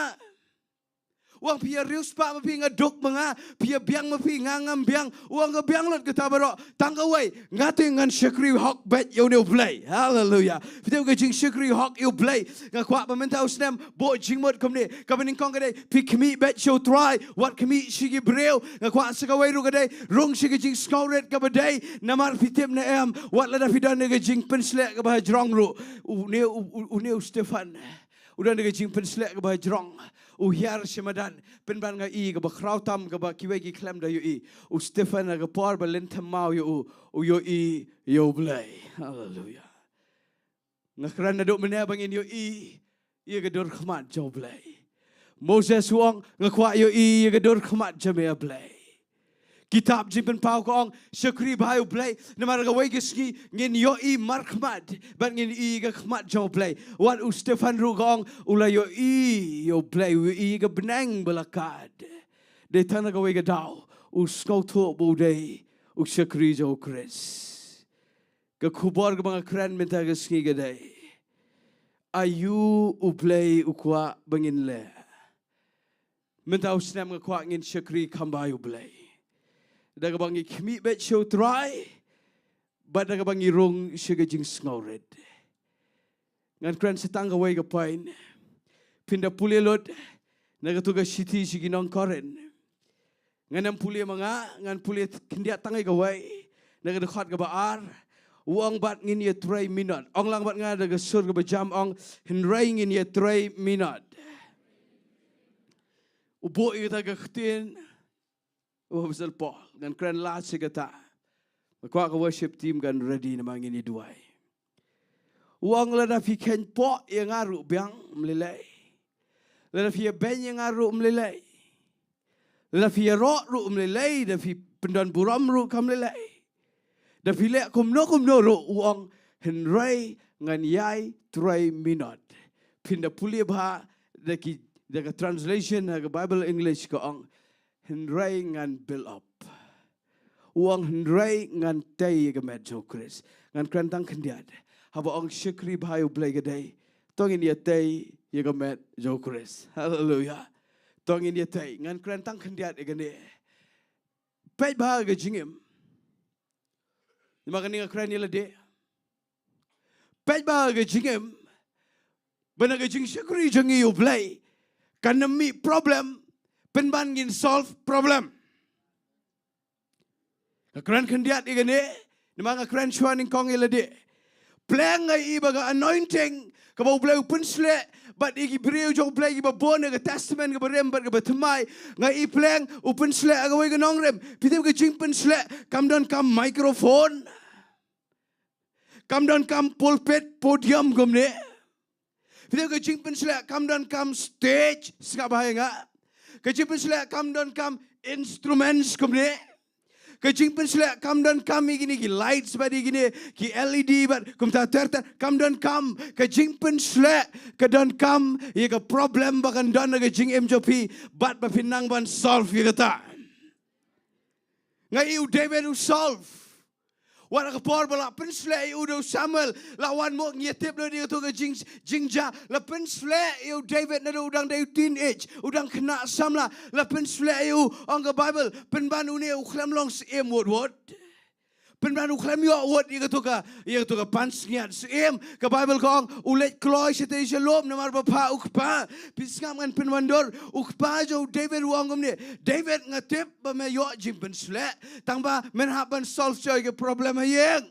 U ong phi ïa riewspah ma phi, nga duk ma nga. Phi ïa biang ma phi, nga ngam biang. U ong ka biang lut kata baroh, tang kawei, nga te ngan shakri hok beit ïa une u Blei. Haleluya. Phi tip ka jingshakri hok ïa u Blei. Nga kwah ba mynta u snem buh jingmut kumne. Kaba nyngkong ka dei phi khmih beit sha u Trai, wat khmih sha ki briew. Nga kwah sa kawei ruh ka dei rung sha ka jingsngewrit kaba dei. Namar phi tip ne em, wat lada phi don ïa ka jingpynsleh kaba hajrong ruh, une u, u, une u Stephen u don ïa ka jingpynsleh kaba hajrong. U hiar sha madan. Pynban nga i kaba khraw tam kaba kiwei ki khlem da ïohi, u Stephen ha ka por ba lynthem maw ïa u, u ïohi ïa u Blei. Haleluya. Nga kren naduh mynne ba ngin ïohi ïa ka dur khmat jong u Blei. Moses u ong nga kwah ïohi ïa ka dur khmat jong me, a Blei. Kitab Jingpynpaw ka ong shakri bha ïa u Blei, namar kawei ka sngi ngin ïohi markhmat bad ngin i ka khmat jong u Blei. Wat u Stephen ruh ka ong u la ïohi ïa u Blei, u ïohi ïa ka bneng ba la kad. Dei tang na kawei ka daw u sngewthuh ba u dei U shakri jong u Khrist. Ka khubor kaba nga kren mynta ka sngi ka dei, aïu U Blei u kwah ba ngin leh? Mynta u snem nga kwah ngin shakri kham bha ïa U Blei, da kaba ngi khmih beit sha U Trai, bad da kaba ngi rung sha ka jingsngewrit. Ngan kren sa tang kawei ka point. Phin da pule lut na katu ka shithi sha ki nong Korinth. Ngan ym pule ma nga, ngan pule khyndiat tang ïa kawei. Na ka dkhot kaba ar, u ong, bad ngin ïatrei minot. Ong lang bad nga da ka sur kaba jam, ong, hynrei ngin ïatrei minot. U buh ïa kata ka ktien u Apostol Paul. Ngan kren last ïa kata. Nga kwah ka worship team kan ready namar ngin ïa duwai. U ong, lada phi kheiñ poh ïa nga ruh biang, ym lei lei. Lada phi ïabeiñ ïa nga ruh, ym lei lei. Lada phi ïaroh ruh, ym lei lei. Da phi pyndon burom ruh, kam lei lei. Da phi leh kumno kumno ruh, u ong, hynrei ngan ïai trei minot. Phin da pule bha da ki, da ka translation ha ka Bible English ka ong, hynrei ngan build up. U ong, hynrei ngan tei ïa ka met jong u Khrist. Ngan kren tang khyndiat. Haba ong shakri bha ïa U Blei ka dei, to ngin ïatei ïa ka met jong u Khrist. Haleluia. To ngin ïatei. Ngan kren tang khyndiat ïa kane. Peit bha ka jingim. Namar kane nga kren ïa lade. Peit bha ka jingim. Ba na ka jingshakri jong ngi ïa U Blei, kan ym mih problem pynban ngin solve problem. Nga kren khyndiat ïa kane, namar nga kren shuwa nyngkong ïa lade. Pleng nga i ba ka anointing kaba U Blei u pynsleh bad ïa ki briew jong U Blei kiba bun ha ka Testament kaba rim bad kaba thymmai, nga i pleng u pynsleh ha kawei ka nongrim. Phi tip, ka jingpynsleh kam don kam microphone, kam don kam pulpit, podium kumne. Phi tip, ka jingpynsleh kam don kam stage, sngap bha ïa nga. Ka jingpynsleh kam don kam instruments kumne. Ka jingpynsleh kam don kam ïa kine ki lights bad ïa kine ki L E D bad kumta ter ter. Kam don kam. Ka jingpynsleh ka don kam ïa ka problem ba kan don ha ka jingim jong phi bad ba phin nang ban solve ïa kata. Nga i u David u solve. Wat la ka por ba la pynsleh ïa u da u Samuel, la wan mo, ngi tip lo dei kato ka jing, jingjia. La pynsleh ïa u David naduh u dang dei u teenage, u dang khynnah samla. La pynsleh ïa u, ong ka Bible, pynban une u khlem long syiem wut wut. Pynban u khlem ïoh wut ïa kato ka, ïa kato ka pansngiat syiem. Ka Bible ka ong, u leit kloi shatei sha lum namar ba phah u kpa. Phi sngap, ngan pynwandur, u kpa jong u David u ong kumne, David, nga tip ba me ïoh jingpynsleh, tang ba men hap ban solve shoi ka problem ha ïing.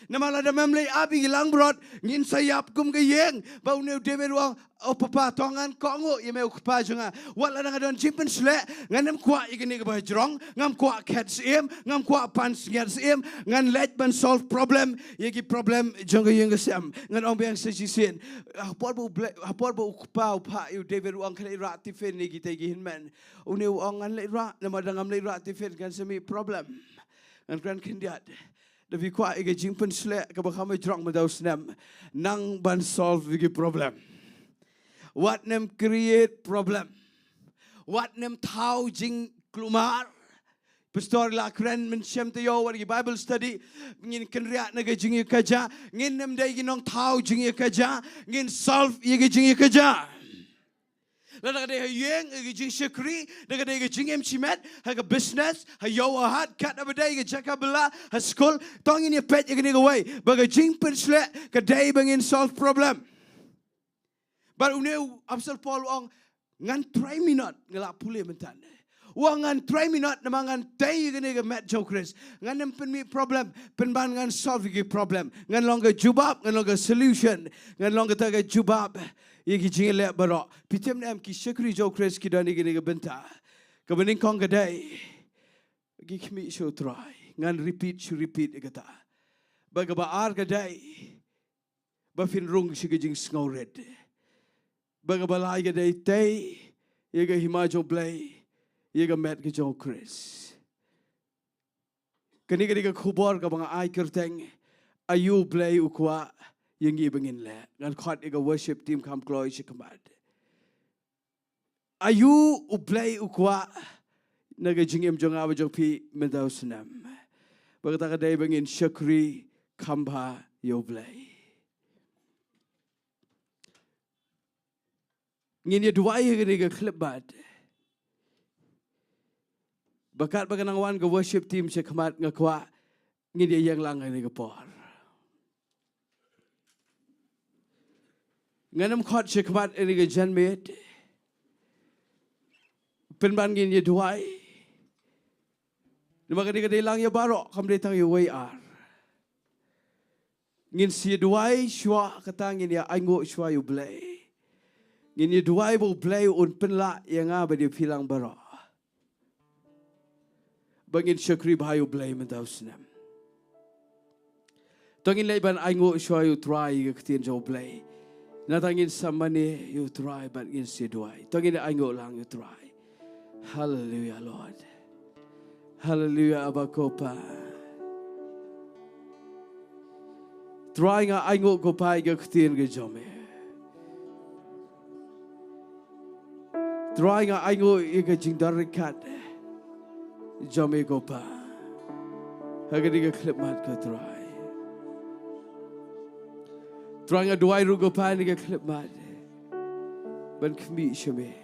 Namar lada mem leit ap ïa ki langbrot, ngin sa ïap kum ka ïing. Ba une u David u ong, o papa, to ngan kohnguh ïa me u kpa jong nga. Wat lada nga don jingpynsleh, ngan ym kwah ïa kane kaba hajrong, ngam kwah khet syiem, ngam kwah pansngiat syiem, ngan leit ban solve problem ïa ki problem jong ka ïing ka sem. Ngan ong biang sa shisien. Ha por ba u Blei, ha por ba u kpa u phah ïa u David, u ong, khlem leit rah tiffin ïa kita ki hynmen. Une u ong, ngan leit rah, namar lada ngam leit rah tiffin kan sa mih problem. Ngan kren khyndiat. Da phi kwah ïa ka jingpynsleh kaba kham hajrong mynta u snem, nang ban solve ïa ki problem. Wat nem create problem. Wat nem thaw jingkulmar. Pastor la kren mynshem taïew wat ki Bible study. Ngin kynriah na ka jingïakajia. Ngin nem dei ki nongthaw jingïakajia. Ngin solve ïa ka jingïakajia. Lada ka dei ha ïing, ha ka jingshakri, lada ka dei ha ka jingim shimet, ha ka business, ha ïew ha hat, kat haba dei ha ka jaka bylla, ha skul, to ngin ïa peit ïa kane kawei. Ba ka jingpynsleh ka dei ba ngin solve problem. Bad une u Apostol Paul u ong, ngan trei minot, nga la pule mynta. U ong ngan trei minot namar ngan tei ïa kane ka met jong u Khrist. Ngan ym pynmih problem, pynban ngan solve ïa ki problem. Ngan long ka jubab, ngan long ka solution, ngan long kata ka jubab ïa ki jingïaleh baroh. Phi tip ne em, ki shakri jong u Khrist ki don ïa kane ka bynta. Kaba nyngkong ka dei, ki khmih sha u Trai. Ngan repeat shu repeat ïa kata. Bad kaba ar ka dei, ba phin rung sha ka jingsngewrit. Bad kaba lai ka dei, tei ïa ka hima jong u Blei, ïa ka met ka jong u Khrist. Kane ka dei ka khubor kaba nga ai kyrteng, aïu u Blei u kwah ïa ngi ba ngin leh. Ngan khot ïa ka worship team kham kloi sha khmat. Aïu u Blei u kwah na ka jingim jong nga bad jong phi mynta u snem. Bad kata ka dei ba ngin shakri kham bha ïa U Blei. Ngin ïa duwai ha kane ka khyllipmat. Bad katba ka nang wan ka worship team sha khmat nga kwah ngin ïa ïeng lang ha kane ka por. Ngan ym khot sha khmat ha kane ka janmiet. Pynban ngin ïa duwai. Namar kane ka dei lang ïa baroh, kam dei tang ïa uwei ar. Ngin sa ïa duwai shuwa, kata ngin ïa ainguh shuwa ïa U Blei. Ngin ïa duwai ba U Blei un pynlah ïa nga bad ïa phi lang baroh. Ba ngin shakri bha ïa U Blei mynta u snem. To ngin leit ban ainguh shuwa ïa U Trai ïa ka ktien jong U Blei. Nangta ngin sa mane ïa U Trai bad ngin sa ïa duwai. To ngin ainguh lang ïa U Trai. Hallelujah, Lord. Hallelujah, Abba ko Pa. Trai nga ainguh ko Pa ïa ka ktien ka jong me. Trai nga ainguh ïa ka jingdon ryngkat jong me ko Pa. Ha kane ka khyllipmat ko Trai. Trai nga duwai ruh ko Pa ha kane ka khyllipmat. Ban khmih sha me.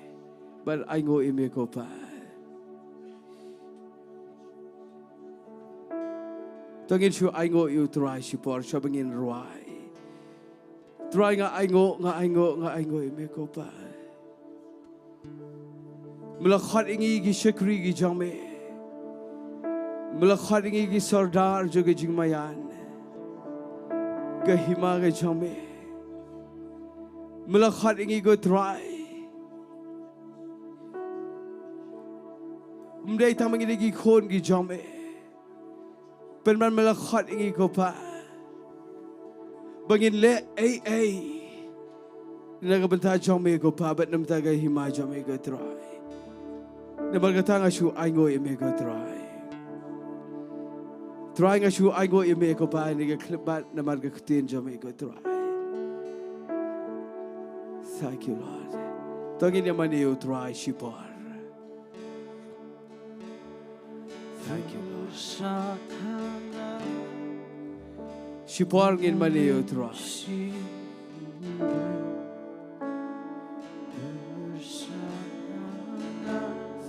Ban ainguh ïa me ko Pa. To ngin shu ainguh ïa U Trai shipor shuwa ba ngin rwai. Trai nga ainguh, nga ainguh, nga ainguh ïa me ko Pa. Me la khot ïa ngi ki shakri ki jong me. Me la khot ïa ngi ki sordar jong ka jingmaïan. Ka hima ka jong me. Me la khot ïa ngi ko Trai. Ym dei tang ba ngi dei ki khun ki jong me. Pynban me la khot ïa ngi ko Pa. Ba ngin leh ei ei. Na ka bynta jong me ko Pa, bad na ka bynta ka hima jong me ko Trai. Namar kata nga shu ainguh ïa me ko Trai. Trai nga shu ainguh ïa me ko Pa, ha kane ka khyllipmat namar ka ktien jong me ko Trai. Thank you, Lord. To ngin ïa mane ïa U Trai shipor. Thank you, Lord. Shipor ngin mane ïa U Trai.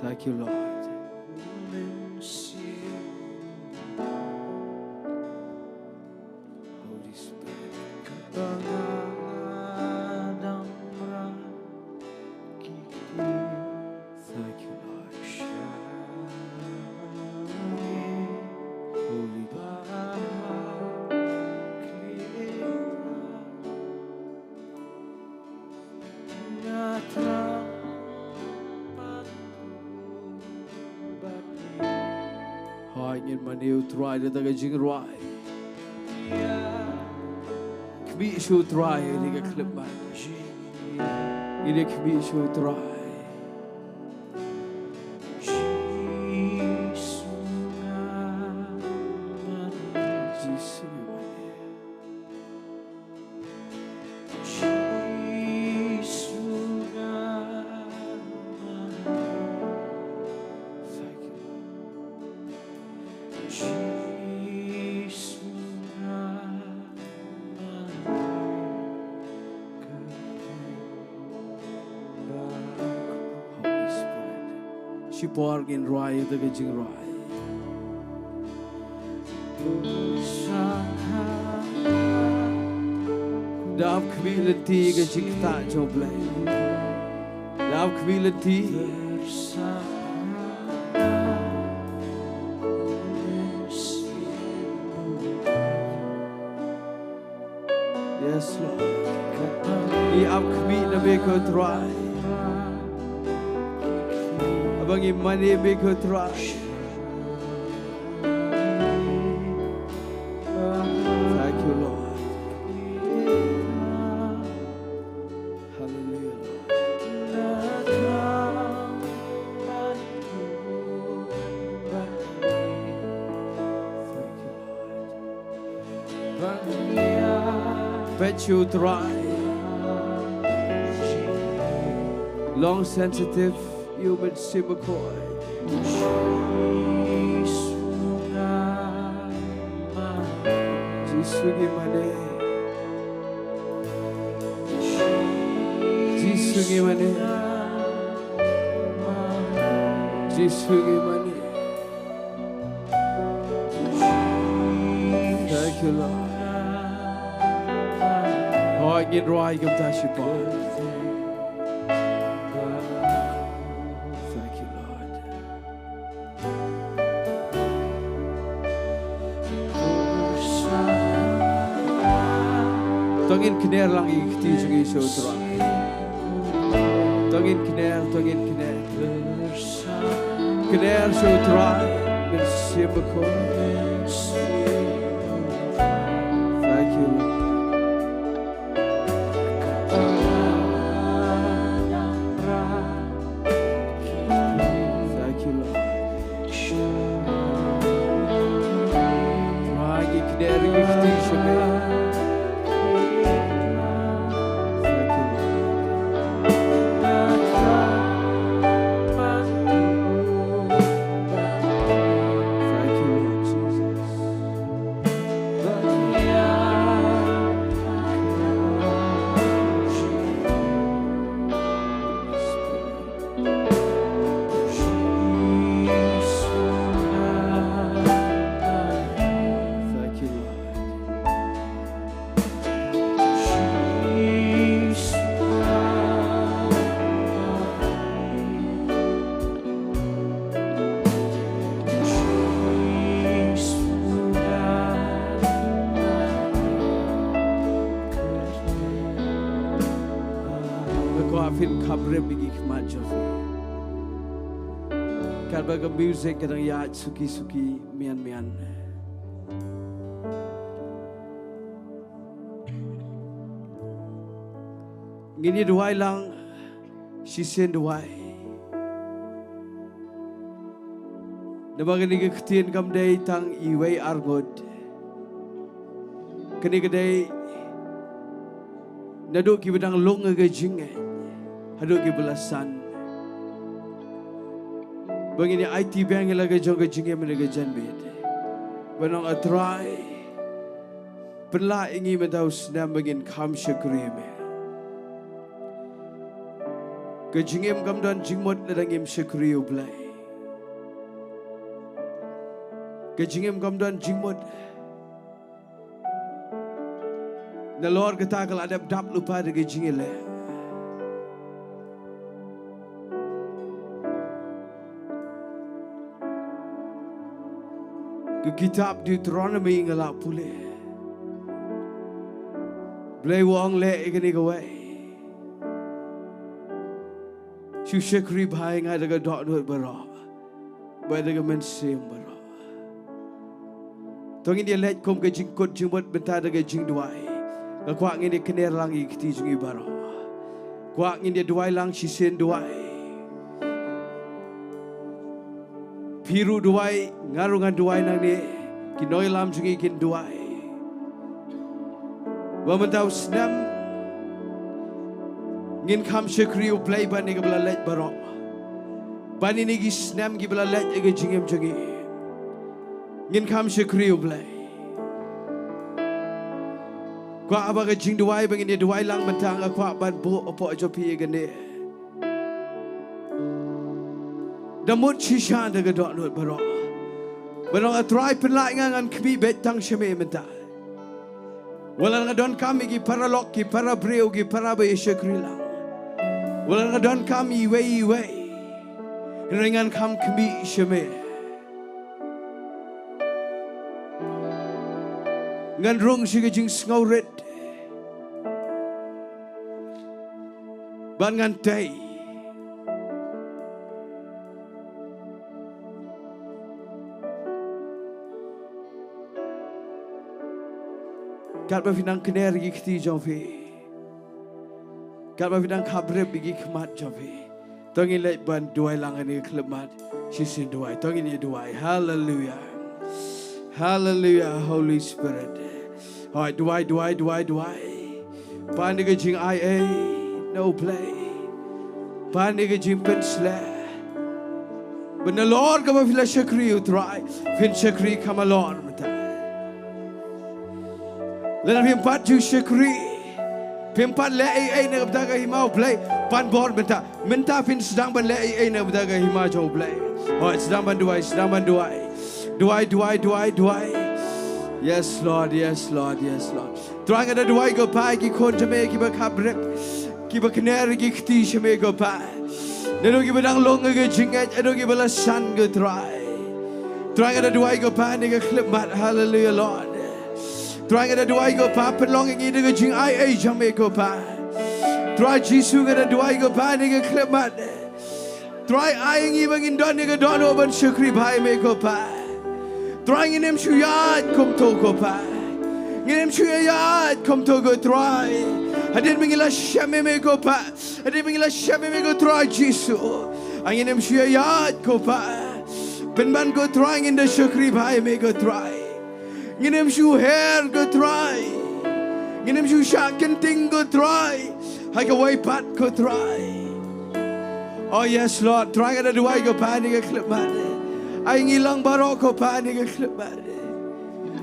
Thank you, Lord. Holy Spirit. Thank you, Lord. Holy God. Hooid, ngin mane ïa U Trai da ka jingrwai. Khmih sha U Trai ha kane ka khyllipmat. Ngin ïa khmih sha U Trai. Jisu. Holy Spirit. Shipor ngin rwai da ka jingrwai. Da ap khmih lynti ka jingktah jong U Blei. Da ap khmih lynti. Yes, Lord. Ngi ap khmih na me ko Trai. Haba ngi mane me ko Trai. Thank you, Lord. Hallelujah, Lord. Thank you, Lord. Peit sha U Trai. Long sensitive, ïa U Mynsiem Bakhuid. Jisu ngi mane. Jisu ngi mane. Jisu ngi mane. Thank you, Lord. Hooid, ngin rwai kumta shipor. Thank you, Lord. To ngin kner lang ïa ki kti jong ngi sha U Trai. To ngin kner, to ngin kner. Kner sha U Trai, Mynsiem Bakhuid. Thank you, Lord. Thank you, Lord. Trai, ngi kner, ngi kti sha me. Thank you, Lord. Thank you, Lord Jesus. Thank you, Lord. Nga kwah phin khapbrip ïa ki khmat jong phi. Katba ka music ka dang ïaid suki suki, mian mian. Ngin ïa duwai lang shisien duwai. Namar kane ka ktien kam dei tang iwei arngut. Kane ka dei naduh kiba dang lung ha ka jingngeit haduh kiba la san. Ba ngin ïa aiti biang ïa la ka jong ka jingim ha ka janmiet. Ba nong A Trai, pynlah ïa ngi mynta u snem ba ngin kham shakri ïa me. Ka jingim kam don jingmut lada ngim shakri ïa U Blei. Ka jingim kam don jingmut. Nalor kata ka la dep dap lypa da ka jingïaleh. Ka kitab Deuteronomy nga la pule. Blei u ong leh ïa kane kawei. Shu shakri bha ïa nga da ka dohnud baroh bad da ka mynsiem baroh. To ngin ïa leit kum ka jingkut jingmut mynta da ka jingduwai. Nga kwah ngin ïa kner lang ïa ki kti jong ngi baroh. Kwah ngin ïa duwai lang shisien duwai. Phi ruh duwai, nga ruh ngan duwai nangne, ki nongïalam jong ngi kin duwai. Ba mynta u snem ngin kham shakri U Blei ban ïa kaba la leit baroh. Ban ïa kine ki snem kiba la leit ha ka jingim jong ngi ngin kham shakri U Blei. Kwah ba ka jingduwai ba ngin ïa duwai lang mynta nga kwah ban buh hapoh jong phi ïa kane. Da mut shisha da ka dohnud baroh. Ba nong A Trai pynlah ïa nga ngan khmih beit tang sha me mynta. Wat la nga donkam ïa ki paralok, ki parabriew, ki para ba ïa shakri lang. Wat la nga donkam iwei iwei. Hynrei ngan kham khmih sha me. Ngan rung sha ka jingsngewrit. Ban ngan tei. Katba phi nang kner ïa ki kti jong phi. Katba phi nang khapbrip ïa ki khmat jong phi. To ngin leit ban duwai lang ha kane ka khyllipmat shisien duwai. To ngin ïa duwai. Hallelujah. Hallelujah, Holy Spirit. Hooid, duwai, duwai, duwai, duwai. Pan ïa ka jingai ei na U Blei. Pan ïa ka jingpynshlur. Ba nalor kaba phi la shakri, U Trai, phin shakri kham halor mynta. Lada phim pat ju shakri, phim pat leh ei ei na ka bynta ka hima U Blei, pan bor mynta. Mynta phin sdang ban leh ei ei na ka bynta ka hima jong U Blei. Hooid, sdang ban duwai, sdang ban duwai. Duwai, duwai, duwai, duwai. Yes, Lord, yes, Lord, yes, Lord. Trai, nga da duwai ko Pa, ki khun jong me kiba khabrip, kiba kner ki kti jong me ko Pa. Naduh kiba dang long ha ka jingngeit, naduh kiba la san ko Trai. Trai, nga da duwai ko Pa, ïa kane ka khyllipmat, hallelujah Lord. Trai, nga da duwai ko Pa, pynlong ïa ngi da ka jingai ei jong me ko Pa. Trai Jisu, nga da duwai ko Pa, ïa kane ka khyllipmat. Trai, ai ngi ba ngin don ïa ka dohnud ban shakri bha ïa me ko Pa. Trai, ngin ym shu ïaid kumto ko Pa. Ngin ym shu ïaid kumto ko Trai. Hadien ba ngi la shem ïa me ko Pa. Hadien ba ngi la shem ïa me ko Trai Jisu. Ai ngin ym shu ïaid ko Pa. Pynban ko Trai ngin da shakri bha ïa me ko Trai. Ngin ym shu her ko Trai. Ngin ym shu shah kynting ko Trai. Ha kawei pat ko Trai. Oh yes, Lord. Trai, nga da duwai ko Pa, ïa kane ka khyllipmat. Ai ngi lang baroh ko Pa, ïa kane ka khyllipmat.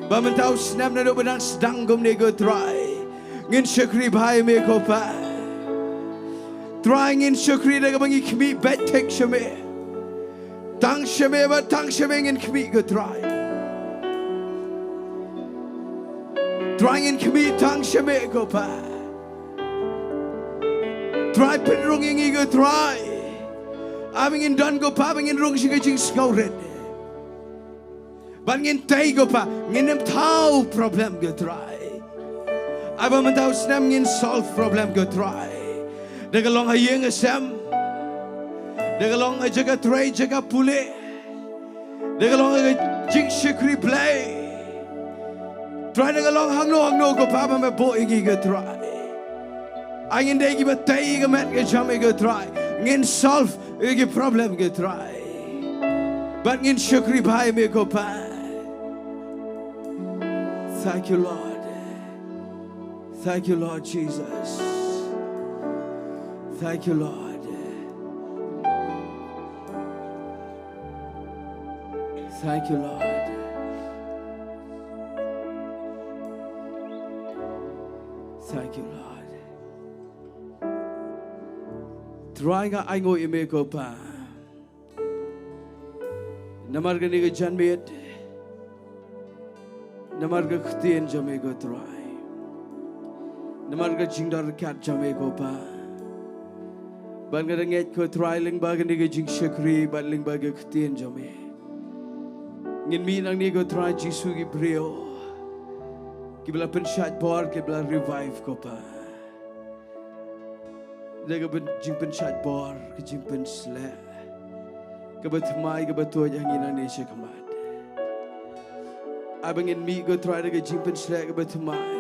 Ba mynta u snem naduh ba dang sdang kumne ko Trai, ngin shakri bha ïa me ko Pa. Trai, ngin shakri da kaba ngi khmih beit thik sha me. Tang sha me bad tang sha me ngin khmih ko Trai. Trai, ngin khmih tang sha me ko Pa. Trai, pynrung ïa ngi ko Trai. Ai ba ngin don ko Pa, ba ngin rung sha ka jingsngewrit. Bad ngin tei ko Pa, ngin ym thaw problem ko Trai. Ai ba mynta u snem ngin solve problem ko Trai. Da ka long ha ïing ha sem. Da ka long ha jaka trei, jaka pule. Da ka long ha ka jingshakri Blei. Trai, da ka long hangno hangno ko Pa ba me buh ïa ngi ko Trai. Ai ngin dei kiba tei ïa ka met ka jam ïa ko Trai. Ngin solve ïa ki problem ko Trai. Bad ngin shakri bha ïa me ko Pa. Thank you, Lord. Thank you, Lord Jesus. Thank you, Lord. Thank you, Lord. Thank you, Lord. Trai, nga ainguh ïa me ko Pa. Namar kane ka janmiet. Namar ka ktien jong me ko Trai. Namar ka jingdon ryngkat jong me ko Pa. Bad nga da ngeit ko Trai lyngba kane ka jingshakri bad lyngba ka ktien jong me. Ngin mih nangne ko Trai Jisu ki briew kiba la pynshait bor, kiba la revive ko Pa. Da kaba jingpynshait bor, ka jingpynsleh kaba thymmai kaba tuid ha ngi nangne shakhmat. Ai ba ngin mih ko Trai da ka jingpynsleh kaba thymmai.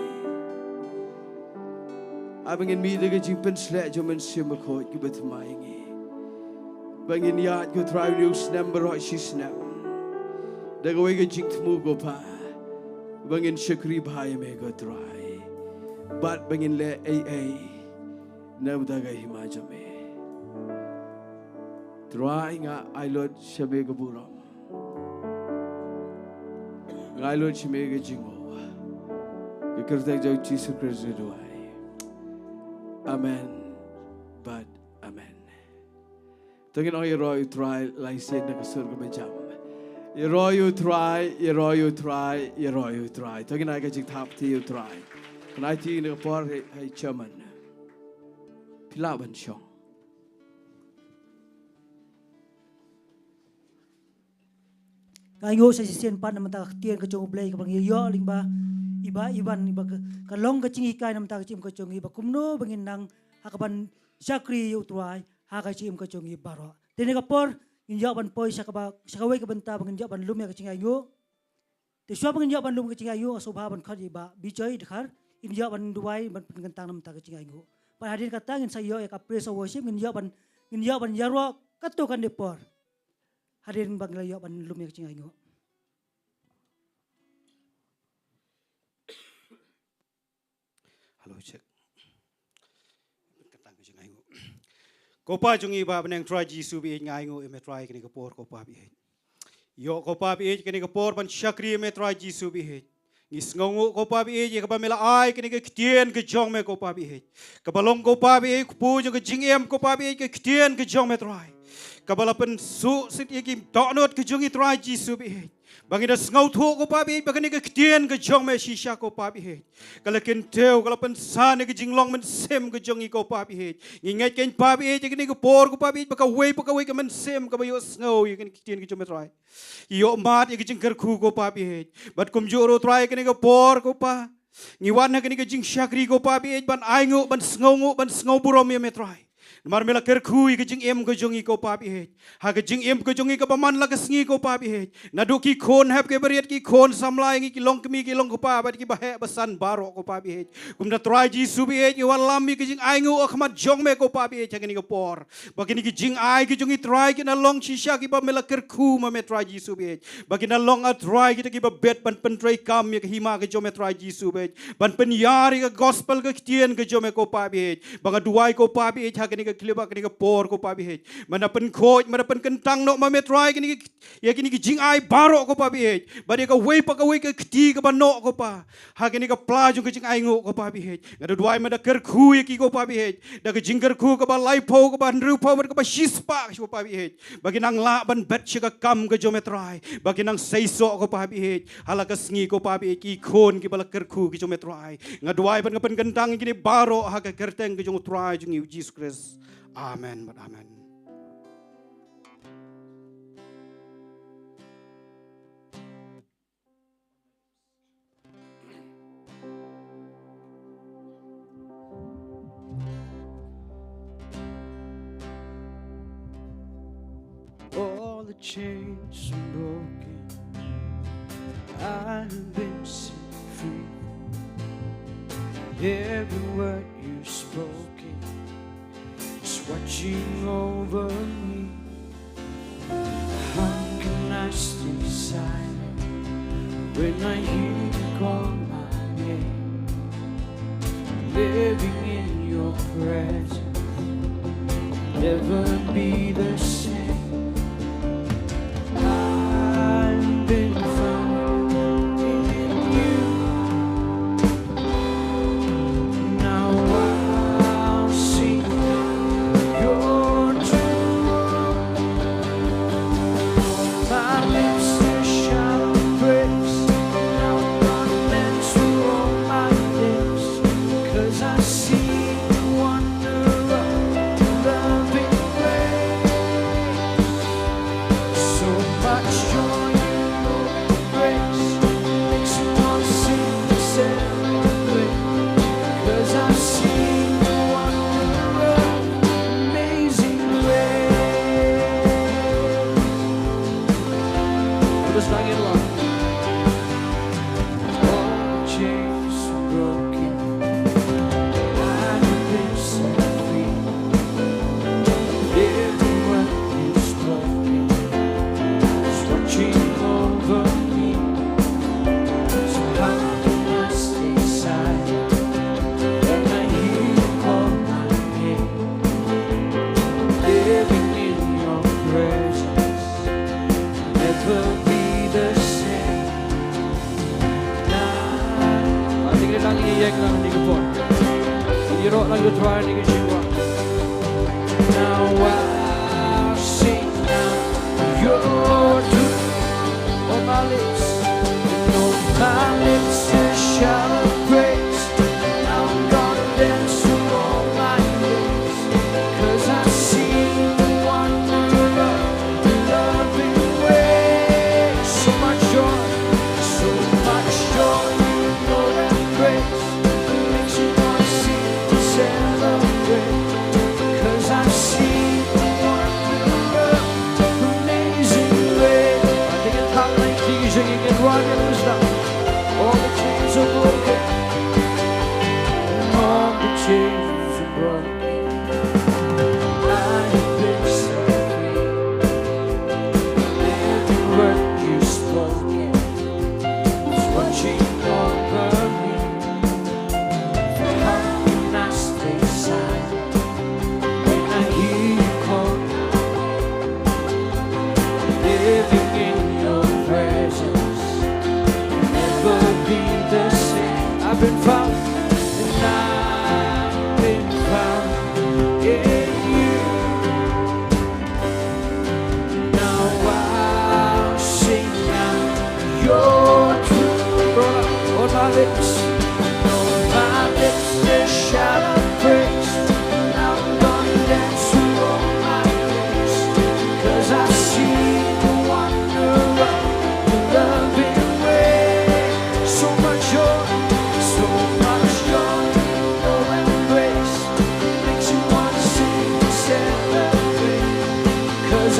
Ai ba ngin mih da ka jingpynsleh jong u Mynsiem Bakhuid kaba thymmai ha ngi. Ba ngin ïaid ko Trai une u snem baroh shi snem da kawei ka jingthmu ko Pa, ba ngin shakri bha ïa me ko Trai. Bad ba ngin leh ei ei na ka bynta ka hima jong me. Trai, nga ai lut sha me ka burom. Nga ai lut sha me ka jingnguh. Ka kyrteng jong u Jisu Khrist nga duwai. Amen. Bad amen. To ngin ong ïaroh ïa u Trai lai sien na ka sur kaba jam. Ïaroh ïa u Trai, ïaroh ïa u Trai, ïaroh ïa u Trai. To ngin ai ka jingthap kti ïa u Trai. Kane te na ka por, hei, hei chairman. Phi lah ban shong. Nga ainguh sa shisien pat na ka bynta ka ktien ka jong U Blei kaba ngi ïoh lyngba i Bah Ivan, i Bah, ka, ka long ka jinghikai na ka bynta ka jingim ka jong ngi ba kumno ba ngin nang ha kaban shakri ïa u Trai ha ka jingim ka jong ngi baroh. Te na ka por ngin ïoh ban poi sha kaba, sha kawei ka bynta ba ngin ïoh ban lum ïa ka jingainguh. Te shuwa ba ngin ïoh ban lum ka jingainguh, nga sngewbha ban khot ïa i Bah Bijoy Dkhar, in ïoh ban duwai ban pynkyntang na ka bynta ka jingainguh. Bad hadien kata ngin sa ïoh ïa ka praise and worship, ngin ïoh ban, ngin ïoh ban ïaroh katto katne por. Hadien ba ngi la ïoh ban lum ïa ka jingainguh. Hello, check. Pynkyntang ka jingainguh. Ko Pa jong ngi ba ha bneng, Trai Jisu baieit, nga ainguh ïa me Trai kane ka por, ko Pa baieit. Ïoh ko Pa baieit kane ka por ban shakri ïa me Trai Jisu baieit. Ngi sngewnguh ko Pa baieit ïa kaba me la ai kane ka ktien ka jong me ko Pa baieit. Kaba long ko Pa baieit kpu jong ka jingim ko Pa baieit ka ktien ka jong me Trai. Kaba la pynsuh sih ïa ki dohnud ka jong ngi Trai Jisu baieit. Ba ngi da sngewthuh ko Pa baieit ba kane ka ktien ka jong me shisha ko Pa baieit ka la kyntiew, ka la pynsan ïa ka jinglong mynsiem ka jong ngi ko Pa baieit. Ngi ngeit kein Pa baieit ïa kane ka por ko Pa baieit ba kawei pa kawei ka mynsiem kaba ïohsngew ïa kane ka ktien ka jong me Trai, ïoh mad ïa ka jingkyrkhu ko Pa baieit. Bad kumjuh ruh Trai kane ka por ko Pa, ngi wan ha kane ka jingshakri ko Pa baieit ban ainguh, ban sngewnguh, ban sngewburom ïa me Trai. Namar me la kyrkhu ïa ka jingim ka jong ngi ko Pa baieit. Ha ka jingim ka jong ngi kaba man la ka sngi ko Pa baieit. Naduh ki khun hep ki bariat, ki khun samla, ngi ki longkmie ki longkpa bad kiba heh ba san baroh ko Pa baieit. Kumta Trai Jisu baieit ngi wallam ïa ka jingainguh ha khmat jong me ko Pa baieit ha kane ka por. Ba kine ki jingai ki jong ngi Trai kin long shisha kiba me la kyrkhu ma me Trai Jisu baieit. Ba kin long ah Trai kita kiba bit ban pyntreikam ïa ka hima ka jong me Trai Jisu baieit. Ban pynïar ïa ka gospel ka ktien ka jong me ko Pa baieit. Ba nga duwai ko Pa baieit ha kane ka clip ha kane ka por ko Pa baieit. Manda pynkhuid, manda pynkyntang noh ma me Trai kine ki, ïa kine ki jingai baroh ko Pa baieit. Bad ïa kawei pa kawei ka kti kaba noh ko Pa. Ha kane ka pla jong ka jingainguh ko Pa baieit. Nga da duwai manda kyrkhu ïa ki ko Pa baieit. Da ka jingkyrkhu kaba laiphew, kaba hynriewphew, bad kaba shispah ko Pa baieit. Ba kin nang lah ban bet sha ka kam ka jong me Trai. Ba kin nang seisoh ko Pa baieit. Ha la ka sngi ko Pa baieit ki khun kiba la kyrkhu ki jong me Trai. Nga duwai bad nga pynkyntang ïa kine baroh ha ka kyrteng ka jong u Trai jong ngi u Jisu Khrist. Amen bad amen. All the chains are broken. I have been set free. Every word you've spoken is watching over me. How can I stay silent when I hear you call my name? Living in your presence, never be the same. I've been found in you. Now I'll sing your truth. My lips still shout praise. Now my hands through all my days. 'Cause I see the wonder of your loving grace.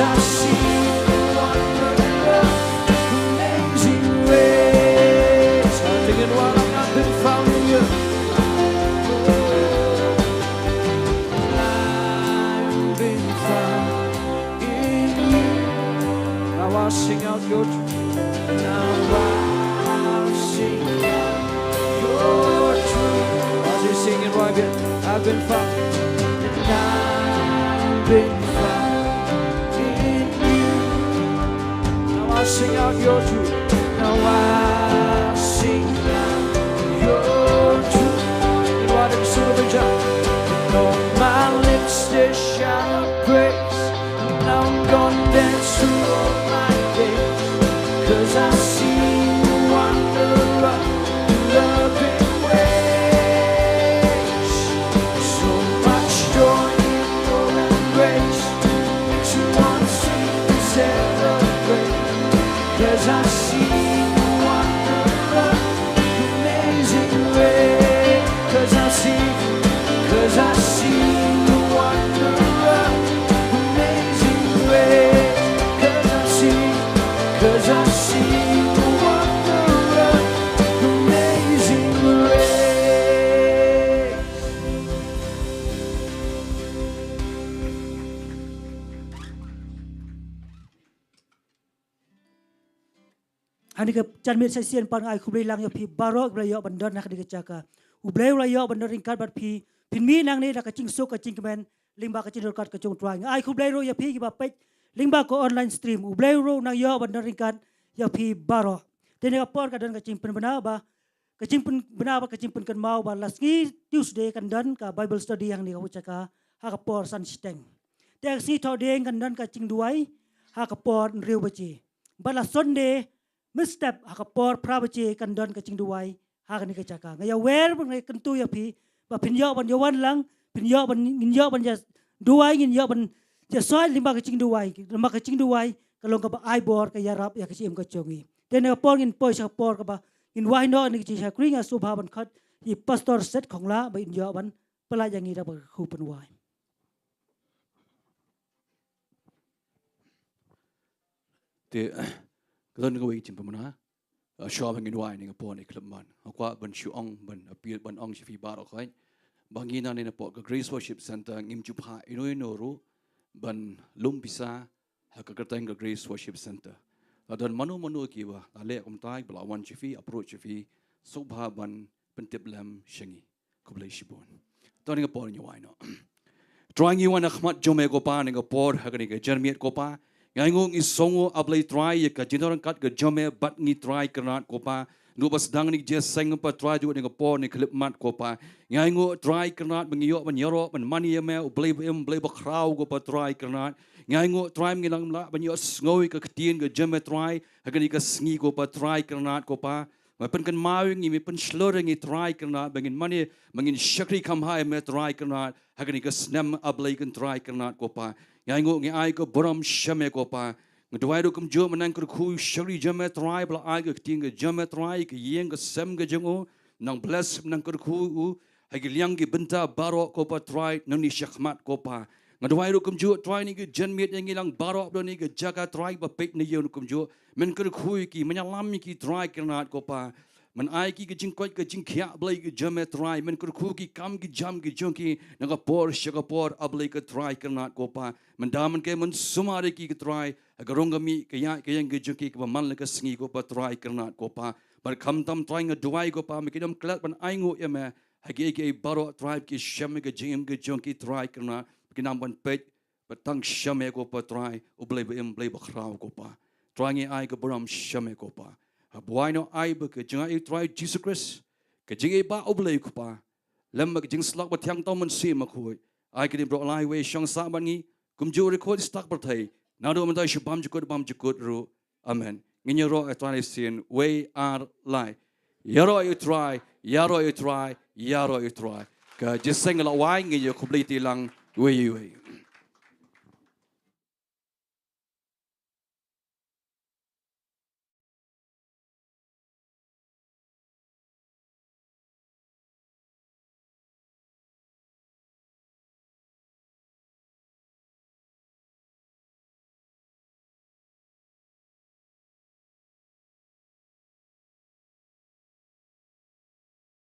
I've seen the wonder of amazing grace. Sing it while I've been found in you. I've been found in you. Now I'll sing out your truth. Now I'll sing out your truth. As you sing it right here, I've been found. And I've been found in you. Now I'll sing out your truth. Now I'll sing out your truth. You are the solution. And on my lips they shout praise. And I'm gonna dance through all my days. 'Cause I've seen the wonder of loving grace. So much joy in your embrace. Makes you want to sing and celebrate. 'Cause I've seen the wonder of amazing grace. 'Cause I've seen, 'cause I've seen the wonder of amazing grace. 'Cause I've seen, 'cause I've seen the wonder of amazing grace. Ha kane ka janmiet shisien pat nga ai khublei lang ïa phi baroh kiba la ïoh ban don ha kane ka jaka. U Blei u la ïoh ban don ryngkat bad phi. Phin mih nangne da ka jingsuk ka jingkmen lyngba ka jingryngkat ka jong U Trai. Nga ai khublei ruh ïa phi kiba peit lyngba ka online stream. U Blei ruh u nang ïoh ban don ryngkat ïa phi baroh. Te kane ka por ka don ka jingpynbna ba ka jingpynbna bad ka jingpynkynmaw ba la sngi Tuesday kan don ka Bible study hangne ha kane ka jaka ha ka por san shiteng. Te ka sngi Thohdieng kan don ka jingduwai ha ka por hynriew baje. Bad la Sunday mynstep ha ka por phra baje kan don ka jingduwai ha kane ka jaka. Nga ïawer bad nga kyntu ïa phi ba phin ïoh ban ïawan lang, phin ïoh ban, ngin ïoh ban ïa duwai, ngin ïoh ban ïa soi lyngba ka jingduwai, lyngba ka jingduwai ka long kaba ai bor, ka ïarap ïa ka jingim ka jong ngi. Te kane ka por ngin poi sha ka por kaba ngin wai noh ïa kane ka jingshakri. Nga sngewbha ban khot ïa i Pastor Set Khongla ba in ïoh ban pyllait ïa ngi da kaba kyrkhu pynwai. Te ka don kawei ka jingpynbna. Shuwa ba ngin wai ha kane ka por ne khyllipmat, nga kwah ban shu ong, ban appeal, ban ong sha phi baroh khoit ba ngi nangne napoh ka Grace Worship Centre ngim ju phah ino ino ruh ban lum pisa ha ka kyrteng ka Grace Worship Centre. La don mano mano kiba la leh kumta ba la wan sha phi, approach sha phi, sngewbha ban pyntip lem sha ngi. Khublei shibun. To ha kane ka por ngin wai noh. Trai, ngi wan ha khmat jong me ko Pa ha kane ka por, ha kane ka janmiet ko Pa. Ngi ainguh, ngi sngewnguh, A Blei Trai, ïa ka jingdon ryngkat ka jong me bad ngi Trai Kynrad ko Pa. Naduh ba sdang kane ka jingïaseng ko Pa Trai, haduh kane ka por ne khyllipmat ko Pa. Ngi ainguh Trai Kynrad ba ngi ïoh ban ïaroh ban mane ïa me, U Blei ba im, U Blei ba khraw ko Pa Trai Kynrad. Ngi ainguh Trai ba ngi nang lah ban ïohsngew ïa ka ktien ka jong me Trai ha kane ka sngi ko Pa Trai Kynrad ko Pa. Me pynkynmaw ïa ngi, me pynshlur ïa ngi Trai Kynrad, ba ngin mane, ba ngin shakri kham bha ïa me Trai Kynrad ha kane ka snem, A Blei ko Trai Kynrad ko Pa. Ngi ainguh, ngi ai ka burom sha me ko Pa. Nga duwai ruh kumjuh, me nang kyrkhu ïa u shakri jong me Trai, ba la ai ka ktien ka jong me Trai, ka ïing ka sem ka jong u, nang bless, nang kyrkhu u ha ki liang ki bynta baroh ko Pa Trai, nangne shakhmat ko Pa. Nga duwai ruh kumjuh Trai, ha kane ka janmiet ïa ngi lang baroh ba don ha kane ka jaka Trai, ba peit ne ïoh kumjuh, men kyrkhu ïa ki, men ïalam ïa ki Trai Kynrad ko Pa. Men ai ki ka jingkoit ka jingkhiah Blei ka jong me Trai, men kyrkhu ki kam ki jam ki jong ki na ka por sha ka por, A Blei ko Trai Kynrad ko Pa. Men da men kei, men sumar ïa ki ko Trai ha ka rong ka mih, ka ïaid ka ïeng ka jong ki kaba man la ka sngi ko Pa Trai Kynrad ko Pa. Bad khamtam Trai nga duwai ko Pa, me kynnoh klet ban ainguh ïa me ha kiei kiei baroh Trai, ki shem ïa ka jingim ka jong ki Trai Kynrad, ki nang ban peit bad tang sha me ko Pa Trai, U Blei ba im, Blei ba khraw ko Pa. Trai ngi ai ka burom sha me ko Pa. Haba wai noh ai ba ka jingaiei Trai Jisu Khrist, ka jingïeit ba U Blei ko Pa, lem bad ka jingsyllok ba thiang Trai Mynsiem Bakhuid, ai kane baroh lai wei shong sah bad ngi, kumjuh ruh khuid stak pyrthei, naduh mynta sha bymjukut bymjukut ruh. Amen. Ngin ïaroh ïa Trai shisien, wei ar lai. Ïaroh ïa u Trai, ïaroh ïa u Trai, ïaroh ïa u Trai. Ka jingïaseng la wai, ngin ïa khublei te lang wei wei.